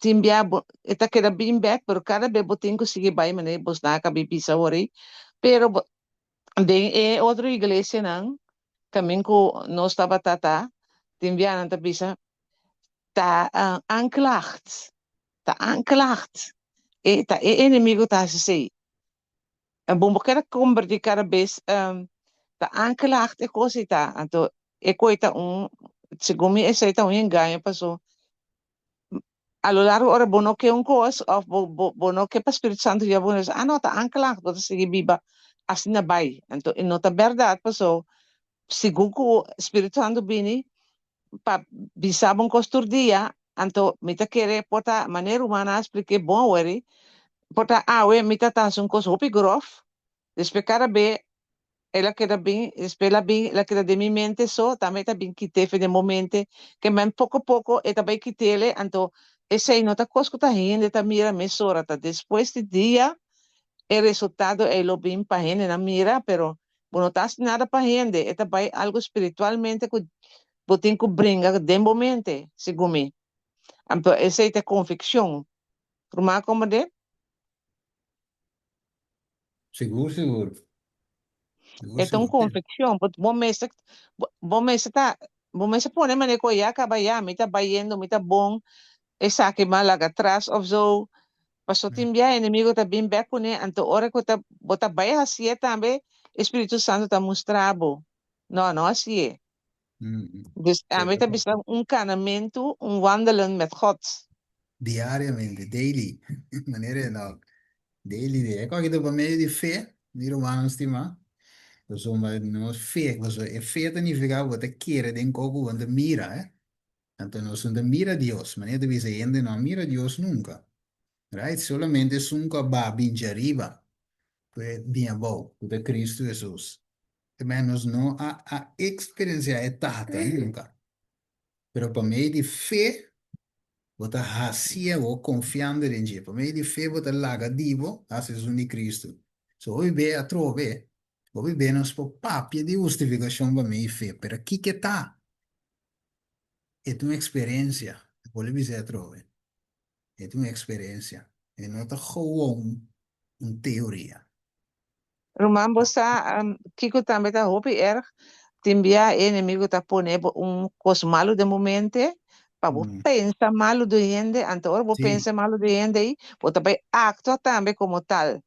tin bia bo e ta keda bin bèk pero kada be bo tin ku sigui bai manera bosnan a kabi bisa awor ei pero bo den e otro iglesianan kamin ku nos tabata ta tin bia nan ta bisa ta aanklacht ta aanklacht e ta e enemigo ta hasi esei en bo keda kombertí kada bes ta aanklacht e kos ei ta anto e koi ta un segun mi esei ta un engaño paso a lo largo ora bo no ke un kos of bo bo bo no ke pa Spiritu Santu guia bo ah no ta aanklacht bo ta sigui biba asina bai anto e no ta bèrdat paso segun ku Spiritu Santu bini pa bisa bo un kos tur dia anto mi ta kere por ta manera ruman a splik'é bon awor por ta awe mi ta ta hasi un kos hopi grof despues kada be El a keda bin, despues el a bin, el a keda den mi mente so, tambe e ta bin kit'é fe den bo mente, ke men poko poko e ta bai kit'ele, anto esei no ta kos ku ta hende ta mira mesora, ta despues di dia e resultado ei lo bin pa hendenan mira, pero bo no ta hasi nada pa hende, e ta bai algu spiritualmente ku bo tin ku bringa den bo mente, segun mi. Anto esei ta e konvikshon. Ruman a komprendé? Sigur, sigur. Sigur, E ta un sigur. konvikshon. Bo, bo mester, bo, bo mester ta, bo mester pone manera ku ya kaba ya, mi ta bayendo, mi ta bon, esaki mi a laga atras of zo. Paso tin bia enemigo ta bin bek kuné, anto ora ku ta, bo ta bai hasié tambe, e Spiritu Santu ta mustra bo, no, no hasié. Dus ami ta bisa un kanamentu, un wandelen met God. Diariamente, daily, manera e no, daily de. E koki ta pa medio di fe, mi rumannan stimá. Pasobra nos fe, pasobra e fe ta nifiká bo ta kere den kos ku bo ta mira, eh. Anto nos no ta mira Dios, manera ta bisa hende no a mira Dios nunka, right? Solamente esun ku a baha bin djariba, ku e bin abou, ku ta Kristu Hesus. Te nos no a a eksperensiá e Tata nunka. Pero pa medio di fe bo ta hasié bo konfiando den dje. Pa medio di fe bo ta laga di bo hasi esun di Kristu. So hopi be atrobe, hopi be nos por papia di hustifikashon pa medio di fe, pero kiko ta? E ta un eksperensia. Bolbe bisa atrobe. E ta un eksperensia. E no ta gewoon un teoria. Ruman, bo sa kiko tambe ta hopi erg? Tin bia e enemigo ta pone bo un kos malu den bo mente pa bo pensa malu di hende, anto ora bo pensa malu di hende ei, bo ta bai aktua tambe komo tal.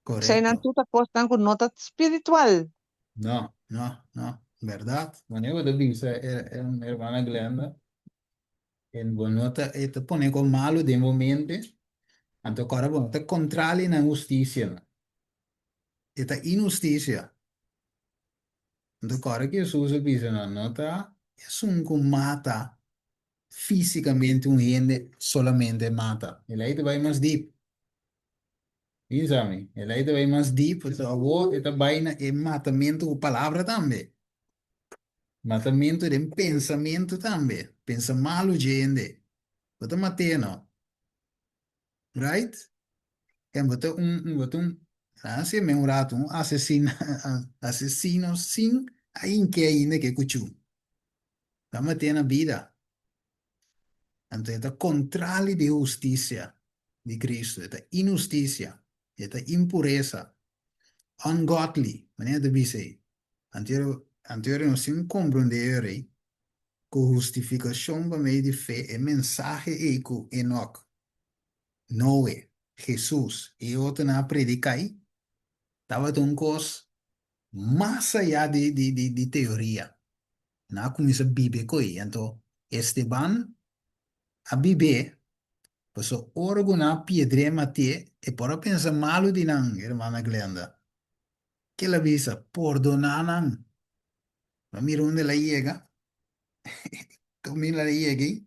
Eseinan tur ta kosnan ku no ta spiritual. No, no, no, bèrdat. Wanneer bo ta bisa hermana Glenda, en bo no ta, e ta pone kos malu den bo mente, anto kòrda bo no ta kontrali nan hustisia. E ta inhustisia. Anto kòrda ki Hesus a bisa nan, no ta esun ku mata físikamente un hende solamente mata. E lei ta bai mas dip. Bisa mi, e lei ta bai mas dip, pasobra awor e ta bai na e matamentu ku palabra tambe. Matamentu den pensamentu tambe. Pensa malu dje hende. Bo ta mat'é no. Right? En bo ta un, bo ta un, hasi me un rato, un asesino, asesino sin a hinke ainda ke kuchu. Ta mat'é na bida. Anto e ta kontrali di hustisia di Kristu, e ta inhustisia, e ta impuresa, ungodly, manera ta bisa ei. Anto anto nos tin komprondé e rei ku hustifikashon pa medio di fe, e mensahe ei ku Enok, Noe, Hesus i e otronan a prediká ei, tabata un kos mas ayá di di di di teoria. Nan a kuminsá biba ku ei. Anto Esteban a bib'é, pasobra ora ku nan a piedr'é mat'é, e por a pensa malu di nan, hermana Glenda. Ke el a bisa? Pordoná nan. Bo a mira unda el a yega? Kaminda el a yega ei?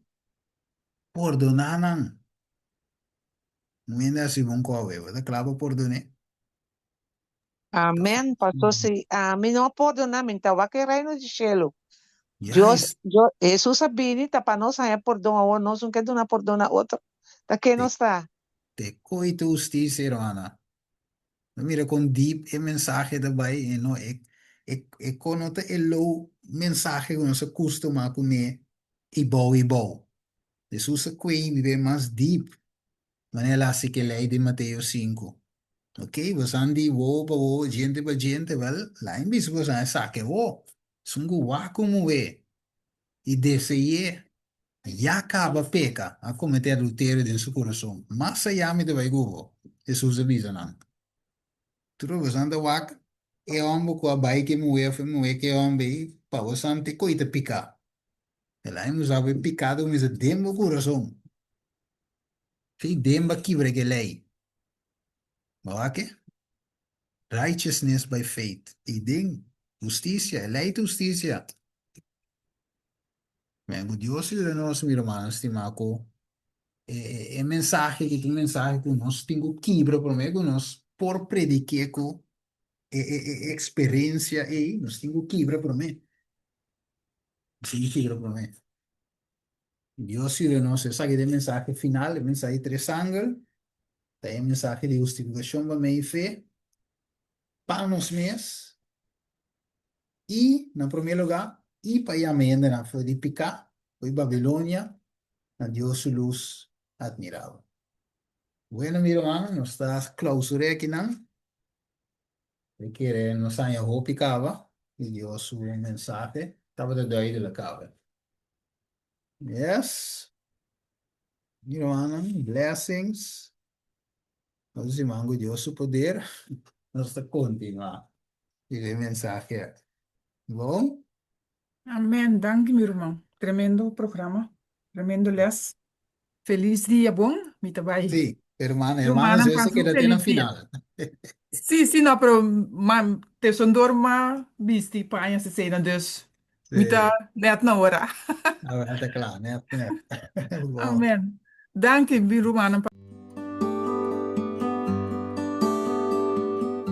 Pordoná nan. Un hende a hasi bon ku awe, bo ta kla pa pordon'é? Amen, pastor, si ami no a pordoná, mi no ta wak e reino di shelu. Dios, Juist. Dios, Hesus a bini ta pa nos haña pordon, awor nos no ke duna pordon na otro. Ta ke nos ta? Te koi ta hustisia, hermana. No mira kon deep e mensahe ta bai e no e e e kon no ta e low mensahe ku nos a kustumá kuné i bou i bou. Hesus a kuei biba mas deep manera el a hasi ku e lei di Mateo sinku. Ok, bosan di wowo pa wowo, djente pa djente, wèl, lain bisa bosan esaki awor. Esun ku wak un muhé i dese'é ya kaba peka, a kometé adulterio den su kurason. Mas ayá mi ta bai ku bo, Hesus a bisa nan. Tur bosan ta wak e hòmber ku a bai ku e muhé òf e muhé ku e hòmber ei, pa bosan te ko'i ta piká. El a usa bo e piká ta kuminsá den bo kurason. Fi den bo a kibra ki lei. Bo wak ke? Righteousness by faith. I den hustisia, e lei ta hustisia. Men ku Dios yuda nos, mi rumannan stimá, ku e mensahe aki ta un mensahe ku nos tin ku kibra promé ku nos por predik'é ku e eksperensia ei, nos tin ku kibra promé. Nos tin ku kibra promé. Dios yuda nos, esaki ta e mensahe final, e mensahe tres angel, ta e mensahe di hustifikashon pa medio di fe, pa nos mes, i, na promé lugá, i pa yama hendenan for di piká, for di Babilonia, na Dios su lus atmirabel. Bueno, mi rumannan, nos ta klausur'é akinan. Mi kere nos haña hopi kaba di Dios su mensahe. Tabata duidelijk kaba. Yes. Mi rumannan, blessings. Nos siman ku Dios su poder nos ta kontinuá ku e mensahe aki. Bon? Amen, danki mi ruman. Tremendo programa, tremendo les. Feliz dia bon, mi ta bai. Sí, hermana, hermana Rumannan Zoe se pasa un keda te na feliz dia. final. Sí, sí, no, pero ma te sondor ma bisti paña sesena, dus mi ta Sí, net na ora. a ver, ta kla, net, net. Bon. Amen. Danki mi rumannan.